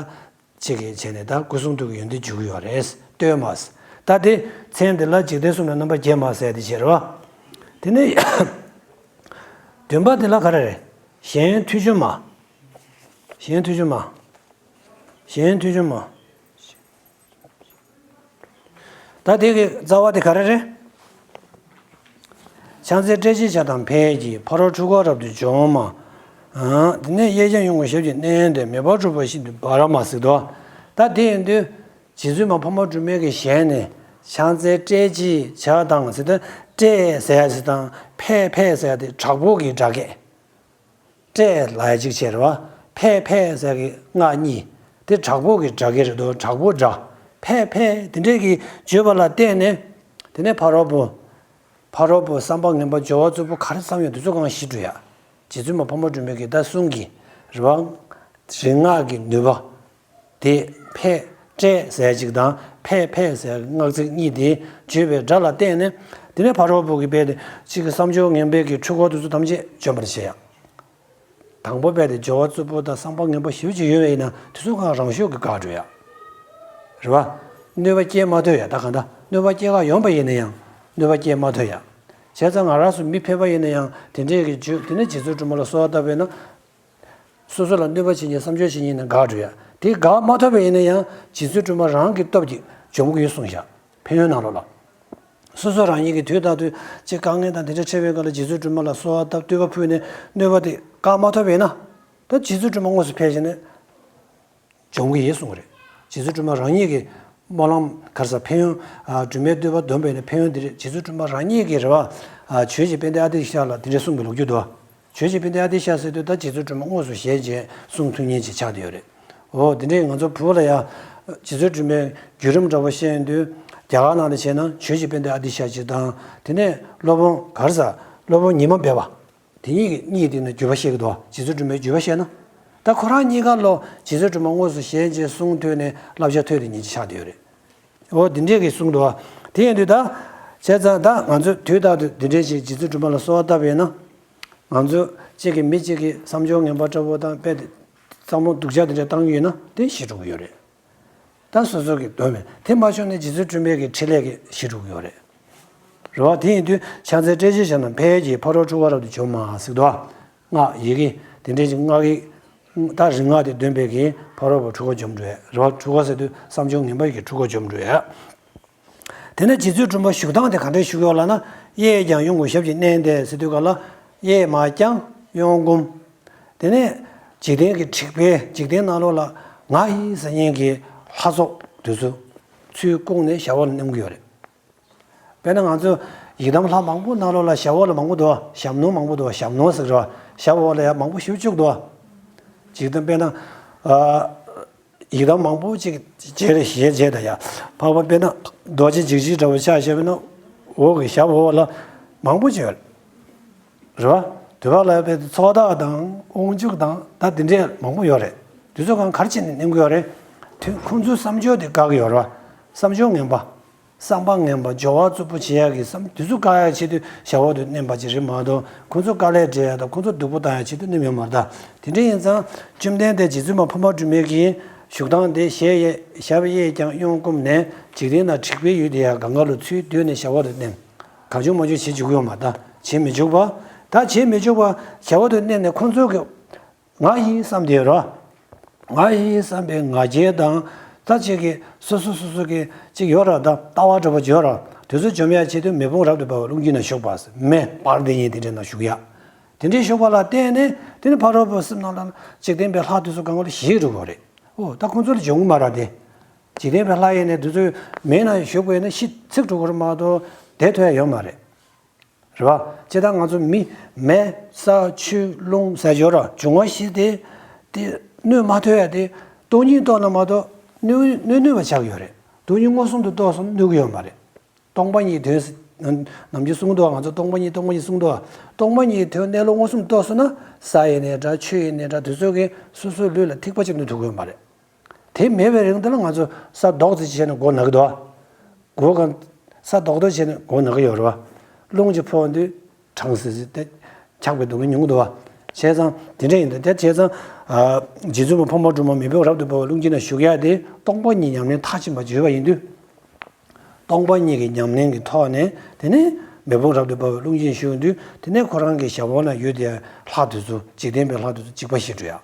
ཅིག་གིས་བྱས་ནས་ད་སྐུ་གསུང་ཐུགས་ཀྱི་ཡོན་ཏན་འཇུག་གི་ཡོད་རེད། བསྟོད་མ་ཟེར། ད་དེ་མཚན་འདི་ལ་འཇིག་རྟེན་གསུམ་ལ་རྣམ་པར་རྒྱལ་མ་ཟེར་དེ་བྱེད་རོ། དེ་ནས་བདུན་པ་དེ་ལ་ག་རེ་རེད། གཞན་མཐུ་ཆུང་མ། གཞན་མཐུ་ཆུང་མ། གཞན་མཐུ་ཆུང་མ། ད་དེ་གི་རྩ་བ་དེ་ག་རེ་རེད། ཕྱག་འཚལ་བཀྲ་ཤིས་ཆར་དང་འཕེལ་གྱི། ཕ་རོལ་འཁྲུལ་འཁོར་རབ་ཏུ་འཇོམས་མ། དེ་ནས་གཡས་བརྐྱང་གཡོན་བསྐུམ་ཞབས་ཀྱིས་མནན་ཏེ། མེ་འབར་འཁྲུགས་པ་བཞིན་དུ་འབར་མ་ཟེར་དོ། ད་དེ་ཡིན་དུས་རྗེ་བཙུན་མ་འཕགས་མ་སྒྲོལ་མའི་གི་ཞལ་ནས། ཕྱག་འཚལ་སྲས་ཀྱི་ཕྱག་དང་ཟེར་ཏེ། སྲས་ཟེར་ཡ་ཟེར་དང་ཕས་ཕས་ཟེར་ཡ་དེ་དྲག་པོ་གི་སྒྲ་སྐད། སྲས་ལ་ཡ་གཅིག་བྱས་རེད་བ། ཕས་ཕས་ཟེར་གི་སྔགས་གཉིས། དེ་དྲག་པོ་གི་སྒྲ་སྐད་རེད་དོ། དྲག་པོ་སྒྲ། ཕས་ཕས་དེ་འདྲས་ཀྱི་བརྗོད་པ་ལ་བརྟེན་ནས། དེ་ནས་ཕ་རོལ་པོ། ཕ་རོལ་པོ་བསམ་པ་ངན་པ་སྦྱོར་བ་རྩུབ་པོ་ག་རེ་བསམ་ཡོད་དེ་ཚོ་གང་ཞི་འགྲོ་ཡ། རྗེ་བཙུན་མ་འཕགས་མ་སྒྲོལ་མའི་གི་ད་གསུང་གི་རེད་བ། རིག་སྔགས་ཀྱི་ནུས་པ། དེ་ཕས་སྲས་ཟེར་གཅིག་དང་ཕས་ཕས་ཟེར་སྔགས་ཚིག་གཉིས་དེ་བརྗོད་པའི་སྒྲ་ལ་བརྟེན་ནས། དེ་ནས་ཕ་རོལ་པོ་གི་དཔེ་དེ་གཅིག་གི་བསམ་སྦྱོར་ངན་པའི་གི་འཁྲུལ་འཁོར་དེ་ཚོ་ཐམས་ཅད་འཇོམས་པར་བྱེད་ཡ། དང་པོ་དཔེ་དེ་སྦྱོར་བ་རྩུབ་པོ་དང་བསམ་པ་ངན་པ་ཞེ་པོ་ཅིག་ཡོད་པ་ཡིན་ན་དེ་ཚོ་གང་རང་ཤུགས་ཀྱིས་འགག་འགྲོ་ཡ། རེད་བ། གནོད་པ་སྐྱེལ་མ་ཐུབ་ཡ། ད་གང་ལྟར་གནོད་པ་སྐྱེལ་ག་ཡོང་པ་ཡིན་ན་ཡང་གནོད་པ་སྐྱེལ་མ་ཐུབ་ཡ། བྱས་ཙང་ང་རང་ཚོ་མི་ཕལ་པ་ཡིན་ན་ཡང་དེ་འདྲས་ཀྱི་བརྗོད་དེ་ནས་རྗེ་བཙུན་སྒྲོལ་མ་ལ་གསོལ་བ་བཏབ་པས་ན། སོ་སོ་ལ་གནོད་པ་བྱེད་མཁན་བསམ་སྦྱོར་བྱེད་མཁན་ནི་འགག་འགྲོ་ཡ། དེ་འགག་མ་ཐུབ་པ་ཡིན་ན་ཡང་རྗེ་བཙུན་སྒྲོལ་མ་རང་གི་སྟོབས་ཀྱིས་འཇོམས་ཀྱི་ཡོད་གསུངས་བཞག་ཕན་ཡོན་ནང་ལོགས་ལ། སོ་སོ་རང་ཉིད་ཀྱི་དུས་རྟག་ཏུ་ཅིག་དཀའ་ངལ་དང་དེ་འདྲ་འཕྲད་པའི་སྐབས་ལ་རྗེ་བཙུན་སྒྲོལ་མ་ལ་གསོལ་བ་བཏབ་བསྟོད་པ་ཕུལ་ནས་གནོད་པ་དེ་བཀག་མ་ཐུབ་པ་ཡིན་ན། ད་རྗེ་བཙུན་སྒྲོལ་མ་དངོས་སུ་ཕེབས་བྱས་ནས་འཇོམས་ཀྱི་ཡིན་གསུངས་པ་རེད། རྗེ་བཙུན་སྒྲོལ་མ་རང་ཉིད་ཀྱི་སྨོན་ལམ་ག་རེ་ཟེར་ཕན་ཡོན། སྒྲོལ་མའི་བསྟོད་པ་འདོན་པ་ཡིན་ན་ཕན་ཡོན་དེ་རེད། རྗེ་བཙུན་སྒྲོལ་མ་རང་ཉིད་ཀྱི་རེད་བ། ཆོས་ཀྱི་དཔལ་ལྡན་ཨ་ཏི་ཤ་ལ་དེ་འདྲ་གསུངས་པའི་ལོ་རྒྱུས་འདུག་ཆོས་ཀྱི་དཔལ་ལྡན་ཨ་ཏི་ཤ་ཟེར་དུས་ད་རྗེ་བཙུན་སྒྲོལ་མ་དངོས་སུ་ཞལ་མཇལ་གསུང་ཐུབ་མཁན་ཅིག་ཆགས་བསྡད་ཡོད་རེད། འོ་དེ་འདྲས་ང་ཚོ་བོད་ལ་ཡང་རྗེ་བཙུན་སྒྲོལ་མའི་བརྒྱུད་རིམ་འདྲ་པོ་བཤད་ཡོང་དུས། རྒྱ་གར་ནང་ལ་བྱས་ན་ཆོས་ཀྱི་དཔལ་ལྡན་ཨ་ཏི་ཤ་ཅིག་དང་། དེ་ནས་སློབ་དཔོན་ག་རེ་ཟེར། སློབ་དཔོན་ཉི་མ་སྦས་པ། དེ་གཉིས་ཀྱི་གཉིས་དེ་ནས་བརྒྱུད་པ་བཤད་ཀྱི་འདུག་རྗེ་བཙུན་སྒྲོལ་མའི་བརྒྱུད་པ་བཤད་ན། ད་ཁོ་རང་གཉིས་ཀ་ལོ་རྗེ་བཙུན་སྒྲོལ་མ་དངོས་སུ་ཞལ་མཇལ་གསུང་ཐོས་ནས་བསླབ་བྱ་ཐོས་དེ་ཉིན་གཅིག་ཆགས་བསྡད་ཡོད་རེད། འོ་དེ་འདྲས་ཀྱི་གསུང་འདུག་བ། དེ་ཡིན་དུས་ད། བྱས་ཙང་ད་ང་ཚོ་དུས་རྟག་ཏུ་དེ་འདྲས་ཞིག་རྗེ་བཙུན་སྒྲོལ་མ་ལ་གསོལ་བ་བཏབ་པ་ཡིན་ན། ང་ཚོ་གཅིག་གི་མི་གཅིག་གི་བསམ་སྦྱོར་ངན་པ་འདྲ་པོ་དང་དཔེ་དེ། བསམ་བློ་སྡུག་ཅག་དེ་འདྲ་བཏང་གི་ཡོད་ན་དེ་ཞི་འགྲོ་གི་ཡོད་རེད། ད་སོ་སོ་གི་དོན་མེད་དེ་མ་བྱུང་ན་རྗེ་བཙུན་སྒྲོལ་མའི་གི་ཕྲིན་ལས་ཀྱི་ཞི་འགྲོ་གི་ཡོད་རེད། རེད་བ། དེ་ཡིན་དུས་ཕྱག་འཚལ་སྲས་ཀྱི་ཕྱག་ན་ཕལ་གྱི་ཕ་རོལ་འཁྲུལ་འཁོར་རབ་ཏུ་འཇོམས་མ་ཟེར་དོ། སྔགས་ཡི་གེ་དེ་འདྲའི་ཅིག་སྔགས་ཀྱི། ད་རིག་སྔགས་དེ་འདོན་པའི་གི་ཕ་རོལ་པོ་འཁྲུལ་འཁོར་འཇོམས་འགྲོ་ཡ་རེད་བ། འཁྲུལ་འཁོར་ཟེར་དུས་བསམ་སྦྱོར་ངན་པ་ཡི་གི་འཁྲུལ་འཁོར་འཇོམས་འགྲོ་ཡ། དེ་ནས་རྗེ་བཙུན་སྒྲོལ་མ་བཞུགས་སྟངས་དེ་ག་འདྲས་བཞུགས་ཡོད་ལབ་ན། གཡས་བརྐྱང་གཡོན་བསྐུམ་ཞབས་ཀྱིས་མནན་ཏེ་ཟེར་དུས་ག་ལ། གཡས་མར་བརྐྱང་གཡོན་བསྐུམ། དེ་ནས་འཇིག་རྟེན་གྱི་འཁྲིག་པའི་འཇིག་རྟེན་ནང་ལོགས་ལ་ང་ཡི་ཟེར་མཁན་གྱི་ལྷ་ཚོགས་དེ་ཚོ་ཚུར་བཀུག་ནས་ཞབས་འོག་ལ་མནན་གྱི་ཡོད་རེད། དཔེར་ན་ང་ཚོ་ཡི་དམ་ལྷ་མང་པོ་ནང་ལོགས་ལ་ཞབས་འོག་ལ་མང་པོ་འདུག་ཞབས་ནོར་མང་པོ་འདུག་ཞབས་ནོར་ཟེར་གི་རེད་བ། ཞབས་འོག་ལ་ཡང་མང་པོ་ཞེ་པོ་ཅིག་འདུག་འཇིག་རྟེན་དཔེར་ན། ཨ། ཡི་དམ་མང་པོ་ཅིག་རྗེས་ལ་ཞལ་མཇལ་དང་ཡ། འཕགས་པ་དཔེར་ན་རྡོ་རྗེ་འཇིགས་བྱེད་འདྲ་བོ་ཆ་བཞག་པ་ཡིན་ན། འོག་གི་ཞབས་འོག་ལ་མང་པོ་ཅིག་ཡོད་རེད། རེད་བ། དུ་བ་ལ་དཔེ་ཚོགས་བདག་དང་དབང་ཕྱུག་དང་ད་དེ་འདྲས་མང་པོ་ཡོད་རེད། དེ་ཚོ་གང་ག་རེ་བྱས་ནས་མནན་གྱི་ཡོད་རེད། དུ་ཁོང་ཚོའི་བསམ་སྦྱོར་དེ་བཀག་གི་ཡོད་རེད་བ། བསམ་སྦྱོར་ངན་པ། བསམ་པ་ངན་པ་སྦྱོར་བ་རྩུབ་པོ་བྱེད་ཡག་གི་བསམ་དེ་ཚོ་བཀག་ཡག་ཆེད་དུ་ཞབས་འོག་ཏུ་མནན་པ་ཅིག་རེད་མ་གཏོགས། ཁོང་ཚོ་དཀའ་ལས་སྤྲད་ཡག་དང་ཁོང་ཚོ་སྡུག་པོ་བཏང་ཡག་ཆེད་དུ་མནན་ཡོད་མ་རེད་ད། དེ་འདྲ་ཡིན་ཙང་བཅོམ་ལྡན་འདས་རྗེ་བཙུན་མ་འཕགས་མ་སྒྲོལ་མའི་གི་བཞུགས་སྟངས་དེ་ཞལ་གཡས་ཞབས་གཡས་བརྐྱང་གཡོན་བསྐུམ་ནས་འཇིག་རྟེན་ན་འཁྲིག་པའི་ཡུལ་དེ་ཡང་གང་ག་ལ་ཚུར་བསྡུས་ནས་ཞབས་འོག་ཏུ་མནན། གང་བྱུང་མང་བྱུང་བྱེད་འཇུག་ཡོད་མ་རེད་ད། བྱེད་མི་འཇུག་པ། ད་བྱེད་མི་འཇུག་པ་ཞབས་འོག་ཏུ་མནན་ནས་ཁོང་ཚོ་གི་ང་ཡིན་བསམ་དེ་རོ། ང་ཡིན་བསམ་པའི་ང་རྒྱལ་དང་། ད་ཅིག་གི་སོ་སོ་སོ་སོ་གི་ཅིག་ཡོད་ར། ད་ལྟ་བ་འདྲ་པོ་ཅིག་ཡོད་ར། དེ་ཚོ་འཇོམས་ཡག་ཆེད་དུ་མེ་དཔུང་རབ་ཏུ་འབར་བའི་རླུང་གི་ནང་ཞུགས་པ། མེ་འབར་དེ་ཡིན་དེ་འདྲའི་ནང་ཞུགས་ཡག་དེ་འདྲའི་ཞུགས་པ་ལ་བརྟེན་ནས་དེ་ནི་ཕ་རོལ་པོ་སེམས་ནང་ལ་འཇིག་རྟེན་པའི་ལྷ་དེ་ཚོ་གང་ག་ལ་ཞི་འགྲོ་གི་རེད། ཨོ་ད་ཁོང་ཚོ་ལ་འཇོམས་གི་མ་ར་དེ། འཇིག་རྟེན་པའི་ལྷ་ཡིན་ནས་དེ་ཚོ་མེ་ནང་ཞུགས་པ་ཡིན་ན་ཤི་ཚིག་འགྲོ་གི་རེད་མ་གཏོགས་བསྡད་ཐུབ་ཡག་ཡོད་མ་རེད། རེད་བ། ཇི་ལྟར་ང་ཚོ་མི་མེ་ས་ཆུ་རླུང་ཟེར་ཡོད་ར། འབྱུང་བ་བཞི་དེ་དེ་གནོད་མ་ཐུབ་ཡག་དེ་སྟོང་ཉིད་རྟོགས་ན་མ་གཏོགས་གནོད་གནོད་ནུས་པ་ཆགས་ཀྱི་ཡོད་རེད། སྟོང་ཉིད་མངོན་སུམ་དུ་རྟོགས་སོང་ན་གནོད་ཀྱི་ཡོད་མ་རེད། སྟོང་པ་ཉིད་དོན་ནམ་རྒྱུན་གསུངས་འདུག་ང་ཚོ་སྟོང་པ་ཉིད་སྟོང་པ་ཉིད་གསུངས་འདུག་སྟོང་པ་ཉིད་དོན་གནས་ལུགས་མངོན་སུམ་དུ་རྟོགས་སོང་ན་ས་ཡིན་ནའི་འདྲ་ཆུ་ཡིན་ནའི་འདྲ་དེ་ཚོ་གིས་སོ་སོའི་ལུས་ལ་ཐིགས་པ་གཅིག་གནོད་ཐུབ་ཀྱི་ཡོད་མ་རེད། དེ་མེད་པའི་རིང་དུ་ལ་ང་ཚོ་ས་རྡོག་ཙམ་བྱས་ནས་མགོ་ན་གི་འདུག་མགོ་གང་། ས་རྡོག་རྡོག་བྱས་ནས་མགོ་ན་གི་ཡོད་རེད་བ། རླུང་གིས་ཕོག་དུས་གྲང་སི་སི་དེ་འཁྱག་པའི་སྡུག་བསྔལ་མྱོང་གི་འདུག་བ། བྱས་ཙང་དེ་འདྲ་ཡིན་ད། དེ་བྱས་ཙང་། རྗེ་བཙུན་མ་འཕགས་མ་སྒྲོལ་མ་མེ་དཔུང་རབ་ཏུ་འབར་བའི་རླུང་གི་ནང་ཞུགས་ཡག་དེ་སྟོང་པ་ཉིད་ཉམས་ལེན་མཐར་ཕྱིན་པ་བརྗོད་པ་ཡིན་དུས། སྟོང་པ་ཉིད་ཀྱི་ཉམས་ལེན་གྱི་ཐོག་ནས་དེ་ནས་མེ་དཔུང་རབ་ཏུ་འབར་བའི་རླུང་གིས་ཞུགས་དུས་དེ་ནས་ཁོ་རང་གི་ཞབས་འོག་ན་ཡོད་དེ་ལྷ་དེ་ཚོ་འཇིག་རྟེན་པའི་ལྷ་དེ་ཚོ་འཇིགས་པ་ཞི་འགྲོ་ཡག་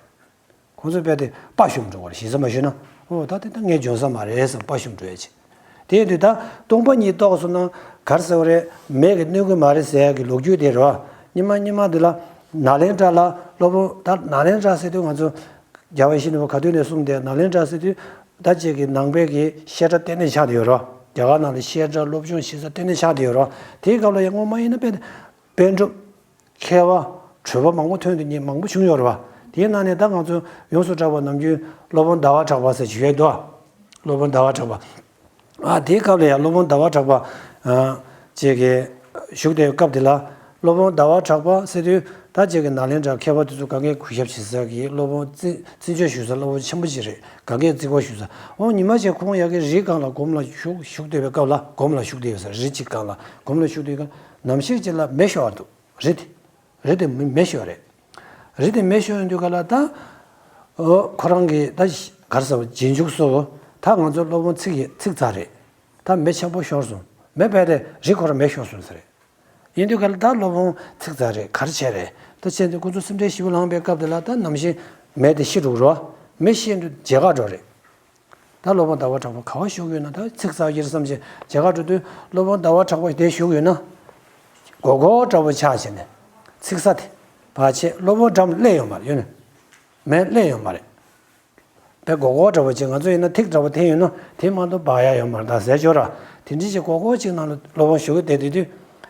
ཁོང་ཚོའི་དཔེ་དེ་དཔའ་ཞུམ་འགྲོ་བར་ཞེ་ས་མ་ཞུས་ན། ཨོ་ད་དེ་ད་ངས་འཇོན་ས་མ་རེད་བསམ་དཔའ་ཞུམ་འགྲོ་ཡ་ཆེ། དེ་ཡིན་དུས་ད་སྟོང་པ་ཉིད་རྟོགས་སོང་ན་ག་རེ་ཟེར་བ་རེད། མེ་གིས་གནོད་ཀྱི་མ་རེད་ཟེར་ཡ་གི་ལོ་རྒྱུས་དེ་རེད་བ། སྙིགས་མ་སྙིགས་མ་འདི་ལ་ ནཱ་ལེནྡྲ་ལ་སློབ་དཔོན། ད་ནཱ་ལེནྡྲ་ཟེར་དུས་ང་ཚོ་རྒྱལ་བ་ཡིད་བཞིན་ནོར་བུ་ག་དུས་ནས་གསུངས་ཏེ། ནཱ་ལེནྡྲ་ཟེར་དུས་ད་ཅིག་གི་ནང་པའི་གི་བཤད་གྲྭ་ལྟེ་གནས་ཆགས་བསྡད་ཡོད་རེད་བ། རྒྱ་གར་ནང་ལ་བཤད་གྲྭ་སློབ་སྦྱོང་བྱེད་ས་ལྟེ་གནས་ཆགས་བསྡད་ཡོད་རེད་བ། དེའི་སྐབས་ལ་ཡང་སྔོན་མ་ཡིན་ན་དཔེ་པཎ་གྲུབ། མཁས་པ། གྲུབ་པ་མང་པོ་ཐོན་ཏེ་མི་མང་པོ་བྱུང་ཡོད་རེད་བ། དེའི་ནང་ནས་ད་ང་ཚོ་ཡོངས་སུ་གྲགས་པ་ནམ་རྒྱུན་སློབ་དཔོན་ཟླ་བ་གྲགས་པ་ཟེར་གྱི་ཡོད་དོ། སློབ་དཔོན་ཟླ་བ་གྲགས་པ། ཨ། དེའི་སྐབས་ལ་ཡང་སློབ་དཔོན་ཟླ་བ་གྲགས་པ། ཨ། ཅིག་གིས་བཞུགས་བསྡད་པའི་སྐབས་དེ་ལ། སློབ་དཔོན་ཟླ་བ་གྲགས་པ་ཟེར་དུས་ད་ཅིག་གི་ནཱ་ལེནྡྲ་མཁས་པ་དེ་ཚོ་ག་གེ་གུས་ཞབས་བྱེད་ས་གི། སློབ་དཔོན་བརྩི་བརྩི་འཇོག་ཞུ་ས། སློབ་དཔོན་ཆེན་པོ་ཅིག་རེད། ག་གེ་བརྩི་བཀུར་ཞུ་ས། འོ་ཉི་མ་ཞིག་ཁོང་ཡ་གི་རི་སྒང་ལ་སྒོམ་ལ་བཞུགས་བཞུགས་བསྡད་པའི་སྐབས་ལ། སྒོམ་ལ་བཞུགས་བསྡད་ཡོད་ས། རི་གཅིག་སྒང་ལ་སྒོམ་ལ་བཞུགས་བསྡད་སྐབས་ནམ་ཞིག་ཅིག་ལ་མེ་ཤོར་བ་འདུག། རི་དེ། རི་དེ་མེ་མེ་ཤོར་རེད། རི་དེ་མེ་ཤོར་ཡོང་དུས་ག་ལ་ད། ཨོ། ཁོ་རང་གིས་ད་ག་རེ་ཟེར་བ། རྗེས་འཇུག་ཚོ། ད་ང་ཚོ་སློབ་དཔོན་ཚིག་ཚིག་ཚར་རེད། ད་མེ་ཆེན་པོ་ཤོར་སོང་། མེ་བས་ཏེ་རི་ཁོ་རང་མེ་ཤོར་སོང་ཟེར་རེད། ཡིན་དུས་ག་ལ་ད་སློབ་དཔོན་ཚིག་ཚར་རེད། ག་རེ་བྱས་རེད། ད་བྱས་ཏེ་ཁོ་ཚོ་སེམས་ཁྲལ་ཞེ་པོ་ལངས་པའི་སྐབས་དེ་ལ་ད་ནམ་ཞིག་མེ་དེ་ཤི་འགྲོ་གི་རེད། མེ་ཤི་དུས་མཇལ་ཁ་འགྲོ་རེད། ད་སློབ་དཔོན་ཟླ་བ་གྲགས་པ་ག་པར་བཞུགས་ཡོད་ན། ད་ཚིག་ཚར་ཡིན་བསམ་བྱས་མཇལ་ཁ་འགྲོ་དུས་སློབ་དཔོན་ཟླ་བ་གྲགས་པ་དེ་བཞུགས་ཡོད་ན། སྒོར་སྒོར་འདྲ་པོ་ཆགས་བྱས་ནས་ཚིག་ས་དེ་བར་ཆད། སློབ་དཔོན་འགྲམ་སླེབས་ཡོད་མ་རེད། ཡོད་ནི་མེ་སླེབས་ཡོད་མ་རེད། དཔེ་སྒོར་སྒོར་འདྲ་པོ་ཅིག། ང་ཚོ་ཡིན་ན་ཐིག་འདྲ་པོ་འཐེན་ཡོད་ན་དེ་མ་གཏོགས་འབག་ཡ་ཡོད་མ་རེད། ད་ཟས་སྦྱོར་ར་དེ་འདྲ་ཅིག་སྒོར་སྒོར་ཅིག་ནང་ལ་སློབ་དཔོན་བཞུགས་བསྡད་དེ་དུས།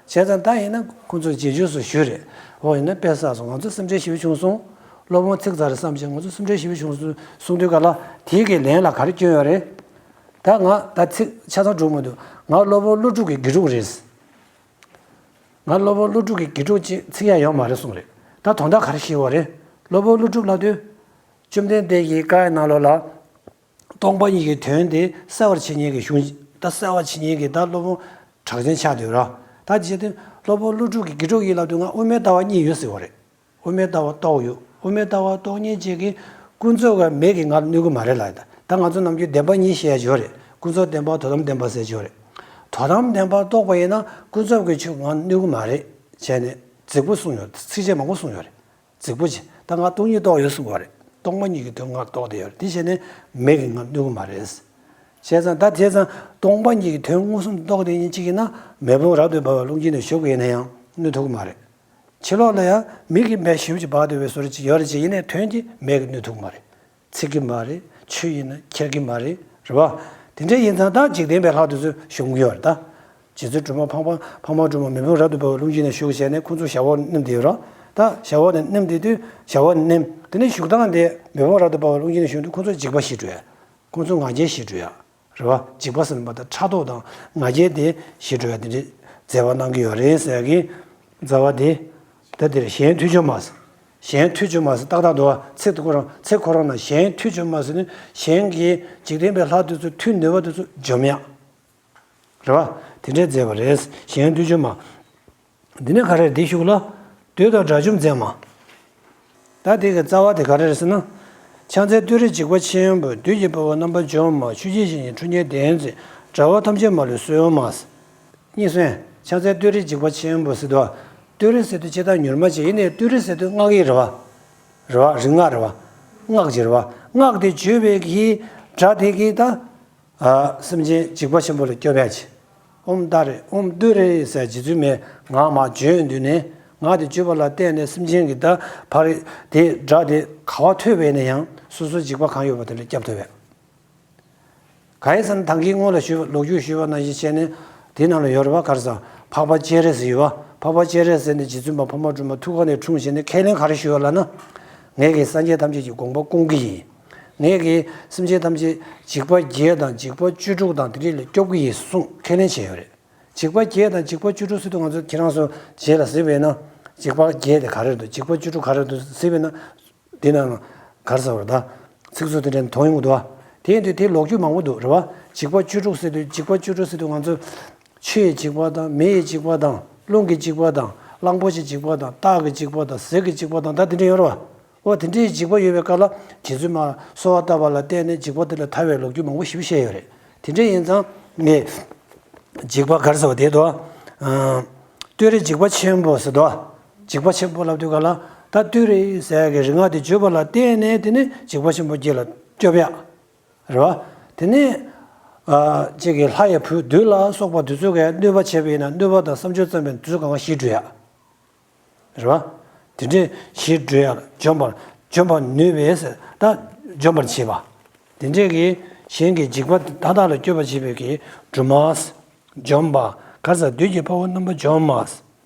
བྱས་ཙང་ད་ཡིན་ན་ཁོང་ཚོ་རྗེས་འཇུག་སུ་ཞུས་རེད། འོ་ཡིན་ན་དཔེ་བསགས་སོང་། ང་ཚོ་སེམས་ཁྲལ་ཞེ་པོ་བྱུང་སོང་། སློབ་དཔོན་ཚིག་ཚར་རེད་བསམ་བྱས་ང་ཚོ་སེམས་ཁྲལ་ཞེ་པོ་བྱུང་སོང་གསུངས་དུས་ག་ལ་དེའི་གི་ལན་ལ་ག་རེ་སྐྱོན་ཡོད་རེད། ད་ང་ད་ཚིག་ཆ་ཚང་འགྲོ་མི་འདུག། ང་སློབ་དཔོན་ཀླུ་སྒྲུབ་ཀྱི་དགེ་ཕྲུག་རེད། ང་སློབ་དཔོན་ཀླུ་སྒྲུབ་ཀྱི་དགེ་ཕྲུག་ཅིག་ཚིག་ཡ་ཡོད་མ་རེད་གསུངས་རེད། ད་དོན་དག་ག་རེ་ཤེས་པ་རེད། སློབ་དཔོན་ཀླུ་སྒྲུབ་ལབ་དུས། བཅོམ་ལྡན་འདས་ཀྱི་བཀའ་ཡི་ནང་ལོགས་ལ། སྟོང་པ་ཉིད་ཀྱི་དོན་དེ་གསལ་བར་བྱེད་མཁན་གྱི་གཞུང་། ད་གསལ་བར་བྱེད་མཁན་གྱི་ད་སློབ་དཔོན་གྲགས་ཅན་ཆགས་བསྡད་ཡོད་ར། ད་བྱས་དུས་སློབ་དཔོན་ཀླུ་སྒྲུབ་ཀྱི་དགེ་ཕྲུག་ཡིན་ལབ་དུས་ང་དབུ་མའི་ལྟ་བ་གཉིས་ཡོད་ཟེར་བ་རེད། དབུ་མའི་ལྟ་བ་རྟོགས་ཡོད། དབུ་མའི་ལྟ་བ་རྟོགས་མཁན་ཅིག་གིས་ཀུན་རྫོབ་ཀྱི་མེ་གིས་ང་གནོད་ཀྱི་མ་རེད་ལབ། ད་ད་ང་ཚོ་ནམ་རྒྱུན་བདེན་པ་གཉིས་བཤད་ཡ་ཡོད་རེད། ཀུན་རྫོབ་བདེན་པ། དོན་དམ་བདེན་པ་ཟེར་ཡོད་རེད། དོན་དམ་བདེན་པ་རྟོགས་པ་ཡིན་ན་ཀུན་རྫོབ་ཀྱི་ཆོས་ང་གནོད་ཀྱི་མ་རེད་བྱས་ནས་རྫིག་པོ་གསུངས་ཡོད། ཚིགས་བཅད་མང་པོ་གསུངས་ཡོད་རེད། རྫིག་པོ་ཅིག། ད་ང་སྟོང་ཉིད་རྟོགས་ཡོད་གསུངས་པ་རེད། སྟོང་པ་ཉིད་ཀྱི་དོན་ང་རྟོགས་བསྡད་ཡོད་རེད། དེ་བྱས་ནས་མེ་གིས་ང་གནོད་ཀྱི་མ་རེད། བྱས་ཙང་ད་བྱས་ཙང་སྟོང་པ་ཉིད་ཀྱི་དོན་མངོན་སུམ་དུ་རྟོགས་བསྡད་མཁན་ཅིག་ཡིན་ན་མེ་དཔུང་རབ་ཏུ་འབར་བའི་རླུང་འཕྱི་ནས་ཞུགས་པ་ཡིན་ན་ཡང་གནོད་ཐུབ་ཀྱི་མ་རེད། ཕྱི་ལོགས་ལ་ཡང་མིག་གིས་མེ་ཞེ་པོ་ཅིག་འབར་བསྡད་པའི་བཟོ་འདྲ་ཅིག་ཡོད་རེད་ཅེས། ཡིན་ནའི་དོན་གྱིས་མེ་གིས་གནོད་ཐུབ་ཀྱི་མ་རེད། ཚིག་གིས་མ་རེད། ཆོས་ཡིན་ན་ཁྱེར་གྱི་མ་རེད། རེད་བ། དེ་འདྲ་ཡིན་ཙང་ད་འཇིག་རྟེན་པའི་ལྷ་དེ་ཚོ་ཞུམ་གྱི་ཡོད་རེད་ད། རྗེ་བཙུན་སྒྲོལ་མ་ཕག་མ་ཕག་མོ་སྒྲོལ་མ་མེ་དཔུང་རབ་ཏུ་འབར་བའི་རླུང་འཕྱི་ནས་ཞུགས་བྱས་ནས་ཁོང་ཚོ་ཞབས་འོག་ནེམ་བསྡད་ཡོད་རེད། ད་ཞབས་འོག་ནས་ནེམ་བསྡད་དུས་ཞབས་འོག་ནེམ། དེ་ནས་བཞུགས་སྟངས་དེ་མེ་དཔུང་རབ་ཏུ་འབར་བའི་རླུང་འཕྱི་ནས་ཞུགས་དུས་ཁོང་ཚོ་འཇིགས་པ་ཞི་འགྲོ་ཡ། ཁོང་ཚོ་ང་རྒྱལ་ཞི་འགྲོ་ཡ། རེད་བ། འཇིགས་པ་ཟེར་ན་མ་ད་ཕྲག་དོག་དང་ང་རྒྱལ་དེ་ཞི་འགྲོ་ཡ་དེ་འདྲའི་མཛད་པ་གནང་གི་ཡོད་རེད་ཟེར་ཡ་གི་རྩ་བ་དེ། ད་དེར་གཞན་མཐུ་འཇོམས་མ་ཟེར། གཞན་མཐུ་འཇོམས་མ་ཟེར་ཏག་ཏག་འདུག་བ། ཚིག་དེ་ཁོ་རང་ཚིག་ཁོ་རང་ན་གཞན་མཐུ་འཇོམས་མ་ཟེར་ནི་གཞན་གྱི་འཇིག་རྟེན་པའི་ལྷ་དེ་ཚོ་མཐུ་ནུས་པ་དེ་ཚོ་འཇོམས་ཡ། རེད་བ། དེ་འདྲའི་མཛད་པ་རེད། གཞན་མཐུ་འཇོམས་མ། འདི་ནི་ག་རེ་རེད། འདི་གཞུག་ལ། བདུད་དང་དགྲ་བཅོམ་མཛད་མ། ད་དེ་གི་རྩ་བ་དེ་ག་རེ་རེད་ཟེར་ན། ཕྱག་འཚལ་ཏུ་རེ་འཇིགས་པ་ཆེན་པོ། བདུད་ཀྱི་དཔའ་བོ་རྣམ་པར་འཇོམས་མ། ཆོས་སྐྱེས་ཞིང་གི་ཕྲུ་གུའི་གདན་འཛིན། དགྲ་བོ་ཐམས་ཅད་མ་ལུས་གསོད་མ། གཉིས་སོན། ཕྱག་འཚལ་ཏུ་རེ་འཇིགས་པ་ཆེན་པོ་ཟེར་དུས། ཏུ་རེ་ཟེར་དུས་ཅི་ལྟར་མྱུར་མ་ཅིག་ཡིན་ནའི་ཏུ་རེ་ཟེར་དུས་སྔགས་ཡིག་རེད་བ། རེད་བ། རིག་སྔགས་རེད་བ། སྔགས་ཀྱི་རེད་བ། སྔགས་དེ་བརྗོད་པའི་གི་སྒྲ་དེ་གིས་ད། ཨ། སེམས་ཅན་འཇིགས་པ་ཆེན་པོ་ལས་སྐྱོབ་ཡ་ཆེ། ཨོཾ་ཏཱ་རེ་ཨོཾ་ཏུ་རེ་ཟེར་རྗེ་བཙུན་མས་ངག་མར་བརྗོད་དུས་ནས་ངག་དེ་བརྗོད་པ་ལ་བརྟེན་ནས་སེམས་ཅན་གྱི་ད་ཕ་རེ་དེ་སྒྲ་དེ་ག་བ་ཐོས་པ་ཡིན་ན་ཡང་སོ་སོའི་འཇིགས་པ་གང་ཡོད་པ་དེ་ལས་སྐྱོབ་ཐུབ་པས། གང་ཡིན་ཟེར་ན་ད་གིན་སྔོན་ལ་ཞུས་པ་ལོ་རྒྱུས་ཞུས་པ་ནང་བཞིན་བྱས་ནས་དེའི་ནང་ལ་ཡོད་རེད་བ། ག་རེ་ཟེར། འཕགས་པ་སྤྱན་རས་གཟིགས་ཡོད་བ། འཕགས་པ་སྤྱན་རས་གཟིགས་ནི་རྗེ་བཙུན་མ་འཕགས་མ་སྒྲོལ་མ་ཐུགས་ཀ་ནས་འཁྲུངས་བྱས་ནས་ཁས་ལེན་ག་རེ་ཞུས་ཡོད་ལབ་ན། ངེད་ཀྱིས་སངས་རྒྱས་ཐམས་ཅད་ཀྱི་དགོངས་པ་སྐོང་གི་ཡིན། ངེད་ཀྱིས་སེམས་ཅན་ཐམས་ཅད་འཇིགས་པ་བརྒྱད་དང་འཇིགས་པ་བཅུ་དྲུག་དང་དེ་འདྲ་ལས་སྐྱོབ་ཀྱི་ཡིན་གསུངས་ཁས་ལེན་བྱས་ཡོད་རེད། འཇིགས་པ་བརྒྱད་དང་འཇིགས་པ་བཅུ་དྲུག་ཟེར་དུས་ང་ཚོ་ཁྱེད་རང་ཚོ་རྗེས་ལ་གཟིགས་པ་ཡིན་ན། འཇིགས་པ་བརྒྱད་དེ་ག་རེ་རེད་འདུག། འཇིགས་པ་བཅུ་དྲུག་ག་རེ་རེད་འདུག་གཟིགས་པ་ཡིན་ན། འདི་ནང་ལ་ག་རེ་ཟེར་བ་རེད། ད་ཚིག་མཛོད་དེ་འདྲ་མཐོང་ཡོང་གི་འདུག་བ། དེ་ཡིན་དུས་དེ་ལོག་རྒྱུ་མང་པོ་འདུག་རེད་བ། འཇིགས་པ་བཅུ་དྲུག་ཟེར་དུས། འཇིགས་པ་བཅུ་དྲུག་ཟེར་དུས་ང་ཚོ་ཆུ་ཡི་འཇིགས་པ་དང་། མེ་ཡི་འཇིགས་པ་དང་། རླུང་གི་འཇིགས་པ་དང་། གླང་པོ་ཆེའི་འཇིགས་པ་དང་། སྟག་གི་འཇིགས་པ་དང་། གཟིག་གི་འཇིགས་པ་དང་། ད་དེ་འདྲ་ཡོད་རེད་བ། འོ་དེ་འདྲའི་འཇིགས་པ་ཡོད་པའི་སྐབས་ལ་རྗེ་བཙུན་མ་གསོལ་བ་བཏབ་པ་ལ་བརྟེན་ནས་འཇིགས་པ་དེ་ལས་ཐར་བའི་ལོ་རྒྱུས་མང་པོ་ཞིག་བཤད་ཡོད་རེད། དེ་འདྲ་ཡིན་ཙང་ངས་འཇིགས་པ་ག་རེ་ཟེར་བ་དེ་དོ། ཨ། ཏུ་རེ་འཇིགས་པ་ཆེན་པོ་ཟེར་དོ། འཇིགས་པ་ཆེན་པོ་ལབ་དུས་ག་ལ་ད་ཏུ་རེ་ཟེར་གི་རིག་སྔགས་དེ་བརྗོད་པ་ལ་བརྟེན་ནས་དེ་ནི་འཇིགས་པ་ཆེན་པོ་བརྒྱད་ལས་སྐྱོབ་ཡ། རེད་བ། དེ་ནི། ཨ། ཅིག་གི་ལྷ་ཡི་བུ་བདུད་ལ་སོགས་པ་དེ་ཚོ་གིས་གནོད་པ་བྱས་པ་ཡིན་ན་གནོད་པ་དང་བསམ་སྦྱོར་བརྩམས་པའི་དེ་ཚོ་གང་ག་ཞི་འགྲོ་ཡ། རེད་བ། དེ་འདྲས་ཞེས་འགྲོ་ཡང་འཇོམས་པར་འཇོམས་པར་ནུས་པས་ཟེར། ད་འཇོམས་པར་བྱེད་པ། དེ་འདྲས་ཀྱི་གཞན་གྱི་འཇིགས་པ་མཐའ་དག་ལས་སྐྱོབ་པར་བྱེད་པའི་གི་སྦྲུམ་མ། འཇོམས་པ། ག་རེ་ཟེར། བདུད་ཀྱི་དཔའ་བོ་རྣམ་པར་འཇོམས་མ།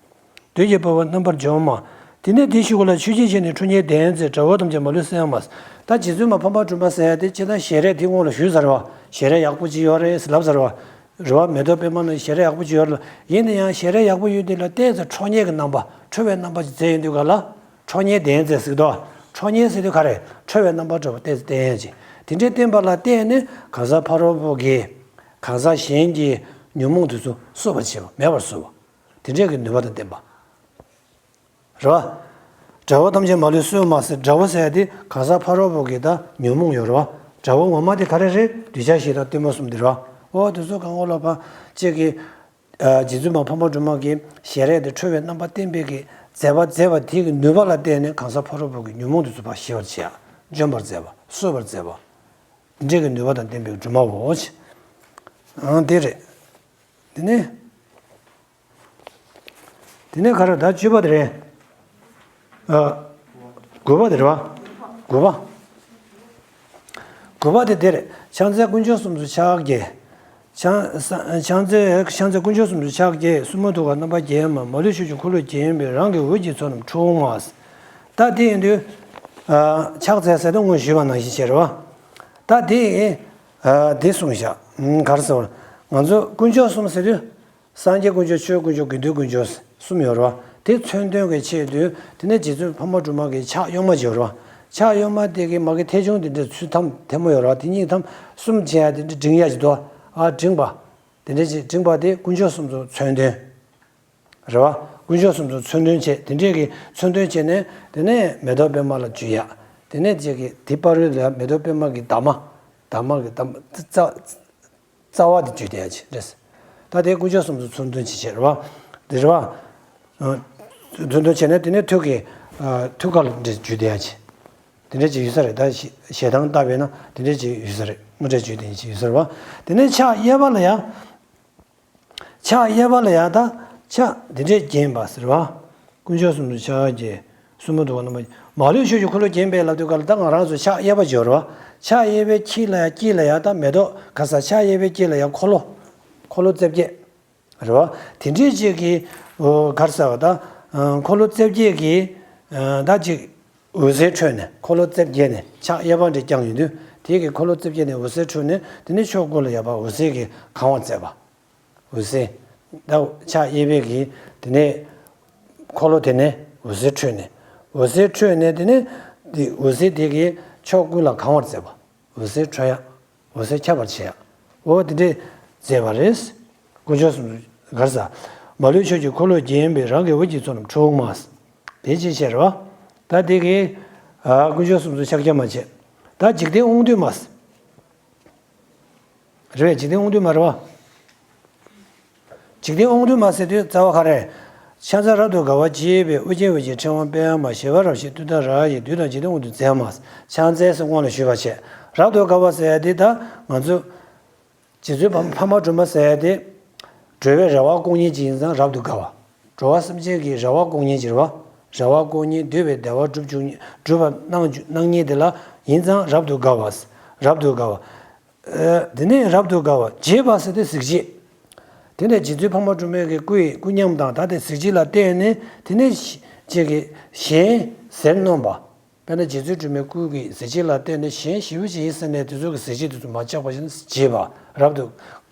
བདུད་ཀྱི་དཔའ་བོ་རྣམ་པར་འཇོམས་མ། དེ་ནས་དེའི་གཞུག་གུ་ལ་མཆོད་སྦྱིན་བྱས་ནས་ཁྲོ་གཉེར་ལྡན་མཛད། དགྲ་བོ་ཐམས་ཅད་མ་ལུས་གསོད་མ། ད་རྗེ་བཙུན་མ་འཕགས་མ་སྒྲོལ་མ་ཟེར་ཡ་དེ་སྤྱིར་བཏང་ཞལ་རས་དེ་སྔོན་ལ་ཞུས་ཚར་བ། ཞལ་རས་ཡག་པོ་ཅིག་ཡོད་རེད་ཟེར་ལབ་ཚར་བ། རེད་བ། མེ་ཏོག་པད་མ་ནི་ཞལ་རས་ཡག་པོ་ཅིག་ཡོད་རེད་ལ། ཡིན་ན་ཡང་ཞལ་རས་ཡག་པོ་ཡོད་དེ་ལ་ཏོག་ཙམ་ཁྲོ་གཉེར་གྱི་རྣམ་པ། ཁྲོ་བའི་རྣམ་པ་ཅིག་མཛད་ཡོང་དུས་ག་ལ། ཁྲོ་གཉེར་ལྡན་མཛད་ཟེར་གི་འདུག་ཁྲོ་གཉེར་ཟེར་དུས་ག་རེ། ཁྲོ་བའི་རྣམ་པ་འདྲ་པོ་ཏོག་ཙམ་བསྟན་ཡ་ཅིག་དེ་འདྲའི་བསྟན་པ་ལ་བརྟེན་ནས་གང་ཟག་ཕ་རོལ་པོ་གིས། གང་ཟག་གཞན་གྱི་ཉོན་མོངས་དེ་ཚོ་གསོ་བར་བྱེད་པ། མེད་པར་བཟོ་བ། དེ་འདྲའི་གི་ནུས་པ་དང་ལྡན་པ། རེད་བ། དགྲ་བོ་ཐམས་ཅད་མ་ལུས་གསོད་མ་ཟེར། དགྲ་བོ་ཟེར་ཡ་དེ་གང་ཟག་ཕ་རོལ་པོ་གི་ད་ཉོན་མོངས་ཡོད་རེད་བ། དགྲ་བོ་ངོ་མ་དེ་ག་རེ་རེད། འདོད་ཆགས་ཞེ་སྡང་གཏི་མུག་གསུམ་དེ་རེད་བ། འོ་དེ་ཚོ་གང་ག་ལ་ཕར་གཅིག་གི། ཨ། རྗེ་བཙུན་མ་འཕགས་མ་སྒྲོལ་མ་གི་ཞལ་རས་དེ་ཁྲོ་བའི་རྣམ་པ་བསྟན་པའི་གི་མཛད་པ་མཛད་པ་དེ་གི་ནུས་པ་ལ་བརྟེན་ནས་གང་ཟག་ཕ་རོལ་པོ་གི་ཉོན་མོངས་དེ་ཚོ་ཕར་ཞི་བར་བྱེད་ཡ། འཇོམས་པར་མཛད་པ། གསོ་བར་མཛད་པ། འདི་འདྲའི་གི་ནུས་པ་དང་ལྡན་པའི་སྒྲོལ་མའོ། ཨང་། དེ་རེད། དེ་ནས། དེ་ནས་ག་རེ། ད་བཅུ་པ་དེ་རེད། ཨ། དགུ་པ་དེ་རེད་བ། དགུ་པ། དགུ་པ་དེ་དེ་རེད། ཕྱག་འཚལ་དཀོན་མཆོག་གསུམ་མཚོན་ཕྱག་རྒྱའི། ཕྱག་ཕྱག་འཚལ་ཕྱག་འཚལ་དཀོན་མཆོག་གསུམ་མཚོན་ཕྱག་རྒྱའི། སྲུང་མ་ཐུགས་ཀར་རྣམ་པར་བརྒྱན་མ། མ་ལུས་ཕྱོགས་བཅུའི་འཁོར་ལོས་བརྒྱན་པའི། རང་གི་འོད་ཀྱི་ཚོགས་རྣམས་འཁྲུགས་མ། ད་དེ་ཡིན་དུས། ཨ། ཕྱག་འཚལ་ཟེར་དུས་སྔོན་ཞུས་པ་ནང་བཞིན་བྱས་རེད་བ། ད་དེ། ཨ། དེ་གསུངས་བཞག་ཨ། ག་རེ་ཟེར་བ། ང་ཚོ་དཀོན་མཆོག་གསུམ་ཟེར་དུས། སངས་རྒྱས་དཀོན་མཆོག་ཆོས་དཀོན་མཆོག་དགེ་འདུན་དཀོན་མཆོག་གསུམ་ཡོད་རེད་བ། དེ་མཚོན་དོན་གྱི་ཆེད་དུ་དེ་ནས་རྗེ་བཙུན་འཕགས་མ་སྒྲོལ་མ་གི་ཕྱག་གཡོན་མ་ཅིག་ཡོད་རེད་བ། ཕྱག་གཡོན་མ་དེ་གི་མ་གི་ཐལ་ཆུང་དེ་འདྲ་ཚུལ་ཐམ་ཐལ་མོ་ཡོད་རེད་བ། དེ་གཉིས་ཐམ་གསུམ་བྱས་ཡ་དེ་འདྲ་བསྒྲེང་ཡ་ཅིག་འདུག་ཨ། བསྒྲེངས་པ། དེ་འདྲ་ཅིག་བསྒྲེངས་པ་དེ་དཀོན་མཆོག་གསུམ་མཚོན་མཚོན་དོན། རེད་བ། དཀོན་མཆོག་གསུམ་མཚོན་མཚོན་དོན་བྱས། དེ་འདྲས་ཀྱི་མཚོན་དོན་བྱས་ནས་དེ་ནས་མེ་ཏོག་པད་མ་ལ་འཇུས་ཡ། དེ་ནས་ཅིག་གི་དེ་བར་དུ་ལ་མེ་ཏོག་པད་མ་གི་འདབ་མ། འདབ་མ་གི་འདབ་མ་རྩ། རྩ་བ་དེ་འཇུས་བསྡད་ཡ་ཅིག་རེད། ད་དེ་དཀོན་མཆོག་གསུམ་མཚོན་མཚོན་དོན་ཅིག་བྱས་རེད་བ། དེ་རེད་བ། མཚོན་དོན་བྱས་ནས་དེ་ནས་ཐུགས་ཀྱི། ཐུགས་ཀ་ལ་འདྲ་འཇུས་བསྡད་ཡ་ཅིག་དེ་འདྲས་ཅིག་ཡོད་ས་རེད། ད་ཞེ་ཞེ་སྡང་ལྟ་བས་ན་དེ་འདྲས་ཅིག་ཡོད་ས་རེད། དངོས་འབྲེལ་བརྗོད་དེ་ཅིག་ཡོད་ས་རེད་བ། དེ་ནས་ཕྱག་གཡས་པ་ལ་ཡ། ཕྱག་གཡས་པ་ལ་ཡ་ད་ཕྱག་འདི་འདྲས་བརྒྱན་པ་ཟེར་བ། དཀོན་མཆོག་གསུམ་མཚོན་ཕྱག་རྒྱའི། སྲུང་མ་ཐུགས་ཀར་རྣམ་པར། མ་ལུས་ཕྱོགས་བཅུའི་འཁོར་ལོས་བརྒྱན་པའི་ལབ་དུས་ག་ལ་ད་ང་རང་ཚོ་ཕྱག་གཡས་པ་སྦྱོར་བ། ཕྱག་གཡས་པའི་དཀྱིལ་ལ་ཡ། དཀྱིལ་ལ་ཡ་ད་མེ་ཏོག་ག་ས། ཕྱག་གཡས་པའི་དཀྱིལ་ལ་ཡ་འཁོར་ལོ། འཁོར་ལོ་རྩིབས་བརྒྱད། རེད་བ། དེ་འདྲས་ཅིག་གི། ག་རེ་ཟེར་བ་ད། འཁོར་ལོ་རྩིབས་བརྒྱད་ཀྱི། ད་ཅིག་འོད་ཟེར་འཕྲོས་ནས། འཁོར་ལོ་རྩིབས་བརྒྱད་ནས་ཕྱག་གཡས་པ་འདྲ་བརྐྱངས་ཡོང་དུས། དེ་གི་འཁོར་ལོ་རྩིབས་བརྒྱད་ནས་འོད་ཟེར་འཕྲོས་ནས་དེ་ནས་ཕྱོགས་ཀུན་ལ་ཡ་ཕར་འོད་ཟེར་གྱིས་གང་བར་མཛད་པ། འོད་ཟེར། ད་ཕྱག་གཡས་པའི་གི་དེ་ནས་འཁོར་ལོ་དེ་ནས་འོད་ཟེར་འཕྲོས་ནས། འོད་ཟེར་འཕྲོས་ནས་དེ་ནས་དེ་འོད་ཟེར་དེ་གིས་ཕྱོགས་ཀུན་ལ་གང་བར་མཛད་པ། འོད་ཟེར་འཕྲོ་ཡ། འོད་ཟེར་ཁྱབ་པར་བྱེད་ཡ། འོ་དེ་འདྲས་མཛད་པ་རེད། དཀོན་མཆོག་གསུམ་མཚོན་ག་རེ་ཟེར། མ་ལུས་ཕྱོགས་བཅུའི་འཁོར་ལོས་བརྒྱན་པའི། རང་གི་འོད་ཀྱི་ཚོགས་རྣམས་འཁྲུགས་མ། དེ་ཅིག་བྱས་རེད་བ། ད་དེ་གི། ཨ། དཀོན་མཆོག་གསུམ་མཚོན་ཕྱག་རྒྱ་མ་བྱས། ད་འཇིག་རྟེན་དབང་སྡུད་མ། རེད་པས། འཇིག་རྟེན་དབང་སྡུད་མ་རེད་བ། འཇིག་རྟེན་དབང་སྡུད་མ་ཟེར་དུས་རྩ་བ་ག་རེ། ཕྱག་འཚལ་རབ་ཏུ་དགའ་བ་བྱས་པའི། ཨོ་རྒྱན་འོད་ཀྱི་ཕྲེང་བ་སྤེལ་མ། བཞད་པ་རབ་བཞད་ཏུཏྟཱ་ར་ཡིས། བདུད་དང་འཇིག་རྟེན་དབང་དུ་མཛད་མ། ཕྱག་འཚལ་ཟེར་སྔོན་ལ་ཞུས་པ་བྱས། རབ་ཏུ་དགའ་བ་ཟེར་ཡ་དེ་ད་ང་ཚོ། རྗེ་བཙུན་འཕགས་མ་སྒྲོལ་མ་ཟེར་ཡ་དེ། འགྲོ་བའི་རེ་བ་སྐོང་མཁན་ཅིག་ཡིན་ཙང་རབ་ཏུ་དགའ་བ། འགྲོ་བ་སེམས་ཅན་གྱི་རེ་བ་སྐོང་མཁན་ཅིག་རེད་བ། རེ་བ་སྐོང་མཁན། འདོད་པའི་བདེ་བ་སྒྲུབ་བཅུག་སྒྲུབ་པ་གནང་གནང་མཁན་དེ་ལ་ཡིན་ཙང་རབ་ཏུ་དགའ་བ། རབ་ཏུ་དགའ་བ། ཨ། དེ་ནས་རབ་ཏུ་དགའ་བ། བྱེད་པ་ཟེར་དེ་གཟི་བརྗིད། དེ་ནས་རྗེ་བཙུན་འཕགས་མ་སྒྲོལ་མའི་གི་སྐུ་ཡི་སྐུ་ཉམས་དང་ད་དེ་གཟི་བརྗིད་ལ་བརྟེན་ནས་དེ་ནས་ཅིག་གི་གཞན་ཟིལ་གནོན་པ། དཔེར་ན་རྗེ་བཙུན་སྒྲོལ་མའི་སྐུ་གི་གཟི་བརྗིད་ལ་བརྟེན་ནས་གཞན་ཞེ་པོ་ཅིག་ཡིན་ཟེར་ནས་དེ་ཚོ་གི་གཟི་བརྗིད་དེ་ཚོ་མ་ཆགས་པ་ཞིག་བྱེད་པ། རབ་ཏུ་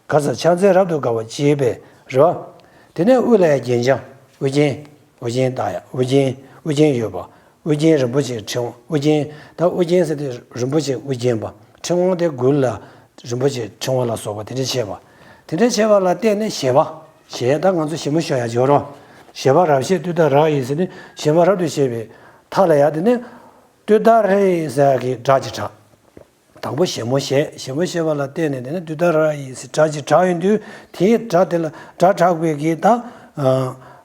དགའ་ས། ཕྱག་འཚལ་རབ་ཏུ་དགའ་བ་བྱས་པས་རེད་བ། དེ་ནས་དབུ་ལ་ཡ་རྒྱན་འཆང་། ཨོ་རྒྱན། ཨོ་རྒྱན་བཏགས་ཡ། ཨོ་རྒྱན། ཨོ་རྒྱན་ཡོད་པ། ཨོ་རྒྱན་རིན་པོ་ཆེའི་ཕྲེང་བ། ཨོ་རྒྱན། ད་ཨོ་རྒྱན་ཟེར་དེ་རིན་པོ་ཆེ་དབུ་བརྒྱན་པ། ཕྲེང་བ་དེ་མགུལ་ལ་རིན་པོ་ཆེའི་ཕྲེང་བ་ལ་སོགས་པ་དེ་འདྲ་བྱས་པ། དེ་འདྲ་བྱས་པ་ལ་བརྟེན་ནས་བཞད་པ། བཞད་ད་ང་ཚོ་བཞད་མོ་ཞོ་ཡ་སྦྱོར་རོ། བཞད་པ་རབ་བཞད་ཏུཏྟཱ་ར་ཡིས་ཟེར་ནས་བཞད་པ་རབ་ཏུ་བཞད་པའི་མཐའ་ལ་ཡ་དེ་ནས་ཏུཏྟཱ་རེ་ཟེར་གྱི་སྒྲ་ཅིག་གྲགས། དང་པོ་བཞད་མོ་བཞད། བཞད་མོ་བཞད་པ་ལ་བརྟེན་ནས་དེ་ནས་ཏུཏྟཱ་ར་ཡིས་ཟེར་སྒྲ་ཅིག་གྲགས་ཡོང་དུས་དེའི་སྒྲ་དེ་ལ་སྒྲ་གྲགས་པའི་གི་ད་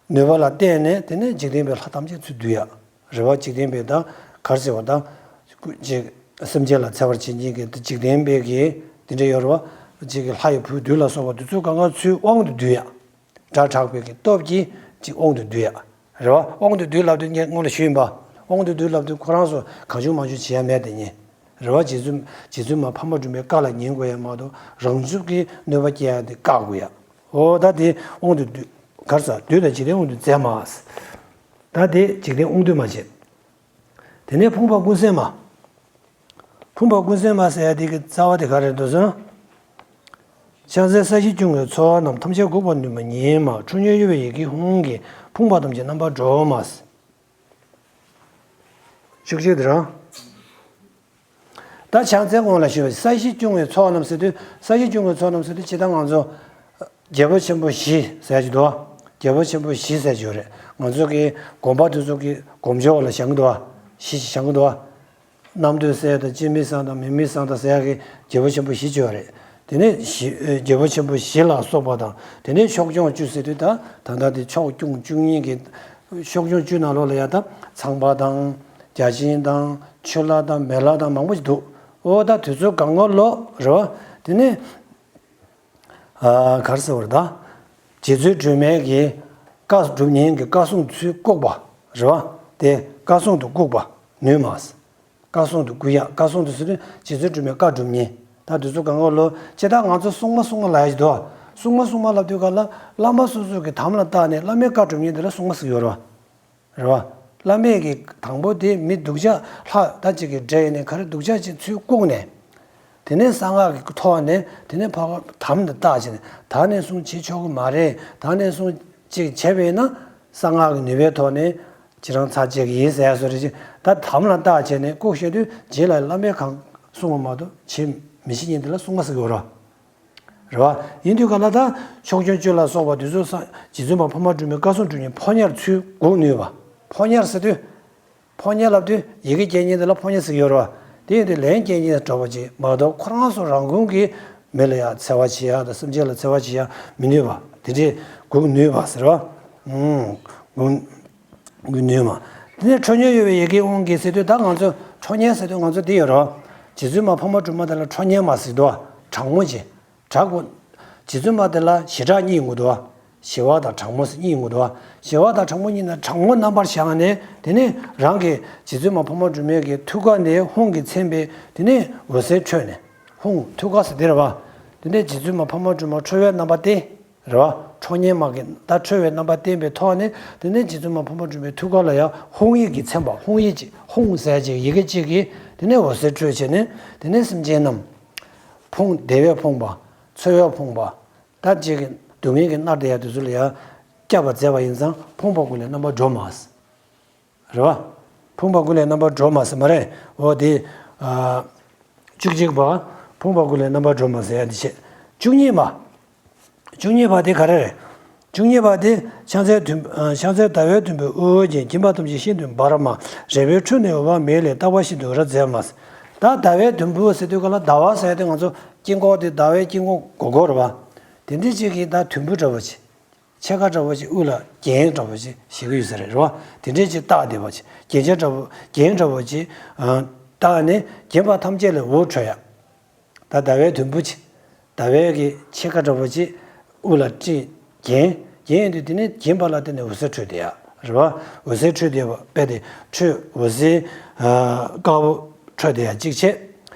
ནུས་པ་ལ་བརྟེན་ནས་དེ་ནས་འཇིག་རྟེན་པའི་ལྷ་ཐམས་ཅད་ཚུར་འདུས་ཡ། རེད་བ། འཇིག་རྟེན་པའི་ད་ག་རེ་ཟེར་བ་ད། ཅིག་སེམས་ཅན་ལ་འཚེ་བར་བྱེད་མཁན་གྱི་འཇིག་རྟེན་པའི་གི་དེ་འདྲ་ཡོད་རེད་བ། ཅིག་གི་ལྷ་ཡི་བུ་བདུད་ལ་སོགས་པ་དེ་ཚོ་གང་ག་ཚུར་དབང་དུ་བསྡུས་ཡ། སྒྲ་གྲགས་པའི་གི་སྟོབས་ཀྱིས་ཅིག་དབང་དུ་བསྡུས་ཡ། རེད་བ། དབང་དུ་བསྡུས་ལབ་དུས་ངས་སྔོན་ལ་ཞུས་ཡིན་པ། དབང་དུ་བསྡུས་ལབ་དུས་ཁོ་རང་ཚོ་གང་བྱུང་མང་བྱུང་བྱེད་ཡ་མེད་དེ་ཉིད། རེད་བ། རྗེ་བཙུན་རྗེ་བཙུན་མ་འཕགས་མ་སྒྲོལ་མའི་བཀའ་ལ་ཉན་དགོས་ཡ་མ་གཏོགས་རང་ཚུགས་ཀྱིས་གནོད་པ་སྐྱེལ་ཡ་དེ་བཀག་དགོས་ཡ། འོ་ད་དེ་དབང་དུ་བསྡུས། ག་རེ་ཟེར། བསྡུས་དང་འཇིག་རྟེན་དབང་དུ་མཛད་མ། ད་དེ་འཇིག་རྟེན་དབང་དུ་མ་བྱས། དེ་ནས་ཕུང་པོ་ཀུན་སེལ་མ། ཕུང་པོ་ཀུན་སེལ་མ་ཟེར་ཡ་དེ་གི་རྩ་བ་དེ་ག་རེ་འདུག་ཟེར་ན། ཕྱག་འཚལ་ས་གཞི་སྐྱོང་བའི་ཚོགས་རྣམས། ཐམས་ཅད་འགུགས་པར་ནུས་པ་ཉིད་མ། ཁྲོ་གཉེར་གཡོ་བའི་ཡི་གེ་ཧཱུྃ་གིས། ཕུང་པོ་ཐམས་ཅད་རྣམ་པར་སྒྲོལ་མ། བཅུ་གཅིག་དེ་རང་། ད་ཕྱག་འཚལ་སྔོན་ལ་ཞུས་པ། ས་གཞི་སྐྱོང་བའི་ཚོགས་རྣམས་ཟེར་དུས། ས་གཞི་སྐྱོང་བའི་ཚོགས་རྣམས་ཟེར་དུས་ཇི་ལྟར་ང་ཚོ་རྒྱལ་པོ་ཆེན་པོ་བཞི་ཟེར་གྱི་འདུག་རྒྱལ་པོ་ཆེན་པོ་བཞི་ཟེར་གྱི་ཡོད་རེད། ང་ཚོ་གི་དགོན་པ་དེ་ཚོ་གི་སྒོམ་ཆོག་ལ་བཞེངས་ཀྱི་འདུག་བཞི་ཞིག་བཞེངས་ཀྱི་འདུག་རྣམ་ཐོས་སྲས་དང་སྤྱན་མི་བཟང་དང་མིག་མི་བཟང་དང་ཟེར་ཡག་གི་རྒྱལ་པོ་ཆེན་པོ་བཞི་ཅིག་ཡོད་རེད། དེ་ནས་བཞི་རྒྱལ་པོ་ཆེན་པོ་བཞི་ལ་སོགས་པ་དང་། དེ་ནས་ཕྱོགས་སྐྱོང་བཅུ་ཟེར་དུས་ད་ད་ལྟ་དེ་ཕྱོགས་སྐྱོང་བཅུ་གཉིས་ཀྱི། ཕྱོགས་སྐྱོང་བཅུ་ནང་ལོགས་ལ་ཡ་ད་ཚངས་པ་དང་། བརྒྱ་བྱིན་དང་། ཆུ་ལྷ་དང་། མེ་ལྷ་དང་། མང་པོ་ཞིག་འདུག་འོ་ད་དེ་ཚོ་གང་ག་ལོ་རེད་བ། དེ་ནས། ཨ། ག་རེ་ཟེར་བ་རེད་ད། རྗེ་བཙུན་སྒྲོལ་མའི་གི་བཀའ་སྒྲུབ་མཁན་གྱི་བཀའ་སྲུང་ཚུར་བཀུག་པ་རེད་བ། དེ་བཀའ་སྲུང་དུ་བཀུག་པ་ནུས་མ། བཀའ་སྲུང་དུ་བཀུག་ཡ། བཀའ་སྲུང་དུ་ཟེར་དུས་རྗེ་བཙུན་སྒྲོལ་མའི་བཀའ་སྒྲུབ་མཁན། ད་དེ་ཚོ་གང་ག་ལོ་ཇི་ལྟར་ང་ཚོ་སྲུང་མ་སྲུང་མ་ལབ་ཡ་ཞིག་འདུག་སྲུང་མ་སྲུང་མ་ལབ་དུས་ག་ལ་བླ་མ་སོ་སོ་གི་དམ་ལ་བཏགས་ནས་བླ་མའི་བཀའ་སྒྲུབ་མཁན་དེ་ལ་སྲུང་མ་ཟེར་གྱི་ཡོད་རེད་བ། རེད་བ། བླ་མས་ཀྱི་དང་པོ་དེ་མི་སྡུག་ཅག་ལྷ་ད་ཅིག་གི་འདྲེ་ཡིན་ནས་ག་རེ་སྡུག་ཅག་ཅིག་ཚུར་བཀུག་ནས། དེ་ནས་གསང་སྔགས་ཀྱི་ཐོག་ནས་དེ་ནས་ཕར་དམ་དུ་བཏགས་བྱས་ནས། ད་ནས་བཟུང་བྱེད་ཆོག་གི་མ་རེད། ད་ནས་བཟུང་ཅིག་བྱས་པས་ན་གསང་སྔགས་ཀྱི་ནུས་པའི་ཐོག་ནས་ཁྱེད་རང་ཚར་བཅད་ཀྱི་ཡིན་ཟེར་ཡ་བཟོ་འདྲ་ཅིག་ད་དམ་ལ་བཏགས་བྱས་ནས་བཀུག་བཞག་དུས་རྗེས་ལ་བླ་མས་གང་གསུངས་པ་མ་གཏོགས་བྱེད་མི་ཤེས་མཁན་དེ་ལ་སྲུང་མ་ཟེར་གྱི་ཡོད་རེད་བ། རེད་བ། ཡིན་དུས་ག་ལ་ད་ཕྱོགས་སྐྱོང་བཅུ་ལ་སོགས་པ་དེ་ཚོ་ས་རྗེ་བཙུན་མ་འཕགས་མ་སྒྲོལ་མའི་བཀའ་སྲུང་སྒྲུབ་མཁན་ཕོ་ཉར་ཚུར་བཀུག་ནུས་པ། ཕོ་ཉར་ཟེར་དུས། ཕོ་ཉར་ལབ་དུས་ཡི་གེ་སྐྱེལ་མཁན་དེ་ལ་ཕོ་ཉར་ཟེར་གྱི་ཡོད་རེད་བ། དེ་ཡིན་དུས་ལན་སྐྱེལ་མཁན་འདྲ་པོ་ཅིག་མ་གཏོགས་ཁོ་རང་ཚོ་རང་ཁོང་གིས་མི་ལ་ཡ་འཚེ་བ་བྱེད་ཡ་དང་སེམས་ཅན་ལ་འཚེ་བ་བྱེད་ཡ་མི་ནུས་པ་དེ་འདྲས་བཀུག་ནུས་པ་ཟེར་བ། ཨུམ། བཀུག་ནུས་མ། དེ་ནས་ཁྲོ་གཉེར་གཡོ་བའི་ཡི་གེ་ཧཱུྃ་གིས་ཟེར་དུས་ད་ང་ཚོ་ཁྲོ་གཉེར་ཟེར་དུས་ང་ཚོ་འདི་ཡོད་རེད་བ། རྗེ་བཙུན་མ་འཕགས་མ་སྒྲོལ་མ་དེ་ལ་ཁྲོ་གཉེར་མ་ཟེར་འདུག་བ། དྲང་མོ་ཅིག་དྲག་པོ། རྗེ་བཙུན་མ་དེ་ལ་ཞི་དྲག་གཉིས་ཡོང་གི་འདུག་བ། ཞི་བ་དང་དྲང་མོ་ཟེར་གཉིས་ཡོང་གི་འདུག་བ། ཞི་བ་དང་དྲང་མོ་གཉིས་ནས་དྲང་མོ་རྣམ་པར་བཞག་ནས། དེ་ནས་རང་གི་རྗེ་བཙུན་མ་འཕགས་མ་སྒྲོལ་མའི་གི་ཐུགས་ཀ་ནས་ཧཱུྃ་གིས་མཚན་པའི་དེ་ནས་འོད་ཟེར་འཕྲོས་ནས། ཧཱུྃ་ཐུགས་ཀ་ཟེར་དེ་རེད་བ། དེ་ནས་རྗེ་བཙུན་མ་འཕགས་མ་སྒྲོལ་མ་ཁྲོ་བའི་རྣམ་པ་བསྟན། རེད་བ། ཁྲོ་གཉེར་མ་གི་ད་ཁྲོ་བའི་རྣམ་པ་བསྟན་པའི་ཐོག་ནས། དེ་ནས་རྗེ་བཙུན་མ་འཕགས་མ་སྒྲོལ་མའི་ཐུགས་ཀ་ལ་ཡང་ཧཱུྃ་ཡིག་གིས་མཚན་པ། ཧཱུྃ་ཡིག་ཅིག་ཧཱུྃ་ཟེར་ཅིག་ཡི་གེ་གཅིག་གིས་དེ་ནས་འོད་ཟེར་འཕྲོས་བྱས་ནས། དེ་ནས་སེམས་ཅན་རྣམས། ཕོངས་བདེ་བས་ཕོངས་པ། འཚོ་བས་ཕོངས་པ། ད་ཅིག་གི་སྡུག་བསྔལ་གྱིས་མནར་བསྡད་ཡ་དེ་ཚོ་ལ་ཡང་བསྐྱབ་པར་མཛད་པ་ཡིན་ཙང་ཕོངས་པ་ཀུན་ལས་རྣམ་པར་སྒྲོལ་མ། རེད་བ། ཕོངས་པ་ཀུན་ལས་རྣམ་པར་སྒྲོལ་མ་ཟེར་མ་རེད། འོ་དེ། ཨ། བཅུ་གཅིག་པ། ཕོངས་པ་ཀུན་ལས་རྣམ་པར་སྒྲོལ་མ་ཟེར་ཡ་འདི་བྱས། བཅུ་གཉིས་པ། བཅུ་གཉིས་པ་དེ་ག་རེ་རེད། བཅུ་གཉིས་པ་དེ་ཕྱག་འཚལ་དུམ། ཕྱག་འཚལ་ཟླ་བའི་དུམ་བུས་དབུ་བརྒྱན། སྦྱིན་པ་ཐམས་ཅད་ཤིན་ཏུ་འབར་མ། རལ་པའི་ཁྲོད་ནས་འོད་དཔག་མེད་ལས་རྟག་པར་ཤིན་ཏུ་འོད་རབ་མཛད་མ། ད་ཟླ་བའི་དུམ་བུ་ཟེར་དུས་ག་ལ་ཟླ་བ་ཟེར་དུས་ང་ཚོ་དཀྱིལ་འཁོར་དེ་ཟླ་བའི་དཀྱིལ་འཁོར་སྒོར་སྒོར་རེད་བ། དེ་འདྲ་ཅིག་གི་ད་དུམ་བུ་འདྲ་བོ་ཅིག་ཕྱེད་ཀ་འདྲ་བོ་ཅིག་དབུ་ལ་རྒྱན་འདྲ་བོ་ཅིག་བཞེས་ཀྱི་ཡོད་ས་རེད་རེད་བ། དེ་འདྲས་ཅིག་བཏགས་བསྡད་པ་ཅིག་རྒྱན་ཆ་འདྲ་བོ་རྒྱན་འདྲ་བོ་ཅིག་ཨ། བཏགས་ནས་བརྒྱན་པ་ཐམས་ཅད་ལས་འོད་འཕྲོ་ཡ། ད་ཟླ་བའི་དུམ་བུ་ཅིག་ཟླ་བའི་གི་ཕྱེད་ཀ་འདྲ་བོ་ཅིག་དབུ་ལ་དཀྲིས་བརྒྱན། བརྒྱན་ཡོང་དུས་དེ་ནས་བརྒྱན་པ་ལ་བརྟེན་ནས་འོད་ཟེར་འཕྲོས་བསྡད་ཡ་རེད་བ། འོད་ཟེར་འཕྲོས་བསྡད་པ་དཔེ་དེ་འཕྲོས་འོད་ཟེར་ཨ། དཀར་པོ་འཕྲོས་བསྡད་ཡ་གཅིག་བྱས།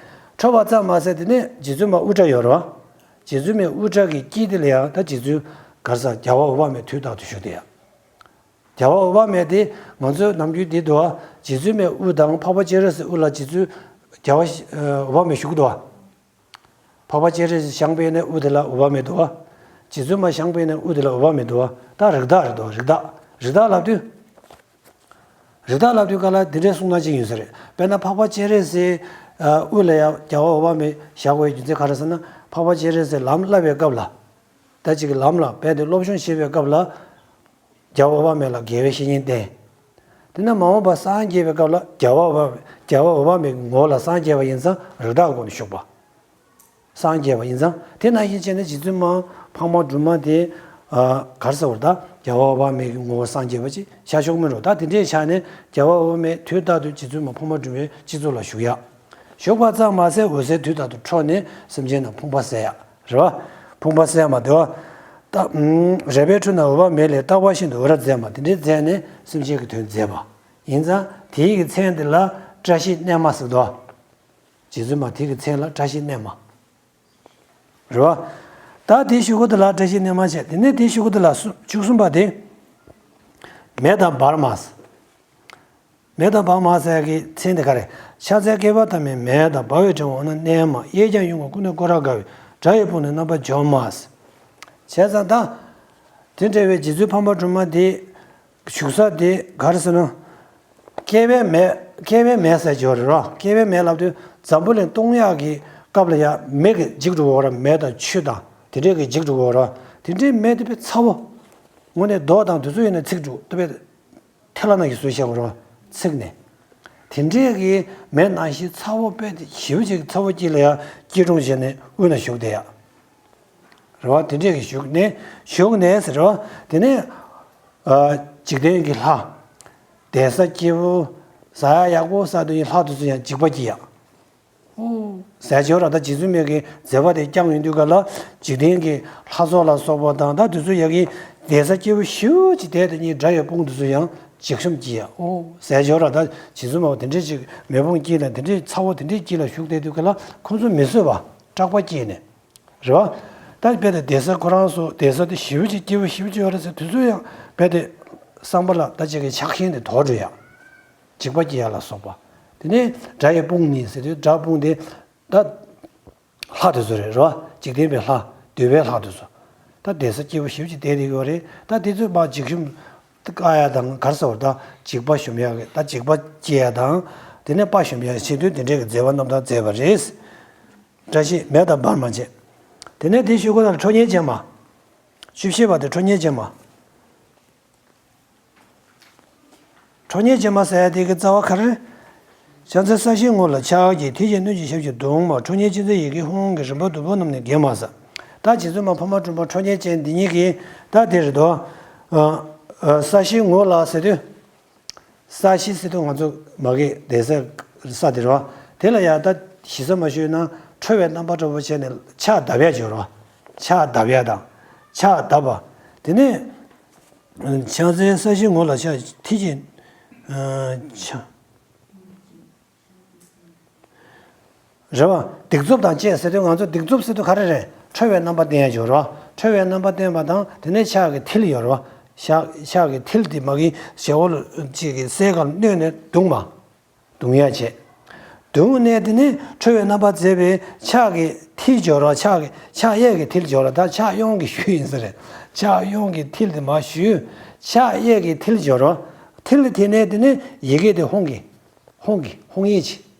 འཕྲོས་པ་ཙམ་མ་ཟད་དེ་ནས་རྗེ་བཙུན་མ་དབུ་སྐྲ་ཡོད་རེད་བ། རྗེ་བཙུན་མའི་དབུ་སྐྲ་གི་དཀྱིལ་དེ་ལ་ཡང་ད་རྗེ་བཙུན་ག་རེ་ཟེར་རྒྱལ་བ་འོད་དཔག་མེད་དུས་རྟག་ཏུ་བཞུགས་བསྡད་ཡ། རྒྱལ་བ་འོད་དཔག་མེད་དེ་ང་ཚོའི་ནམ་རྒྱུན་འདི་འདུག་བ། རྗེ་བཙུན་མའི་དབུ་དང་འཕགས་པ་སྤྱན་རས་གཟིགས་དབུ་ལ་རྗེ་བཙུན་རྒྱལ་བ་འོད་དཔག་མེད་བཞུགས་འདུག་བ། འཕགས་པ་སྤྱན་རས་གཟིགས་བཞེངས་པའི་ནས་དབུ་དེ་ལ་འོད་དཔག་མེད་འདུག་བ། རྗེ་བཙུན་མ་བཞེངས་པའི་ནས་དབུ་དེ་ལ་འོད་དཔག་མེད་འདུག་བ། ད་རིགས་བདག་རེད་འདུག་རིགས་བདག་རིགས་བདག་ལབ་དུས། རིགས་བདག་ལབ་དུས་ག་ལ་འདི་འདྲའི་གསུང་སྟངས་ཅིག་ཡོད་ས་རེད། དཔེར་ན་འཕགས་པ་སྤྱན་རས་གཟིགས་དབུ་ལ་ཡང་རྒྱལ་བ་འོད་དཔག་མེད་བཞག་དགོས་རྒྱུ་མཚན་ག་རེ་ཟེར་ན། འཕགས་པ་སྤྱན་རས་གཟིགས་ལམ་བསླབ་པའི་སྐབས་ལ། ད་ཅིག་གི་ལམ་ལ་དཔེ་དེ་སློབ་སྦྱོང་བྱེད་པའི་སྐབས་ལ། རྒྱལ་བ་འོད་དཔག་མེད་ལ་དགེ་བའི་བཤེས་གཉེན་བསྟེན། དེ་ནས་མ་འོངས་པ་སངས་རྒྱས་པའི་སྐབས་ལ་རྒྱལ་བ་འོད་དཔག་མེད་རྒྱལ་བ་འོད་དཔག་མེད་ཀྱི་ངོ་བོ་ལ་སངས་རྒྱས་པ་ཡིན་ཙང་རིགས་བདག་སྒོམ་བཞུགས་པ། སངས་རྒྱས་པ་ཡིན་ཙང་དེ་ནང་བཞིན་བྱས་ནས་རྗེ་བཙུན་མ་འཕགས་མ་སྒྲོལ་མ་དེ་ག་རེ་ཟེར་བ་རེད། ད་རྒྱལ་བ་འོད་དཔག་མེད་ཀྱི་ངོ་བོ་སངས་རྒྱས་པ་ཅིག་བཞག་ཆོག་མིན་འགྲོ། ད་དེ་འདྲའི་ཆ་ནས་རྒྱལ་བ་འོད་དཔག་མེད་དུས་རྟག་ཏུ་རྗེ་བཙུན་མ་འཕགས་མ་སྒྲོལ་མའི་སྤྱི་གཙུག་ལ་བཞུགས་ཡ། བཞུགས་པ་ཙམ་མ་ཟད་འོད་ཟེར་དུས་རྟག་ཏུ་འཕྲོས་ནས་སེམས་ཅན་རྣམས་ཕོངས་པ་སེལ་ཡ་རེད་བ། ཕོངས་པ་སེལ་ཡ་མ་དེ་བ། རྟག་རལ་པའི་ཁྲོད་ན་འོད་དཔག་མེད་ལས། རྟག་པ་ཤིན་ཏུ་འོད་རབ་མཛད་མ། དེ་འདྲའི་མཛད་ནས་སེམས་ཅན་གྱི་དོན་མཛད་པ་ཡིན་ཙང་། དེའི་གི་མཚན་དེ་ལ་བཀྲ་ཤིས་གནས་མ་ཟེར་དོ། རྗེ་བཙུན་མ་དེ་གི་མཚན་ལ་བཀྲ་ཤིས་གནས་མ། རེད་བ། ད་དེའི་གཞུག་གུ་དེ་ལ་བཀྲ་ཤིས་གནས་མ་བྱས། དེ་ནས་དེའི་གཞུག་གུ་དེ་ལ་སུ་བཅུ་གསུམ་པ་དེ། མེ་དང་འབར་མ་ཟེར། མེ་དང་འབར་མ་ཟེར་གྱི་མཚན་དེ་ག་རེ། ཕྱག་འཚལ་བསྐལ་པ་མཐའ་མེད་མེ་དང་། འབར་བའི་སྒྲེང་བ་འོ་ན་གནས་མ། གཡས་བརྐྱང་གཡོན་བསྐུམ་ཀུན་ནས་བསྐོར་རབ་དགའ་བའི། དགྲ་ཡི་དཔུང་ནི་རྣམ་པར་འཇོམས་མ་ཟེར། བྱས་ཙང་ད། དེ་འདྲ་བའི་རྗེ་བཙུན་འཕགས་མ་སྒྲོལ་མ་དེ། བཞུགས་ས་དེ་ག་རེ་ཟེར་ན། བསྐལ་པའི་མེ། བསྐལ་པའི་མེ་ཟེར་གྱི་ཡོད་རེད་རོ། བསྐལ་པའི་མེ་ལབ་དུས་འཛམ་བུ་གླིང་སྟོང་ཡག་གི་སྐབས་ལ་ཡང་མེ་གིས་འཇིག་འགྲོ་གི་ཡོད་རེད། མེ་དང་ཆུ་དང་དེ་འདྲས་ཀྱིས་འཇིག་འགྲོ་གི་ཡོད་རེད། དེ་འདྲའི་མེ་དེ་དཔེ་ཚ་བོ། དངོས་གནས་རྡོ་དང་དེ་ཚོ་ཡིན་ན་ཚིག་འགྲོ་དེ་དཔེ། ཐལ་བ་ནང་གི་བཟོས་བཞག་པ་རེད་བ། ཚིག་ནས། དེ་འདྲས་ཀྱི་མེ་ནང་བཞིན་ཚ་བོ་དཔེ་དེ་ཞེ་པོ་ཅིག་ཚ་བོ་དཀྱིལ་ལ་ཡང་སྐྱིལ་ཀྲུང་བྱས་ནས་དབུས་ན་བཞུགས་བསྡད་ཡག་རེད་བ། དེ་འདྲས་ཀྱི་བཞུགས་ནས་བཞུགས་ནས་ཟེར་བ། དེ་ནས། ཨ། འཇིག་རྟེན་གྱི་ལྷ། བསྡད་ས་སྐྱིད་པོ། ཟ་ཡག་ཡག་པོ་ཟ་དུས་ཡིན་ལྷ་དེ་ཚོ་ཡང་འཇིགས་པ་སྐྱེ་ཡག་ཨོ། ཟས་སྦྱོར་ར་ད་རྗེ་བཙུན་མའི་གི་མཛད་པ་དེ་བསྐྱངས་ཡོང་དུས་ག་ལ། འཇིག་རྟེན་གྱི་ལྷ་ཚོགས་ལ་སོགས་པ་དང་ད་དེ་ཚོ་ཡ་གི་བསྡད་ས་སྐྱིད་པོ་ཞེ་པོ་ཅིག་བསྡད་དེ་ཉིད་དགྲ་ཡི་དཔུང་དེ་ཚོ་ཡང་འཇིགས་ཤོམ་སྐྱེ་ཡག་ཨོ། ཟས་སྦྱོར་ར་ད་རྗེ་བཙུན་མ་དེ་འདྲས་ཅིག་མེ་དཔུང་དཀྱིལ་ལ་དེ་འདྲས་ཚ་བོ་དེ་འདྲས་དཀྱིལ་ལ་བཞུགས་བསྡད་དུས་ག་ལ་ཁོང་ཚོ་མི་བཟོད་པ་སྐྲག་པ་སྐྱེས་ནས། རེད་བ། ད་དཔེ་དེ་བསྡད་ས་ཁོ་རང་ཚོ་བསྡད་ས་དེ་ཞེ་པོ་ཅིག་སྐྱིད་པོ་ཞེ་པོ་ཅིག་ཡོད་རེད་ཟེར་དུས་ཚོད་ཡང་དཔེ་དེ་བསམ་པ་ལ་ད་ཅིག་གི་ཆགས་ཞེན་དེ་དོར་འགྲོ་ཡག་འཇིགས་པ་སྐྱེ་ཡག་ལ་སོགས་པ། དེ་ནས་དགྲ་ཡི་དཔུང་ནི་ཟེར་དུས་དགྲ་དཔུང་དེ་ད་ལྷ་དེ་ཚོ་རེད་རོ། འཇིག་རྟེན་པའི་ལྷ། འདོད་པའི་ལྷ་དེ་ཚོ། ད་བསྡད་ས་སྐྱིད་པོ་ཞེ་པོ་ཅིག་བསྡད་བསྡད་ཡོད་རེད། ད་དེ་ཚོས་མར་འཇིགས་ཞུམ་བཀག་ཡག་དང་ག་རེ་ཟེར་བ་ད་འཇིགས་པ་ཞུམ་ཡག་གི་ད་འཇིགས་པ་སྐྱེ་ཡག་དང་། དེ་ནས་དཔའ་ཞུམ་ཡག་ཆེད་དུ་དེ་འདྲའི་གི་མཛད་པ་རྣམ་ཐར་མཛད་པ་རེད། བཀྲ་ཤིས་མེ་དང་འབར་མ་བྱས། དེ་ནས་དེའི་གཞུག་གུ་ལ་ཁྲོ་གཉེར་ཅན་མ། བཅུ་བཞི་པ་དེ་ཁྲོ་གཉེར་ཅན་མ། ཁྲོ་གཉེར་ཅན་མ་ཟེར་ཡ་དེ་གི་རྩ་བ་ག་རེ་རེད། ཕྱག་འཚལ་ས་གཞིའི་ངོས་ལ་ཕྱག་རྒྱའི། མཐིལ་གྱིས་སྣོད་ཀྱི་ཞབས་ཀྱིས་བརྡུང་མ། ཁྲོ་གཉེར་ཅན་མཛད་ཡི་གེ་ཧཱུྃ་གིས། རིམ་པ་བདུན་པོ་རྣམས་ནི་འགེམས་མ་ཟེར། ད་རྗེ་བཙུན་མ་འཕགས་མ་སྒྲོལ་མ་ཁྲོ་གཉེར་ཅན་འདི་ཉིད་ཀྱིས་ད་དེ་རེད་དོ། ཨ། ཨ། ས་གཞིའི་ངོས་ལ་ཟེར་དུས། ས་གཞི་ཟེར་དུས་ང་ཚོ་མ་གི་བསྡད་ས་ས་དེ་རེད་བ། དེ་ལ་ཡང་ད་ཞེ་ས་མ་ཞུས་ན་ཁྲོ་བའི་རྣམ་པ་འདྲ་པོ་བྱས་ནས་ཕྱག་བརྡབ་ཡག་སྦྱོར་བ། ཕྱག་བརྡབ་ཡག་དང་། ཕྱག་བརྡབ་པ། དེ་ནས་ཕྱག་འཚལ་ས་གཞིའི་ངོས་ལ་ཕྱག་མཐིལ་གྱིས། ཨ། ཕྱག་རེད་བ། གདིང་རྩུབ་དང་བཅས་ཟེར་དུས་ང་ཚོ་གདིང་རྩུབ་ཟེར་དུས་ག་རེ་རེད། ཁྲོ་བའི་རྣམ་པ་བསྟན་ཡག་སྦྱོར་བ། ཁྲོ་བའི་རྣམ་པ་བསྟན་པ་དང་དེ་ནས་ཕྱག་གི་མཐིལ་ཡོད་རེད་བ། ཕྱག་ཕྱག་གི་མཐིལ་དེ་མ་གི་ཞལ་འོག་ལ་ཅིག་གི་སའི་ཁར་བསྣུན་ནས་བརྡུང་བ། བརྡུང་ཡག་བྱས། བརྡུངས་ནས་དེ་ནས་ཁྲོ་བའི་རྣམ་པ་མཛད་པའི་ཕྱག་གི་མཐིལ་སྦྱོར་བ། ཕྱག་གི་ཕྱག་གཡས་ཀྱི་མཐིལ་སྦྱོར་བ། ད་ཕྱག་གཡོན་གྱི་ཤུལ་ཡིན་ས་རེད། ཕྱག་གཡོན་གྱི་མཐིལ་དེ་མར་གཞུས། ཕྱག་གཡས་ཀྱི་མཐིལ་སྦྱོར་བ། མཐིལ་དེ་ནས་དེ་ནས་ཡི་གེ་དེ་ཧཱུྃ་གི་ཧཱུྃ་གི་ཧཱུྃ་ཡིག་བྱས།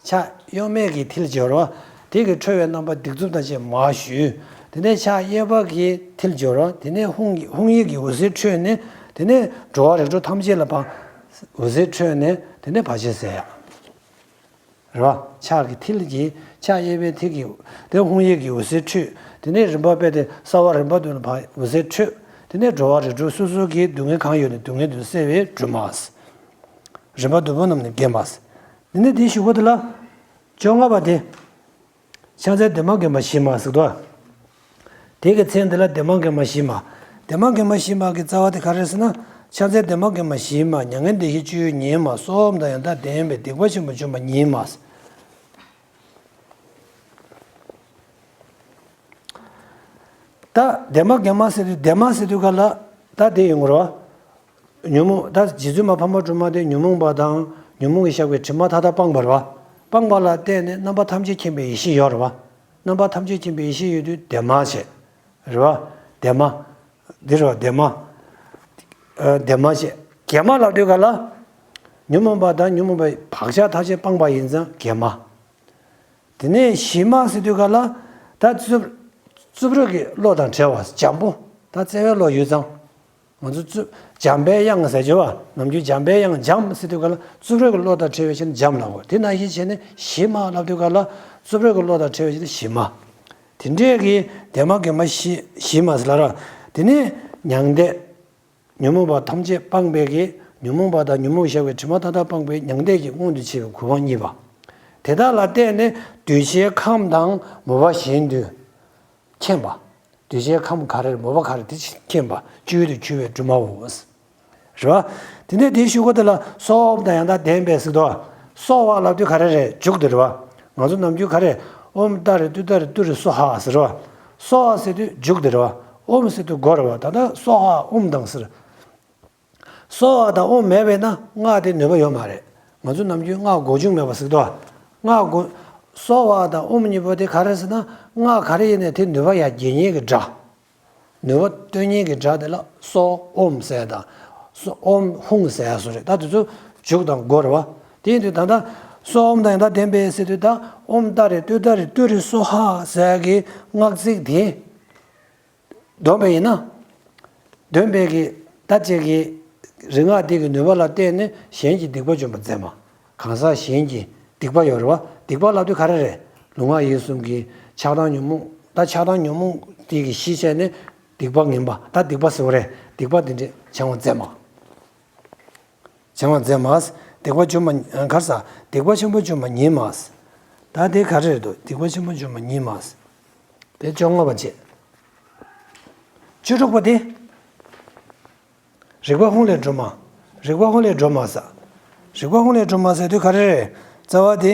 ཕྱག་གཡོན་མའི་གི་མཐིལ་སྦྱོར་བ། དེ་གི་ཁྲོ་བའི་རྣམ་པ་གདིང་རྩུབ་དང་བཅས་མར་གཞུས། དེ་ནས་ཕྱག་གཡས་པ་གི་མཐིལ་སྦྱོར་བ། དེ་ནས་ཧཱུྃ་གི་ཧཱུྃ་ཡིག་གི་འོད་ཟེར་འཕྲོས་ནས་དེ་ནས་འགྲོ་བ་རིགས་དྲུག་ཐམས་ཅད་ལ་ཕར་འོད་ཟེར་འཕྲོས་ནས་དེ་ནས་བར་ཆད་སེལ་ཡག་རེད་བ། ཕྱག་གི་མཐིལ་གྱིས་ཕྱག་གཡས་པའི་མཐིལ་གྱིས་དེ་ཧཱུྃ་ཡིག་གི་འོད་ཟེར་འཕྲོས། དེ་ནས་རིམ་པ་དཔེ་དེ་རྩ་བ་རིམ་པ་བདུན་ལ་ཕར་འོད་ཟེར་འཕྲོས། དེ་ནས་འགྲོ་བ་རིགས་དྲུག་སོ་སོ་གི་སྡུག་བསྔལ་གང་ཡོད་ནས་སྡུག་བསྔལ་དེ་སེལ་བའི་སྒྲོན་མ། རིམ་པ་བདུན་པོ་རྣམས་ནི་འགེམས་པ། དེ་ནས་དེའི་གཞུག་གུ་དེ་ལ། བཅོ་ལྔ་པ་དེ། ཕྱག་འཚལ་བདེ་མ་འགེམས་པ་བཞི་མ་ཟེར་དོ། དེ་གི་མཚན་དེ་ལ་བདེ་མ་འགེམས་པ་བཞི་མ། བདེ་མ་འགེམས་པ་བཞི་མ་གི་རྩ་བ་དེ་ག་རེ་རེད་ཟེར་ན། ཕྱག་འཚལ་བདེ་མ་འགེམས་པ་བཞི་མ། མྱ་ངན་འདས་ཞི་སྤྱོད་ཡུལ་ཉིད་མ། སྲོག་དང་ཡང་དག་ལྡན་པའི་སྡིག་པ་ཆེན་པོ་འཇོམས་པ་ཉིད་མ། ད་བདེ་མ་འགེམས་པ་ཟེར་དུས་བདེ་མ་ཟེར་དུས་ག་ལ་ད་དེ་ཡོང་གི་རེད་བ། ཉོན་མོངས་ད་རྗེ་བཙུན་མ་འཕགས་མ་སྒྲོལ་མ་དེ་ཉོན་མོངས་པ་དང་ཉོན་མོངས་ཀྱི་ཞགས་པའི་དྲི་མ་མཐའ་དག་སྤངས་པ་རེད་བ། སྤངས་པ་ལ་བརྟེན་ནས་རྣམ་པ་ཐམས་ཅད་མཁྱེན་པའི་ཡེ་ཤེས་ཡོད་རེད་བ། རྣམ་པ་ཐམས་ཅད་མཁྱེན་པའི་ཡེ་ཤེས་ཡོད་དུས་བདེ་མ་བྱས། རེད་བ། བདེ་མ། འདི་རེད་བ་བདེ་མ། ཨ། བདེ་མ་བྱས། འགེགས་མ་ལབ་དུས་ག་ལ། ཉོན་མོངས་པ་དང་ཉོན་མོངས་པའི་བག་ཆགས་ཐམས་ཅད་སྤངས་པ་ཡིན་ཙང་འགེགས་མ། དེ་ནས་ཞི་མ་ཟེར་དུས་ག་ལ། ད་རྩུབ་རྩུབ་རིགས་ཀྱི་བློ་དང་བྲལ་བ་འཇམ་པོ། ད་བརྩེ་བའི་བློ་ཡོད་ཙང་། ང་ཚོ་རྩུབ་འཇམ་པའི་དབྱངས་ཟེར་གྱི་བ། ནམ་རྒྱུན་འཇམ་པའི་དབྱངས་འཇམ་ཟེར་དུས་ག་ལ་རྩུབ་རིགས་ཀྱི་བློ་དང་བྲལ་བའི་ཕྱིར་འཇམ་ལབ་དགོས། དེ་ནང་བཞིན་བྱས་ནས་ཞི་མ་ལབ་དུས་ག་ལ་རྩུབ་རིགས་ཀྱི་བློ་དང་བྲལ་བའི་ཕྱིར་ཞི་མ། དེ་འདྲས་ཀྱི་བདེ་མ་འགེགས་མ་ཞི་ཞི་མ་ཟེར་ལ་ར། དེ་ནས་མྱང་འདས། ཉོན་མོངས་པ་ཐམས་ཅད་སྤངས་པའི་གི་ཉོན་མོངས་པ་དང་ཉོན་མོངས་ཞགས་པའི་དྲི་མ་མཐའ་དག་སྤངས་པའི་མྱང་འདས་ཀྱི་མངོན་དུ་བྱེད་པའི་གོ་འཕང་བརྙེས་པ། དེ་དག་ལ་བརྟེན་ནས་གདུལ་བྱའི་ཁམས་དང་མོས་པ་གཞན་དུ་མཁྱེན་པ། གདུལ་བྱའི་ཁམས་ག་རེ་རེད། མོས་པ་ག་རེ་དེ་མཁྱེན་པ། སྤྱོད་ཡུལ་དུ་གྱུར་པའི་སྒྲོན་མའོ། རེད་བ། དེ་ནས་དེའི་གཞུག་གུ་དེ་ལ་སྲོག་ཨོམ་དང་ཡང་དག་ལྡན་པས་ཟེར་དོ། སྲོག་ཨ་ལབ་དུས་ག་རེ་རེད། མཇུག་དེ་རེད་བ། ང་ཚོ་ནམ་རྒྱུན་ག་རེ། ཨོམ་ཏཱ་རེ་ཏུཏྟཱ་རེ་ཏུ་རེ་སྭཱ་ཧཱ་ཟེར་བ། སྭཱ་ཧཱ་ཟེར་དུས་མཇུག་དེ་རེད་བ། ཨོམ་ཟེར་དུས་མགོ་རེད་བ། ད་ལྟ་སྭཱ་ཧཱ་ཨོམ་དང་ཟེར། སྭཱ་ཧཱ་དང་ཨོམ་མེད་པས་ན་སྔགས་དེ་ནུས་པ་ཡོད་མ་རེད། ང་ཚོ་ནམ་རྒྱུན་སྔགས་སྒོ་ཆུང་མེད་པ་ཟེར་དོ། སྔགས་སྒོ། སྭཱ་ཧཱ་དང་ཨོམ་གཉིས་པོ་དེ་ག་རེ་ཟེར་ན། སྔགས་ག་རེ་ཡིན་ནའི་དེ་ནུས་པ་ཡར་རྒྱས་མཁན་གྱི་སྒྲ། ནུས་པ་སྟོན་མཁན་གྱི་སྒྲ་དེ་ལ་སྭཱ་ཧཱ་ཨོམ་ཟེར་དང་། སྭཱ་ཧཱ་ཨོམ་ཧཱུྃ་ཟེར་ཡ་སོགས་རེད། ད་དེ་ཚོ་མཇུག་དང་མགོ་རེད་བ། དེ་ཡིན་དུས་ད་ལྟ་སྭཱ་ཧཱ་ཨོམ་དང་ཡང་དག་ལྡན་པས་ཟེར་དུས། ད་ཨོམ་ཏཱ་རེ་ཏུཏྟཱ་རེ་ཏུ་རེ་སྭཱ་ཧཱ་ཟེར་ཡ་གི་སྔགས་ཚིག་དེ། འདོན་པ་ཡིན་ན། འདོན་པའི་གི་ད་ཅིག་གི་རིག་སྔགས་དེ་གི་ནུས་པ་ལ་བརྟེན་ནས་གཞན་གྱི་སྡིག་པ་འཇོམས་པར་མཛད་མ། གང་ཟག་གཞན་གྱི་སྡིག་པ་ཡོད་རེད་བ། སྡིག་པ་ལབ་དུས་ག་རེ་རེད། ལུས་ངག་ཡིད་གསུམ་གྱི་ཆགས་སྡང་ཉོན་མོངས། ད་ཆགས་སྡང་ཉོན་མོངས་དེ་གི་གཞི་བྱས་ནས་སྡིག་པ་ངན་པ། ད་སྡིག་པ་ཟེར་བ་རེད། སྡིག་པ་དེ་འདྲས་བྱང་བར་མཛད་མ། བྱང་བར་མཛད་མ། སྡིག་པ་འཇོམས་པ། ག་རེ་ཟ། སྡིག་པ་ཆེན་པོ་འཇོམས་པ་ཉིད་མ། ད་དེ་ག་རེ་རེད་འདུག་སྡིག་པ་ཆེན་པོ་འཇོམས་པ་ཉིད་མ། དེ་བཅོ་ལྔ་པ་བྱས། བཅུ་དྲུག་པ་དེ། རིག་པ་ཧཱུྃ་ལས་སྒྲོལ་མ། རིག་པ་ཧཱུྃ་ལས་སྒྲོལ་མ་ཟེར། རིག་པ་ཧཱུྃ་ལས་སྒྲོལ་མ་ཟེར་དུས་ག་རེ་རེད། རྩ་བ་དེ།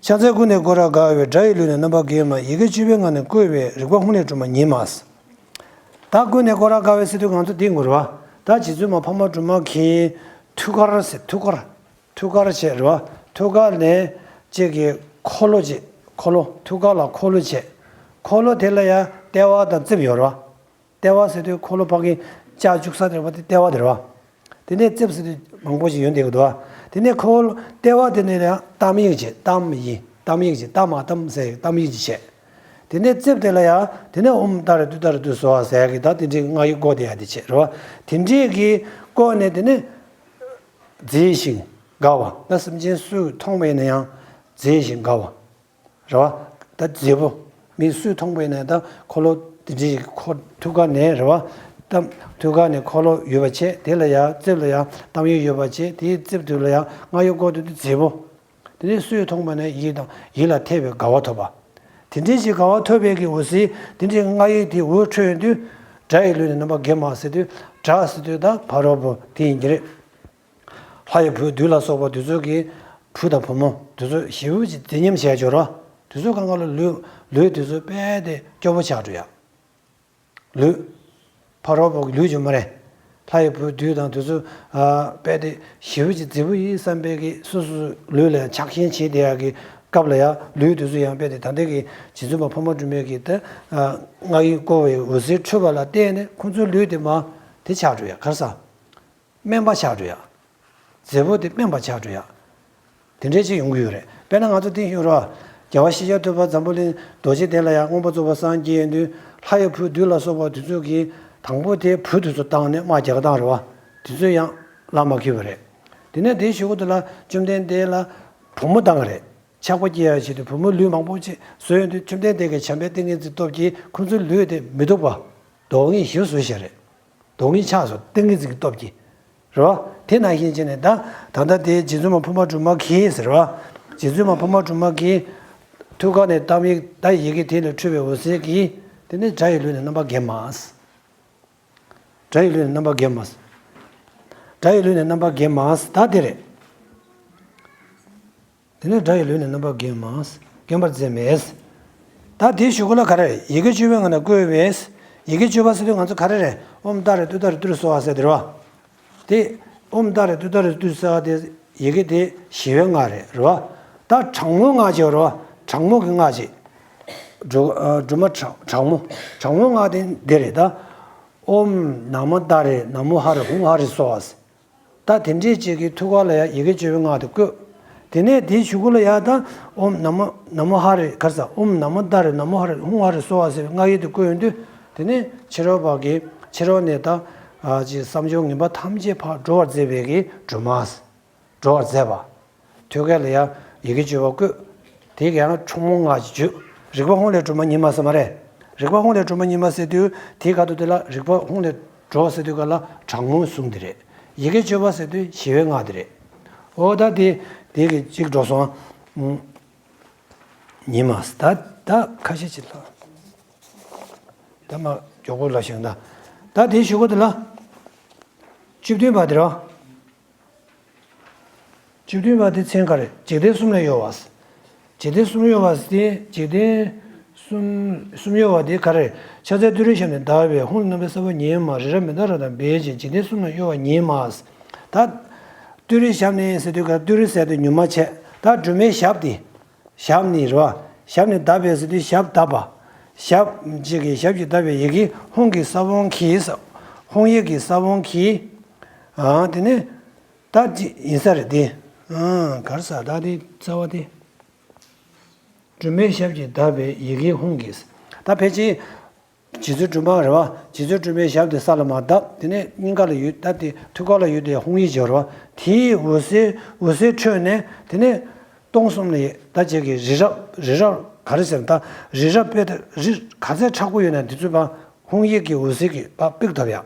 ཕྱག་འཚལ་ཀུན་ནས་བསྐོར་རབ་དགའ་བའི། དགྲ་ཡི་ལུས་ནི་རྣམ་པར་བསྒྱེལ་མ། ཡི་གེ་བཅུ་པའི་ངག་ནི་བཀོད་པའི། རིག་པ་ཧཱུྃ་ལས་སྒྲོལ་མ་ཉིད་མ། ད་ཀུན་ནས་བསྐོར་རབ་དགའ་བའི་ཟེར་དུས་ང་ཚོ་འདི་ངོ་རེད་བ། ད་རྗེ་བཙུན་མ་འཕགས་མ་སྒྲོལ་མ་གི་ཐུགས་ཀར་ཟེར། ཐུགས་ཀར། ཐུགས་ཀར་བྱས་རེད་བ། ཐུགས་ཀ་ནས་གཅིག་གི་འཁོར་ལོ་བྱས། འཁོར་ལོ། ཐུགས་ཀ་ལ་འཁོར་ལོ་བྱས། འཁོར་ལོ་དེ་ལ་ཡང་ལྟེ་བ་དང་རྩིབས་ཡོད་རེད་བ། ལྟེ་བ་ཟེར་དུས་འཁོར་ལོ་ཕ་གི་ལྕགས་བཅུག་ས་དེ་རེད་བ། དེ་ལྟེ་བ་དེ་རེད་བ། དེ་ནས་རྩིབས་ཟེར་དུས་མང་པོ་ཞིག་ཡོད་འདུག་གི་འདུག་བ། དེ་ནས་འཁོར་ལོ་ལྟེ་བ་དེ་ནས་ཡང་གཏམ་ཡིག་བྱས། གཏམ་ཡིག་གཏམ་མ་གཏམ་ཟེར་གཏམ་ཡིག་ཅིག་བྱས། དེ་ནས་རྩིབས་དེ་ལ་ཡང་དེ་ནས་ཨོཾ་ཏཱ་རེ་ཏུཏྟཱ་རེ་ཏུ་སྭཱ་ཧཱ་ཟེར་གི་ད་དེ་འདྲའི་སྔགས་ཡིག་བཀོད་དེ་ཡང་དེ་བྱས་རེད་བ། དེ་འདྲའི་གི་བཀོད་ནས་དེ་ནས་མཛེས་ཤིང་དགའ་བ། ད་སེམས་ཅན་སུས་མཐོང་བ་ཡིན་ན་ཡང་མཛེས་ཤིང་དགའ་བ། རེད་བ། ད་མཛེས་པོ། མི་སུས་མཐོང་བ་ཡིན་ན་ད་འཁོར་ལོ་དེ་འདྲའི་ཁོ་ཐུགས་ཀ་ནས་རེད་བ། ད་ཐུགས་ཀ་ནས་འཁོར་ལོ་ཡོད་པ་བྱས། དེ་ལ་ཡང་རྩིབས་ལ་ཡང་གཏམ་ཡིག་ཡོད་པ་བྱས། དེའི་རྩིབས་དེ་ལ་ཡང་སྔགས་ཡིག་བཀོད་དེ་དུས་མཛེས་པོ། དེ་ནས་སུས་མཐོང་བ་ན་ཡིད་དང་ཡིད་ལ་འཐད་པའི་དགའ་བ་ཐོབ་པ། དེ་འདྲའི་ཞིག་དགའ་བ་ཐོབ་པའི་གི་འོད་ཟེར་དེ་འདྲའི་སྔགས་ཡིག་དེ་འོད་འཕྲོས་ཡོང་དུས། དགྲ་ཡི་ལུས་ནི་རྣམ་པར་བསྒྱེལ་མ་ཟེར་དུས། དགྲ་ཟེར་དུས་ད་ཕ་རོལ་པོ་དེ་ཡིན་གྱི་རེད། ལྷ་ཡི་བུ་བདུད་ལ་སོགས་པ་དེ་ཚོ་གི་བུ་དང་བུ་མོ་དེ་ཚོ་ཞེ་པོ་ཅིག་མཛེས་ཉམས་བྱས་ཡོད་རེད་བ། དེ་ཚོ་གང་ག་ལ་ལུས་ལུས་དེ་ཚོ་དཔེ་དེ་སྐྱོ་པོ་ཆགས་འགྲོ་ཡ། ལུས། ཕ་རོལ་པོ་གི་ལུས་ཡོད་མ་རེད། ལྷ་ཡི་བུ་བདུད་དང་དེ་ཚོ་ཨ་དཔེ་དེ་ཞེ་པོ་ཅིག་མཛེས་པོ་ཡིན་བསམ་པའི་གི་སོ་སོ་ལུས་ལ་ཆགས་ཞེན་བྱེད་བསྡད་ཡ་གི་སྐབས་ལ་ཡ། ལུས་དེ་ཚོ་ཡང་དཔེ་དེ་ད་ལྟ་གི་རྗེ་བཙུན་མ་འཕགས་མ་སྒྲོལ་མའི་གི་ད་ཨ་སྔགས་ཡིག་བསྐོར་བའི་འོད་ཟེར་འཕྲོས་པ་ལ་བརྟེན་ནས་ཁོང་ཚོའི་ལུས་དེ་མར་དེ་ཆགས་འགྲོ་ཡ། ག་རེ་ཟ། དམན་པ་ཆགས་འགྲོ་ཡ། མཛེས་པོ་དེ་དམན་པ་ཆགས་འགྲོ་ཡ། དེ་འདྲའི་ཅིག་ཡོང་གི་ཡོད་རེད། དཔེར་ན་ང་ཚོ་དེ་ཡོད་རེད་བ། རྒྱལ་བ་ཤཱཀྱ་ཐུབ་པ་འཛམ་བུ་གླིང་རྡོ་རྗེ་གདན་ལ་ཡང་མངོན་པར་རྫོགས་པར་སངས་རྒྱས་ཡོང་དུས། ལྷ་ཡི་བུ་བདུད་ལ་སོགས་པ་དེ་ཚོ་གིས་དང་པོ་དེ་བུ་དེ་ཚོ་བཏང་ནས་དམག་རྒྱག་སྟངས་རེད་བ། དེ་ཚོ་ཡང་ལ་མ་འཁེལ་བ་རེད། དེ་ནས་དེའི་གཞུག་གུ་དེ་ལ་བཅོམ་ལྡན་འདས་ལ་བུ་མོ་བཏང་བ་རེད། ཆགས་པ་སྐྱེ་ཡ་ཆེད་དུ་བུ་མོ་ལུས་མང་པོ་ཅིག་བཟོས་ཡོང་དུས། བཅོམ་ལྡན་འདས་ཀྱི་བྱམས་པའི་ཏིང་ངེ་འཛིན་སྟོབས་ཀྱིས་ཁོང་ཚོའི་ལུས་དེ་མི་སྡུག་པ། སྡུག་བསྔལ་ཞིག་བཟོས་བཞག་རེད། སྡུག་བསྔལ་ཆགས་སོང་། ཏིང་ངེ་འཛིན་གྱི་སྟོབས་ཀྱིས། རེད་བ། དེ་ནང་བཞིན་བྱས་ནས་ད་ད་ལྟ་དེ་རྗེ་བཙུན་མ་འཕགས་མ་སྒྲོལ་མ་གིས་ཟེར་བ། རྗེ་བཙུན་མ་འཕགས་མ་སྒྲོལ་མ་གི་ཐུགས་ཀ་ནས་གཏམ་ཡིག་ད་ཡི་གེ་དེ་ལས་འཕྲོས་པའི་འོད་ཟེར་གྱིས། དེ་ནས་དགྲ་ཡི་ལུས་ནི་རྣམ་པར་བསྒྱེལ་མ། དགྲ་ཡི་ལུས་ནི་རྣམ་པར་བསྒྱེལ་མ། དགྲ་ཡི་ལུས་ནི་རྣམ་པར་བསྒྱེལ་མ། ད་དེ་རེད། དེ་ནས་དགྲ་ཡི་ལུས་ནི་རྣམ་པར་བསྒྱེལ་མ། བསྒྱེལ་བར་མཛད་མས། ད་དེའི་གཞུག་གུ་ལ་ག་རེ། ཡི་གེ་བཅུ་པའི་ངག་ནི་བཀོད་པས། ཡི་གེ་བཅུ་པ་ཟེར་དུས་ང་ཚོ་ག་རེ་རེད། ཨོཾ་ཏཱ་རེ་ཏུཏྟཱ་རེ་ཏུ་རེ་སྭཱ་ཧཱ་ཟེར་དེ་རེད་བ། དེ་ཨོཾ་ཏཱ་རེ་ཏུཏྟཱ་རེ་ཏུ་རེ་སྭཱ་ཧཱ་དེ་ཡི་གེ་དེ་ཞི་བའི་སྔགས་རེད། རེད་བ། ད་དྲག་མོའི་སྔགས་ཅིག་ཡོད་རེད་བ། དྲག་མོ་གི་སྔགས་ཅིག་སྒྲུབ་ཨ་སྒྲུབ་མ་དྲག་དྲག་མོ། དྲག་མོའི་སྔགས་དེ་འདི་རེད་ད། ཨོཾ་ན་མོ་ཏཱ་རེ་ན་མོ་ཧ་རེ་ཧཱུྃ་ཧ་རེ་སྭཱ་ཧཱ་ཟེར། ད་དེ་འདྲས་ཅིག་གི་ཐུགས་ཀ་ལ་ཡ་ཡི་གེ་བཅུ་པའི་སྔགས་དེ་བཀོད། དེ་ནས་དེའི་གཞུག་གུ་ལ་ཡ་ད་ཨོཾ་ན་མོ་ན་མོ་ཧ་རེ་ག་རེ་ཟ། ཨོཾ་ན་མོ་ཏཱ་རེ་ན་མོ་ཧ་རེ་ཧཱུྃ་ཧ་རེ་སྭཱ་ཧཱ་ཟེར་བའི་སྔགས་ཡིག་དེ་བཀོད་ཡོང་དུས། དེ་ནས་ཕྱི་རོལ་པ་གི་ཕྱི་རོལ་ནས་ད་ཨ་ཅིག་བསམ་བྱུང་ངན་པ་ཐམས་ཅད་ཕར་སྒྲོལ་བར་མཛད་པའི་གི་སྒྲོལ་མ། སྒྲོལ་བར་མཛད་པ། ཐོད་རྒལ་ལ་ཡང་ཡི་གེ་བཅུ་པ་བཀོད། དེ་ག་ཡང་དྲག་མོའི་སྔགས་ཀྱི་བརྗོད། རིག་པ་ཧཱུྃ་ལས་སྒྲོལ་མ་ཉིད་མ་ཟེར་མ་རེད། རིག་པ་ཧཱུྃ་ལས་སྒྲོལ་མ་ཉིད་མ་ཟེར་དུས་དེའི་ཁ་ཐུག་དེ་ལ་རིག་པ་ཧཱུྃ་ལས་སྒྲོལ་ཟེར་དུས་ག་ལ་དྲག་མོའི་གཟུངས་དེ་རེད། ཡི་གེ་བཅུ་པ་ཟེར་དུས་ཞི་བའི་སྔགས་དེ་རེད། འོ་ད་དེ་དེ་གི་གཅིག་འགྲོ་སོང་། ཉིད་མ་ཟེར། ད་ད་ཁ་ཤས་ཅིག་ལ། ད་མ་མགྱོགས་པོ་ལ་བཞག་ད། ད་དེའི་གཞུག་གུ་དེ་ལ། བཅུ་བདུན་པ་དེ་རེད་བ། བཅུ་བདུན་པ་དེ་མཚན་ག་རེ། འཇིག་རྟེན་གསུམ་ལ་གཡོ་བ། འཇིག་རྟེན་གསུམ་གཡོ་བ་དེ་འཇིག་རྟེན་གསུམ་གསུམ་གཡོ་བ་དེ་ག་རེ། ཕྱག་འཚལ་ཏུ་རེའི་ཞབས་ནི་བརྡབས་པས། ཧཱུྃ་ལས་རྣམ་པར་སྲེག་པ་ཉིད་མ། རི་རབ་མི་རྟག་རབ་དང་འབེལ་ཅིང་། འཇིག་རྟེན་གསུམ་ལ་གཡོ་བ་ཉིད་མ། ད་ཏུ་རེའི་ཞབས་ནི་ཟེར་དུས་ག་ཏུ་རེ་ཟེར་དུས་མྱུར་མ་བྱས། ད་སྒྲོལ་མའི་ཞབས་དེ། ཞབས་ནི་རེད་བ། ཞབས་ནི་བརྡབས་པས་ཟེར་དུས་ཞབས་བརྡབས་པ། ཞབས་གཅིག་གིས་ཞབས་ཀྱིས་བརྡབས་པས་ཡི་གེ་ཧཱུྃ་གི་ས་བོན་གྱིས། ཧཱུྃ་ཡིག་གི་ས་བོན་གྱིས། ཨ་དེ་ནས་ད་ཅི་ཡིན་ས་རེད་དེ། ཨ་ག་རེ་ཟ་ད་དེ་རྩ་བ་དེ། སྒྲོལ་མའི་ཞབས་ཀྱིས་བརྡབས་པས་ཡི་གེ་ཧཱུྃ་གྱིས། ད་ཕལ་ཆེར། རྗེ་བཙུན་སྒྲོལ་མ་རེད་བ། རྗེ་བཙུན་སྒྲོལ་མའི་ཞབས་དེ་ས་ལ་མར་བརྡབས། དེ་ནས་སྙིང་ག་ལ་ཡོད་ད་དེ་ཐུགས་ཀ་ལ་ཡོད་དེ་ཧཱུྃ་ཡིག་སྦྱོར་བ། དེའི་འོད་ཟེར་འོད་ཟེར་འཕྲོས་ནས་དེ་ནས་སྟོང་གསུམ་ལ་ཡི་ད་ཅིག་གི་རི་རབ་རི་རབ་ག་རེ་ཟེར་ད་རི་རབ་དཔེ་ད་རི་ག་ཚད་མཁྲེགས་པོ་ཡོད་ན་དེ་ཚོ་ཕར་ཧཱུྃ་ཡིག་གི་འོད་ཟེར་གྱིས་ཕར་ཕུད་ཐུབ་ཡ།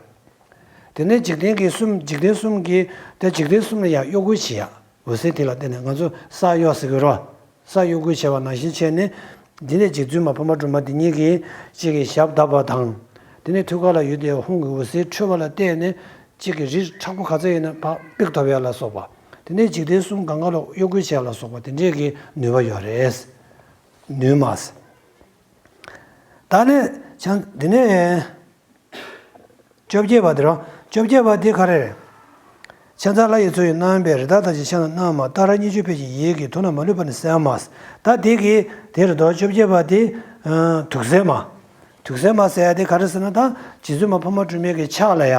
དེ་ནས་འཇིག་རྟེན་གྱི་གསུམ་འཇིག་རྟེན་གསུམ་གྱི་དེ་འཇིག་རྟེན་གསུམ་ལ་ཡང་གཡོ་འགུལ་བྱེད་ཡ། འོད་ཟེར་དེ་ལ་བརྟེན་ནས་ང་ཚོ་ས་གཡོ་ཟེར་གྱི་རེད་བ། ས་གཡོ་འགུལ་བྱས་པ་ནང་བཞིན་བྱས་ནས། འདི་ནས་རྗེ་བཙུན་མ་འཕགས་མ་སྒྲོལ་མ་འདི་ཉིད་ཀྱིས་གཅིག་གིས་ཞབས་བརྡབས་པ་དང་། དེ་ནས་ཐུགས་ཀ་ལ་ཡོད་དེ་ཧཱུྃ་གི་འོད་ཟེར་འཕྲོས་པ་ལ་བརྟེན་ནས་གཅིག་གིས་རི་མཁྲེགས་པོ་ག་ཚོད་ཡིན་ན་ཕར་ཕུད་ཐུབ་ཡ་ལ་སོགས་པ། དེ་ནས་འཇིག་རྟེན་གསུམ་གང་ག་ལ་གཡོ་འགུལ་བྱེད་ཡ་ལ་སོགས་པ་དེ་འདྲས་ཀྱི་ནུས་པ་ཡོད་རེད། ནུས་མ་ཟེར། ད་ནས་ཆང་འདི་ནས། བཅོ་བརྒྱད་པ་དེ་རང་བཅོ་བརྒྱད་པ་དེ་ག་རེ་རེད། ཕྱག་འཚལ་ལྷ་ཡི་མཚོ་ཡི་རྣམ་པས། རི་དྭགས་རྟགས་ཅན་ཕྱག་ན་བསྣམས་མ། ཏཱ་ར་གཉིས་བརྗོད་ཕཊ་ཀྱི་ཡིད་ཀྱིས། དུག་རྣམས་མ་ལུས་པ་ནི་སེལ་མ། ད་དེ་གི་དེ་རེད་དོ། བཅོ་བརྒྱད་པ་དེ་དུག་སེལ་མ། དུག་སེལ་མ་ཟེར་ཡ་དེ་ག་རེ་ཟེར་ན་ད་རྗེ་བཙུན་མ་འཕགས་མ་སྒྲོལ་མའི་གི་ཕྱག་ལ་ཡ་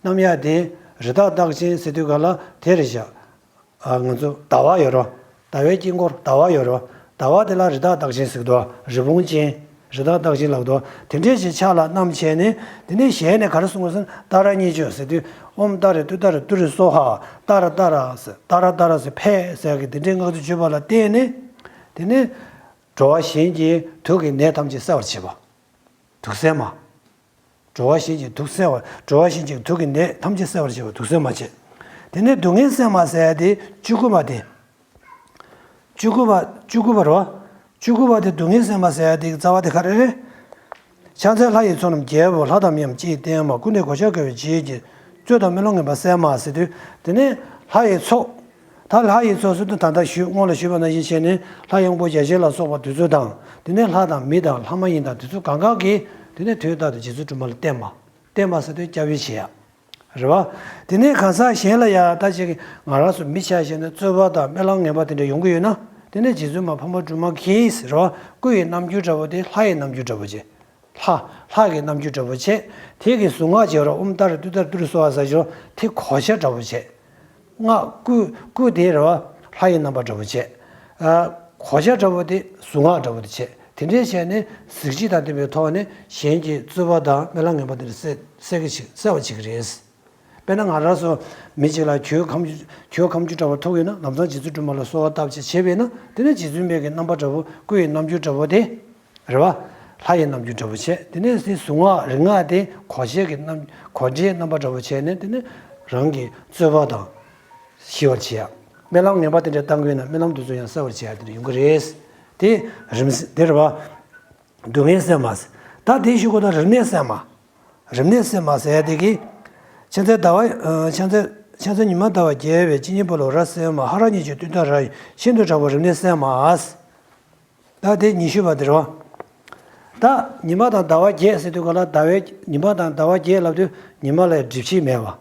བསྣམས་ཡ་དེ་རི་དྭགས་རྟགས་ཅན་ཟེར་དུས་ག་ལ་དེ་རེད་བཞག་ཨ་ང་ཚོ་ཟླ་བ་ཡོད་རོ། ཟླ་བའི་དཀྱིལ་འཁོར་ཟླ་བ་ཡོད་རོ། ཟླ་བ་དེ་ལ་རི་དྭགས་རྟགས་ཅན་ཟེར་དོ། རི་བོང་ཅན། རི་དྭགས་རྟགས་ཅན་ལབ་དོ། དེ་འདྲས་ཀྱི་ཕྱག་ལ་བསྣམས་བྱས་ནས་དེ་ནས་ཞལ་ནས་ག་རེ་གསུང་དགོས་ཟེར་ན་ཏཱ་ར་གཉིས་བརྗོད་ཟེར་དུས་ཨོཾ་ཏཱ་རེ་ཏུཏྟཱ་རེ་ཏུ་རེ་སྭཱ་ཧཱ་ཏཱ་ར་ཏཱ་ར་ཟེར་ཏཱ་ར་ཏཱ་ར་ཟེར་ཕཊ་ཟེར་གི་དེ་འདྲས་སྔགས་ཚིག་བརྗོད་པ་ལ་བརྟེན་ནས་དེ་ནས་འགྲོ་བ་གཞན་གྱི་དུག་གི་ནད་ཐམས་ཅད་སེལ་བར་བྱེད་པ། དུག་སེལ་མ། འགྲོ་བ་གཞན་གྱི་དུག་སེལ་བ། འགྲོ་བ་གཞན་གྱི་དུག་གི་ནད་ཐམས་ཅད་སེལ་བར་བྱེད་པ་དུག་སེལ་མ་བྱེད། དེ་ནས་སྡུག་བསྔལ་སེལ་མ་ཟེར་ཡ་དེ་བཅུ་དགུ་པ་དེ། བཅུ་དགུ་པ་བཅུ་དགུ་པ་རེད་བ། བཅུ་དགུ་པ་དེ་སྡུག་བསྔལ་སེལ་མ་ཟེར་ཡ་དེ་གི་རྩ་བ་དེ་ག་རེ་རེད། ཕྱག་འཚལ་ལྷ་ཡི་ཚོགས་རྣམས་རྒྱལ་པོ། ལྷ་དང་མིའམ་ཅི་ཡིས་བསྟེན་པ། ཀུན་ནས་གོ་ཆ་བཀལ་བའི་རྗེས་ཀྱི། རྩོད་དང་རྨི་ལམ་ངན་པ་སེལ་མ་ཟེར་དུས་དེ་ནས་ལྷ་ཡི་ཚོགས། ད་ལྷ་ཡི་ཚོགས་ཟེར་དུས་ད་ལྟ་ཞུས་སྔོན་ལ་ཞུས་པ་ནང་བཞིན་བྱས་ནས་ལྷ་ཡི་དབང་པོ་བརྒྱ་བྱིན་ལ་སོགས་པ་དེ་ཚོ་དང་དེ་ནས་ལྷ་དང་མི་དང་ལྷ་མ་ཡིན་དང་དེ་ཚོ་གང་ག་གིས་དེ་ནས་དུས་རྟག་ཏུ་རྗེ་བཙུན་སྒྲོལ་མ་ལ་བརྟེན་པ། བརྟེན་པ་ཟེར་དུས་སྐྱབས་ཡུལ་བྱེད་ཡ། རེད་བ། དེ་ནས་གང་ཟག་གཞན་ལ་ཡང་ད་ཅིག་ང་རང་ཚོ་མི་ཆ་བཞག་ན་རྩོད་པ་དང་རྨི་ལམ་ངན་པ་དེ་འདྲ་ཡོང་གི་ཡོད་ན་དེ་ནས་རྗེ་བཙུན་མ་འཕགས་མ་སྒྲོལ་མ་གིས་རེད་བ། སྐུ་ཡི་རྣམ་འགྱུར་འདྲ་བོ་དེ་ལྷ་ཡི་རྣམ་འགྱུར་འདྲ་བོ་བྱེད། ལྷ། ལྷ་གི་རྣམ་འགྱུར་འདྲ་བོ་བྱེད། དེ་གི་གཟུངས་སྔགས་བྱེད་རོགས་ཨོཾ་ཏཱ་རེ་ཏུཏྟཱ་རེ་ཏུ་རེ་སྭཱ་ཧཱ་ཟེར་ཞོར་དེ་གོ་ཆ་འདྲ་བོ་བྱེད། སྔགས་སྐུ་སྐུ་དེ་རེད་བ། ལྷ་ཡི་རྣམ་པ་འདྲ་བོ་བྱེད། ཨ། གོ་ཆ་འདྲ་བོ་དེ་གཟུངས་སྔགས་འདྲ་བོ་དེ་བྱེད། དེ་འདྲས་བྱས་ནས་གཟི་བརྗིད་དང་ལྡན་པའི་ཐོག་ནས་གཞན་གྱི་རྩོད་པ་དང་རྨི་ལམ་ངན་པ་དེ་འདྲ་སེལ་སེལ་གི་བྱེད་སེལ་བ་བྱེད་ཀྱི་རེད། དཔེར་ན་ང་རང་ཚོ་མི་གཅིག་ལ་གྱོད་ཁམ་གྱོད་ཁམ་ཆུ་འདྲ་བོ་ཐུག་ཡོད་ན་ལམ་སང་རྗེ་བཙུན་སྒྲོལ་མ་ལ་གསོལ་བ་བཏབ་བྱས་བྱས་པས་ན་དེ་ནས་རྗེ་བཙུན་མའི་གི་རྣམ་པ་འདྲ་བོ་སྐུ་ཡི་རྣམ་འགྱུར་འདྲ་བོ་དེ། རེད་བ། ལྷ་ཡི་རྣམ་འགྱུར་འདྲ་བོ་བྱས། དེ་ནས་སྲིད་གཟུངས་སྔགས་རིག་སྔགས་དེ་གོ་ཆའི་གི་རྣམ་གོ་ཆའི་རྣམ་པ་འདྲ་བོ་བྱས་ནས་དེ་ནས་རང་གི་རྩོད་པ་དང་། ཞི་བར་བྱེད་ཡ། རྨི་ལམ་ངན་པ་དེ་འདྲ་བཏང་གི་ཡོད་ན་རྨི་ལམ་དེ་ཚོ་ཡང་སེལ་བར་བྱེད་ཡ་དེ་འདྲ་ཡོང་གི་རེད། དེ་རིམས་དེ་རེད་བ། སྡུག་བསྔལ་སེལ་མ་ཟེར། ད་དེའི་གཞུག་གུ་ད་རིམས་ནད་སེལ་མ། རིམས་ནད་སེལ་མ་ཟེར་ཡ་དེ་གི། ཕྱག་འཚལ་ཟླ་བ་ཨ། ཕྱག་འཚལ་ཕྱག་འཚལ་ཉི་མ་ཟླ་བ་རྒྱས་པའི་སྤྱན་གཉིས་པོ་ལ་རབ་གསལ་མ། ཧ་ར་གཉིས་ཀྱིས་ཏུཏྟཱ་ར་ཡི། ཤིན་ཏུ་དྲག་པོ་རིམས་ནད་སེལ་མ། ད་དེ་ཉི་ཤུ་པ་དེ་རེད་བ། ད་ཉི་མ་དང་ཟླ་བ་རྒྱས་ཟེར་དུས་ག་ལ་ཟླ་བའི་ཉི་མ་དང་ཟླ་བ་རྒྱས་ལབ་དུས་ཉི་མ་ལ་སྒྲིབ་བྱེད་མེད་པ།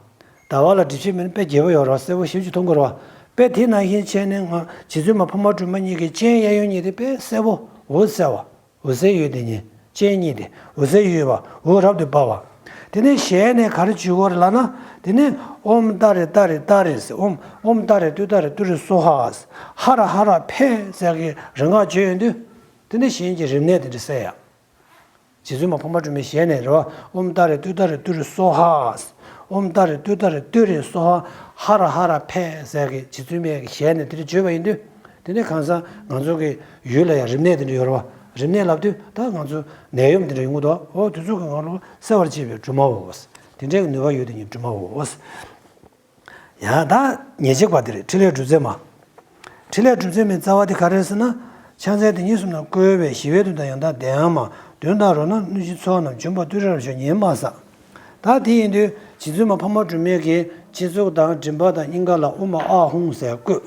ཟླ་བ་ལ་སྒྲིབ་བྱེད་མེད་ན་དཔེ་རྒྱས་པོ་ཡོད་རེད་བ། གསལ་པོ་ཞེ་པོ་ཅིག་མཐོང་གི་རེད་བ། དཔེ་དེ་ནང་བཞིན་བྱས་ནས་ང་རྗེ་བཙུན་མ་འཕགས་མ་སྒྲོལ་མ་གཉིས་ཀྱི་སྤྱན་གཡས་གཡོན་གཉིས་དེ་དཔེ་གསལ་པོ་འོད་གསལ་བ། འོད་གསལ་ཡོད་དེ་གཉིས། སྤྱན་གཉིས་དེ་འོད་གསལ་ཡོད་པ་འོད་རབ་ཏུ་འབར་བ། དེ་ནས་ཞལ་ནས་ག་རེ་བརྗོད་དགོས་རེད་ལབ་ན། དེ་ནས་ཨོཾ་ཏཱ་རེ་ཏཱ་རེ་ཏཱ་རེ་ཟེར། ཨོཾ་ཨོཾ་ཏཱ་རེ་ཏུཏྟཱ་རེ་ཏུ་རེ་སྭཱ་ཧཱ་ཟེར། ཧ་ར་ཧ་ར་ཕཊ་ཟེར་གི་རིམ་ཁག་བརྗོད་ཡོང་དུས། དེ་ནས་གཞན་གྱི་རིམས་ནད་དེ་འདྲ་སེལ་ཡ། རྗེ་བཙུན་མ་འཕགས་མ་སྒྲོལ་མའི་ཞལ་ནས་རེད་བ། ཨོཾ་ཏཱ་རེ་ཏུཏྟཱ་རེ་ཏུ་རེ་སྭཱ་ཧཱ། ཨོཾ་ཏཱ་རེ་ཏུཏྟཱ་རེ་ཏུ་རེ་སྭཱ་ཧཱ། ཧ་ར་ཧ་ར་ཕཊ་ཟེར་གི་རྗེ་བཙུན་མའི་ཞལ་ནས་དེ་འདྲ་བརྗོད་པ་ཡིན་དུས། དེ་ནས་གང་ཟག་ང་ཚོ་གི་ཡུལ་ལ་ཡང་རིམས་ནད་དེ་འདྲ་ཡོད་རེད་བ། རིམས་ནད་ལབ་དུས་ད་ང་ཚོ་ནད་ཡམས་དེ་འདྲ་ཡོང་གི་འདུག་འོ་དེ་ཚོ་གི་ངང་ལ་སེལ་བར་བྱེད་པའི་སྒྲོལ་མའོ། དེ་འདྲའི་ནུས་པ་ཡོད་དེ་ཉིད་སྒྲོལ་མའོ། ཡང་ད་ཉེར་གཅིག་པ་དེ་རེད། ཕྲིན་ལས་སྒྲུབ་མཚམས་མ། ཕྲིན་ལས་སྒྲུབ་མཚམས་མའི་རྩ་བ་དེ་ག་རེ་རེད་ཟེར་ན། ཕྱག་འཚལ་དེ་ཉིད་གསུམ་རྣམས་བཀོད་པས། ཞི་བའི་དོན་དང་ཡང་དག་ལྡན་མ། དོན་དང་རོ་ལངས་གནོད་སྦྱིན་ཚོགས་རྣམས། འབྱོན་པ་ཏུ་རེ་རབ་མཆོག་ཉེས་མ་བསགས། ད་དེ་ཡིན་དུས་རྗེ་བཙུན་མ་འཕགས་མ་སྒྲོལ་མས་ཀྱི་སྤྱི་གཙུག་དང་མགྲིན་པ་དང་སྙིང་ག་ལ་ཨོཾ་ཨཱཿཧཱུྃ་ཟེར་བཀོད།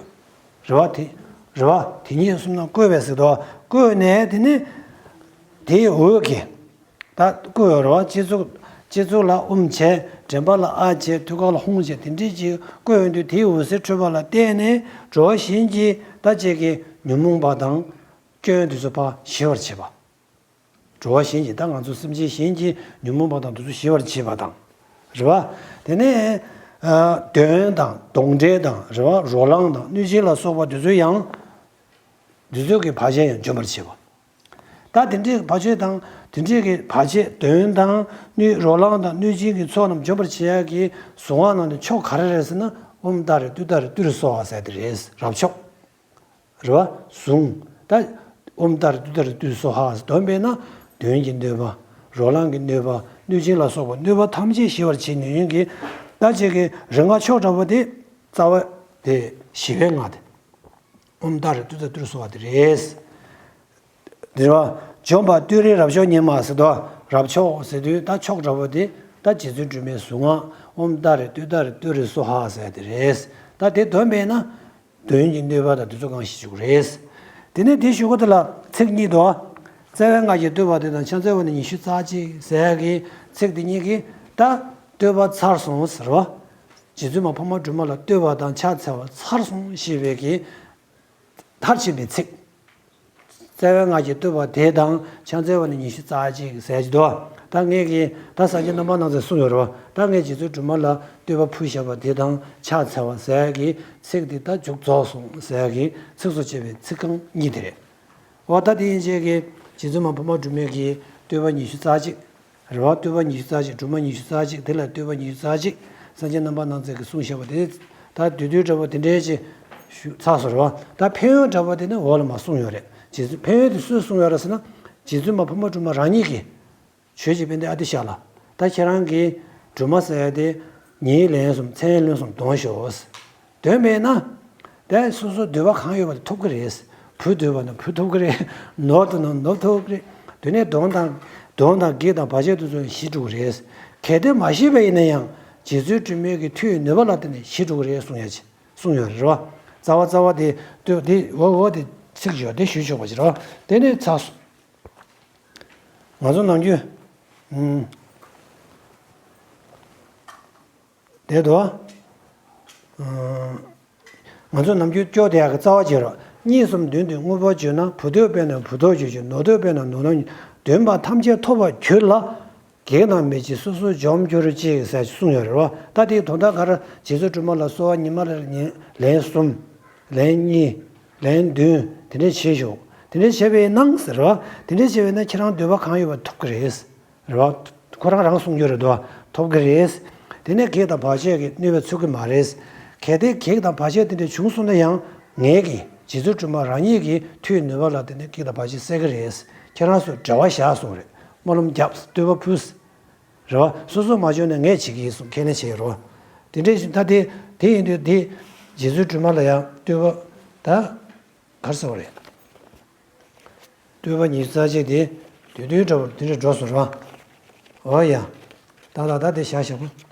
རེད་བ། དེ་རེད་བ། དེ་གཉིས་གསུམ་ན་བཀོད་པས་ཟེར་དོ། བཀོད་ནས་དེ་ནས་དེའི་འོད་ཀྱིས། ད་བཀོད་ཡོད་རེད་བ། སྤྱི་གཙུག་སྤྱི་གཙུག་ལ་ཨོཾ་བྱས། མགྲིན་པ་ལ་ཨཱཿ་བྱས། ཐུགས་ཀ་ལ་ཧཱུྃ་བྱས། དེ་འདྲས་ཅིག་བཀོད་ཡོང་དུས་དེའི་འོད་ཟེར་འཕྲོས་པ་ལ་བརྟེན་ནས་འགྲོ་བ་གཞན་གྱི་ད་ཅིག་གི་ཉོན་མོངས་པ་དང་སྐྱོན་དེ་ཚོ་ཕར་ཞི་བར་བྱེད་པ། འགྲོ་བ་གཞན་གྱི་ད་ང་ཚོ་སེམས་ཅན་གཞན་གྱི་ཉོན་མོངས་པ་དང་དེ་ཚོ་ཞི་བར་བྱེད་པ་དང་། རེད་བ། དེ་ནས་ཨ་གདོན་དང་གདོན་འདྲེ་དང་རེད་བ། རོ་ལངས་དང་གནོད་སྦྱིན་ལ་སོགས་པ་དེ་ཚོ་ཡང་། དེ་ཚོ་གི་བར་ཆད་ཡང་འཇོམས་པར་བྱེད་པ། ད་དེ་འདྲའི་བར་ཆད་དང་དེ་འདྲའི་གི་བར་ཆད་གདོན་དང་གནོད་རོ་ལངས་དང་གནོད་སྦྱིན་གྱི་ཚོགས་རྣམས་འཇོམས་པར་བྱེད་ཡག་གི་གཟུངས་སྔགས་ནང་ནས་མཆོག་ག་རེ་རེད་ཟེར་ན། ཨོཾ་ཏཱ་རེ་ཏུཏྟཱ་རེ་ཏུ་རེ་སྭཱ་ཧཱ་ཟེར་དེ་རེད། རབ་མཆོག་རེད་བ། གཟུངས། ད་ཨོཾ་ཏཱ་རེ་ཏུཏྟཱ་རེ་ཏུ་རེ་སྭཱ་ཧཱ་ཟེར་འདོན་པས་ན། གདོན་གྱི་གནོད་པ། རོ་ལངས་ཀྱི་གནོད་པ། གནོད་སྦྱིན་ལ་སོགས་པ་གནོད་པ་ཐམས་ཅད་ཞི་བར་བྱེད་ནུས་ཀྱི། ད་ཅིག་གི་རིག་སྔགས་མཆོག་འདྲ་པོ་དེ། རྩ་བ་དེ་ཞི་བའི་སྔགས་དེ། ཨོཾ་ཏཱ་རེ་ཏུཏྟཱ་རེ་ཏུ་རེ་སྭཱ་ཧཱ་དེ་རེད། དེ་རེད་བ། འབྱོན་པ་ཏུ་རེ་རབ་མཆོག་ཉེས་མ་ཟེར་དོ། རབ་མཆོག་ཟེར་དུས་ད་མཆོག་འདྲ་པོ་དེ་ད་རྗེ་བཙུན་སྒྲོལ་མའི་གཟུངས་སྔགས་ཨོཾ་ཏཱ་རེ་ཏུཏྟཱ་རེ་ཏུ་རེ་སྭཱ་ཧཱ་ཟེར་དེ་རེད། ད་དེ་འདོན་པས་ན་གདོན་གྱི་གནོད་པ་དང་དེ་ཚོ་གང་ཞི་བཅུག་རེད། དེ་ནས་དེའི་གཞུག་གུ་དེ་ལ་ཚིག་གཉིས་འདུག། བ། རྩ་བའི་སྔགས་ཀྱི་བསྟོད་པ་དེ་དང་ཕྱག་འཚལ་བ་ནི་ཉི་ཤུ་རྩ་གཅིག་ཟེར་གྱི་ཚིག་དེ་གཉིས་ཀྱིས་ད་བསྟོད་པ་ཚར་སོང་ཟེར་བ། རྗེ་བཙུན་མ་འཕགས་མ་སྒྲོལ་མ་ལ་བསྟོད་པ་དང་ཕྱག་འཚལ་བ་ཚར་སོང་ཞེས་པའི་གི་མཐར་ཕྱིན་པའི་ཚིག། རྩ་བའི་སྔགས་ཀྱི་བསྟོད་པ་དེ་དང་ཕྱག་འཚལ་བ་ནི་ཉི་ཤུ་རྩ་གཅིག་ཟེར་གྱི་འདུག། ད་ངས་ཀྱིས་ད་སངས་རྒྱས་རྣམ་པར་སྣང་མཛད་གསུངས་ཡོད་རེད་བ། ད་ངས་རྗེ་བཙུན་སྒྲོལ་མ་ལ་བསྟོད་པ་ཕུལ་བཞག་པ་དེ་དང་ཕྱག་འཚལ་བ་ཟེར་གྱི་ཚིག་དེ་ད་མཇུག་རྫོགས་སོང་ཟེར་གྱི་ཚིགས་སུ་བཅད་པའི་ཚིག་རྐང་གཉིས་དེ་རེད། འོ་ད་དེ་ཡན་ཆད་ཀྱི་རྗེ་བཙུན་མ་འཕགས་མ་སྒྲོལ་མའི་གི་བསྟོད་པ་ཉི་ཤུ་རྩ་གཅིག། རེད་བ། བསྟོད་པ་ཉི་ཤུ་རྩ་གཅིག། སྒྲོལ་མ་ཉི་ཤུ་རྩ་གཅིག། དེ་ལ་བསྟོད་པ་ཉི་ཤུ་རྩ་གཅིག། སངས་རྒྱས་རྣམ་པར་སྣང་མཛད་ཀྱིས་གསུངས་བཞག་པ་དེ། ད་བསྡུས་བསྡུས་འདྲ་པོ་དེ་འདྲའི་ཅིག་ཞུ་ཚར་སོང་རེད་བ། ད་ཕན་ཡོན་འདྲ་པོ་དེ་ནི་འོག་ལ་མར་གསུངས་ཡོད་རེད། རྗེ་བཙུན་ཕན་ཡོན་དེ་སུས་གསུངས་ཡོད་རེད་ཟེར་ན། རྗེ་བཙུན་མ་འཕགས་མ་སྒྲོལ་མ་རང་ཉིད་ཀྱིས། ཆོས་ཀྱི་དཔལ་ལྡན་ཨ་ཏི་ཤ་ལ། ད་ཁྱེད་རང་གིས་སྒྲོལ་མ་ཟེར་ཡ་དེ་ཉིན་ལན་གསུམ་མཚན་ལན་གསུམ་འདོན་ཤོག། འདོན་པས་ན། དེ་སོ་སོ་འདོད་པ་གང་ཡོད་པ་དེ་ཐོབ་ཀྱི་རེད། བུ་འདོད་པ་ན་བུ་ཐོབ་ཀྱི་རེད། ནོར་འདོད་ན་ནོར་ཐོབ་ཀྱི་རེད། དེ་ནས་གདོན་དང་། གདོན་དང་བགེགས་དང་བར་ཆད་དེ་ཚོ་ཞི་འགྲོ་གི་རེད། གལ་ཏེ་མ་ཤི་བ་ཡིན་ན་ཡང་རྗེ་བཙུན་སྒྲོལ་མའི་གི་མཐུའི་ནུས་པ་ལ་བརྟེན་ནས་ཞི་འགྲོ་གི་རེད་གསུངས་ཡ་ཅིག་གསུངས་ཡོད་རེད་བ། རྩ་བ་རྩ་བ་དེ་ལྟོས་དེ་འོ་འོ་དེ་ཚིག་ཡོད་དེ་ཞུ་ཆོག་པ་ཅིག་རེད་བ། དེ་ནས་ཚར་སོང་། ང་ཚོ་ནམ་རྒྱུན། ཨུམ། དེ་དུ། ཨུམ། ང་ཚོ་ནམ་རྒྱུན་སྐྱོ་དེ་ཡག་གི་རྩ་བ་བྱེད་རོགས། གཉིས་གསུམ་བདུན་དུ་དངོས་པོ་བརྗོད་ན། བུ་ཐོབ་པས་ན་བུ་ཐོབ་བརྗོད་ཅིང་། ནོར་ཐོབ་པས་ན་ནོར་ཐོབ། འདོད་པ་ཐམས་ཅད་ཐོབ་པར་གྱུར་ལ། བགེགས་རྣམས་མེད་ཅིང་སོ་སོར་འཇོམས་གྱུར་ཅིག་ཟེར་གསུངས་ཡོད་རེད་བ། ད་དེའི་དོན་དག་ག་རེ། རྗེ་བཙུན་སྒྲོལ་མ་ལ་གསོལ་བ་ཉི་མ་རེར་ཉིན་ལན་གསུམ། ལན་གཉིས། ལན་བདུན། དེ་འདྲས་བྱེད་ཤོག། དེ་འདྲས་བྱས་པས་ན་ཟེར་བ། དེ་འདྲས་བྱས་པས་ན་ཁྱེད་རང་འདོད་པ་གང་ཡོད་པ་ཐོབ་ཀྱི་རེད། རེད་བ། ཁོ་རང་རང་གསུངས་རྒྱུ་རེད་དོ། ཐོབ་ཀྱི་རེད། དེ་ནས་བགེགས་དང་བར་ཆད་ཀྱི་གནོད་པ་ཚུགས་ཀྱི་མ་རེད། གལ་ཏེ་བགེགས་དང་བར་ཆད་དེ་འདྲས་བྱུང་སོང་ན་ཡང་ངེད་ཀྱིས་རྗེ་བཙུན་སྒྲོལ་མ་རང་ཉིད་ཀྱི་མཐུའི་ནུས་པ་ལ་བརྟེན་ནས་བགེགས་དང་བར་ཆད་སེལ་གྱི་རེད། ཁྱེད་རང་ཚོས་འབྲེལ་བ་བཞག་གསུངས་རེད། སྨོན་ལམ་རྒྱབ། བསྟོད་པ་ཕུལ། རེད་བ། སོ་སོ་མ་བྱུང་ན་ངས་བྱེད་ཀྱི་ཡིན་གསུངས། ཁས་ལེན་བྱས་ཡོད་རེད་བ། དེ་འདྲས་ད་དེ་དེ་ཡིན་དུས་དེ་རྗེ་བཙུན་སྒྲོལ་མ་ལ་ཡང་བསྟོད་པ་ད་གར་ཟེར་བ་རེད། བསྟོད་པ་ཉི་ཤུ་རྩ་གཅིག་དེ་དུས་དུས་འདྲ་པོ་དེ་འདྲས་འགྲོ་སོང་རེད་བ། འོ་ཡ། ད་ད་ད་དེ་བཞག་བཞག་པོ།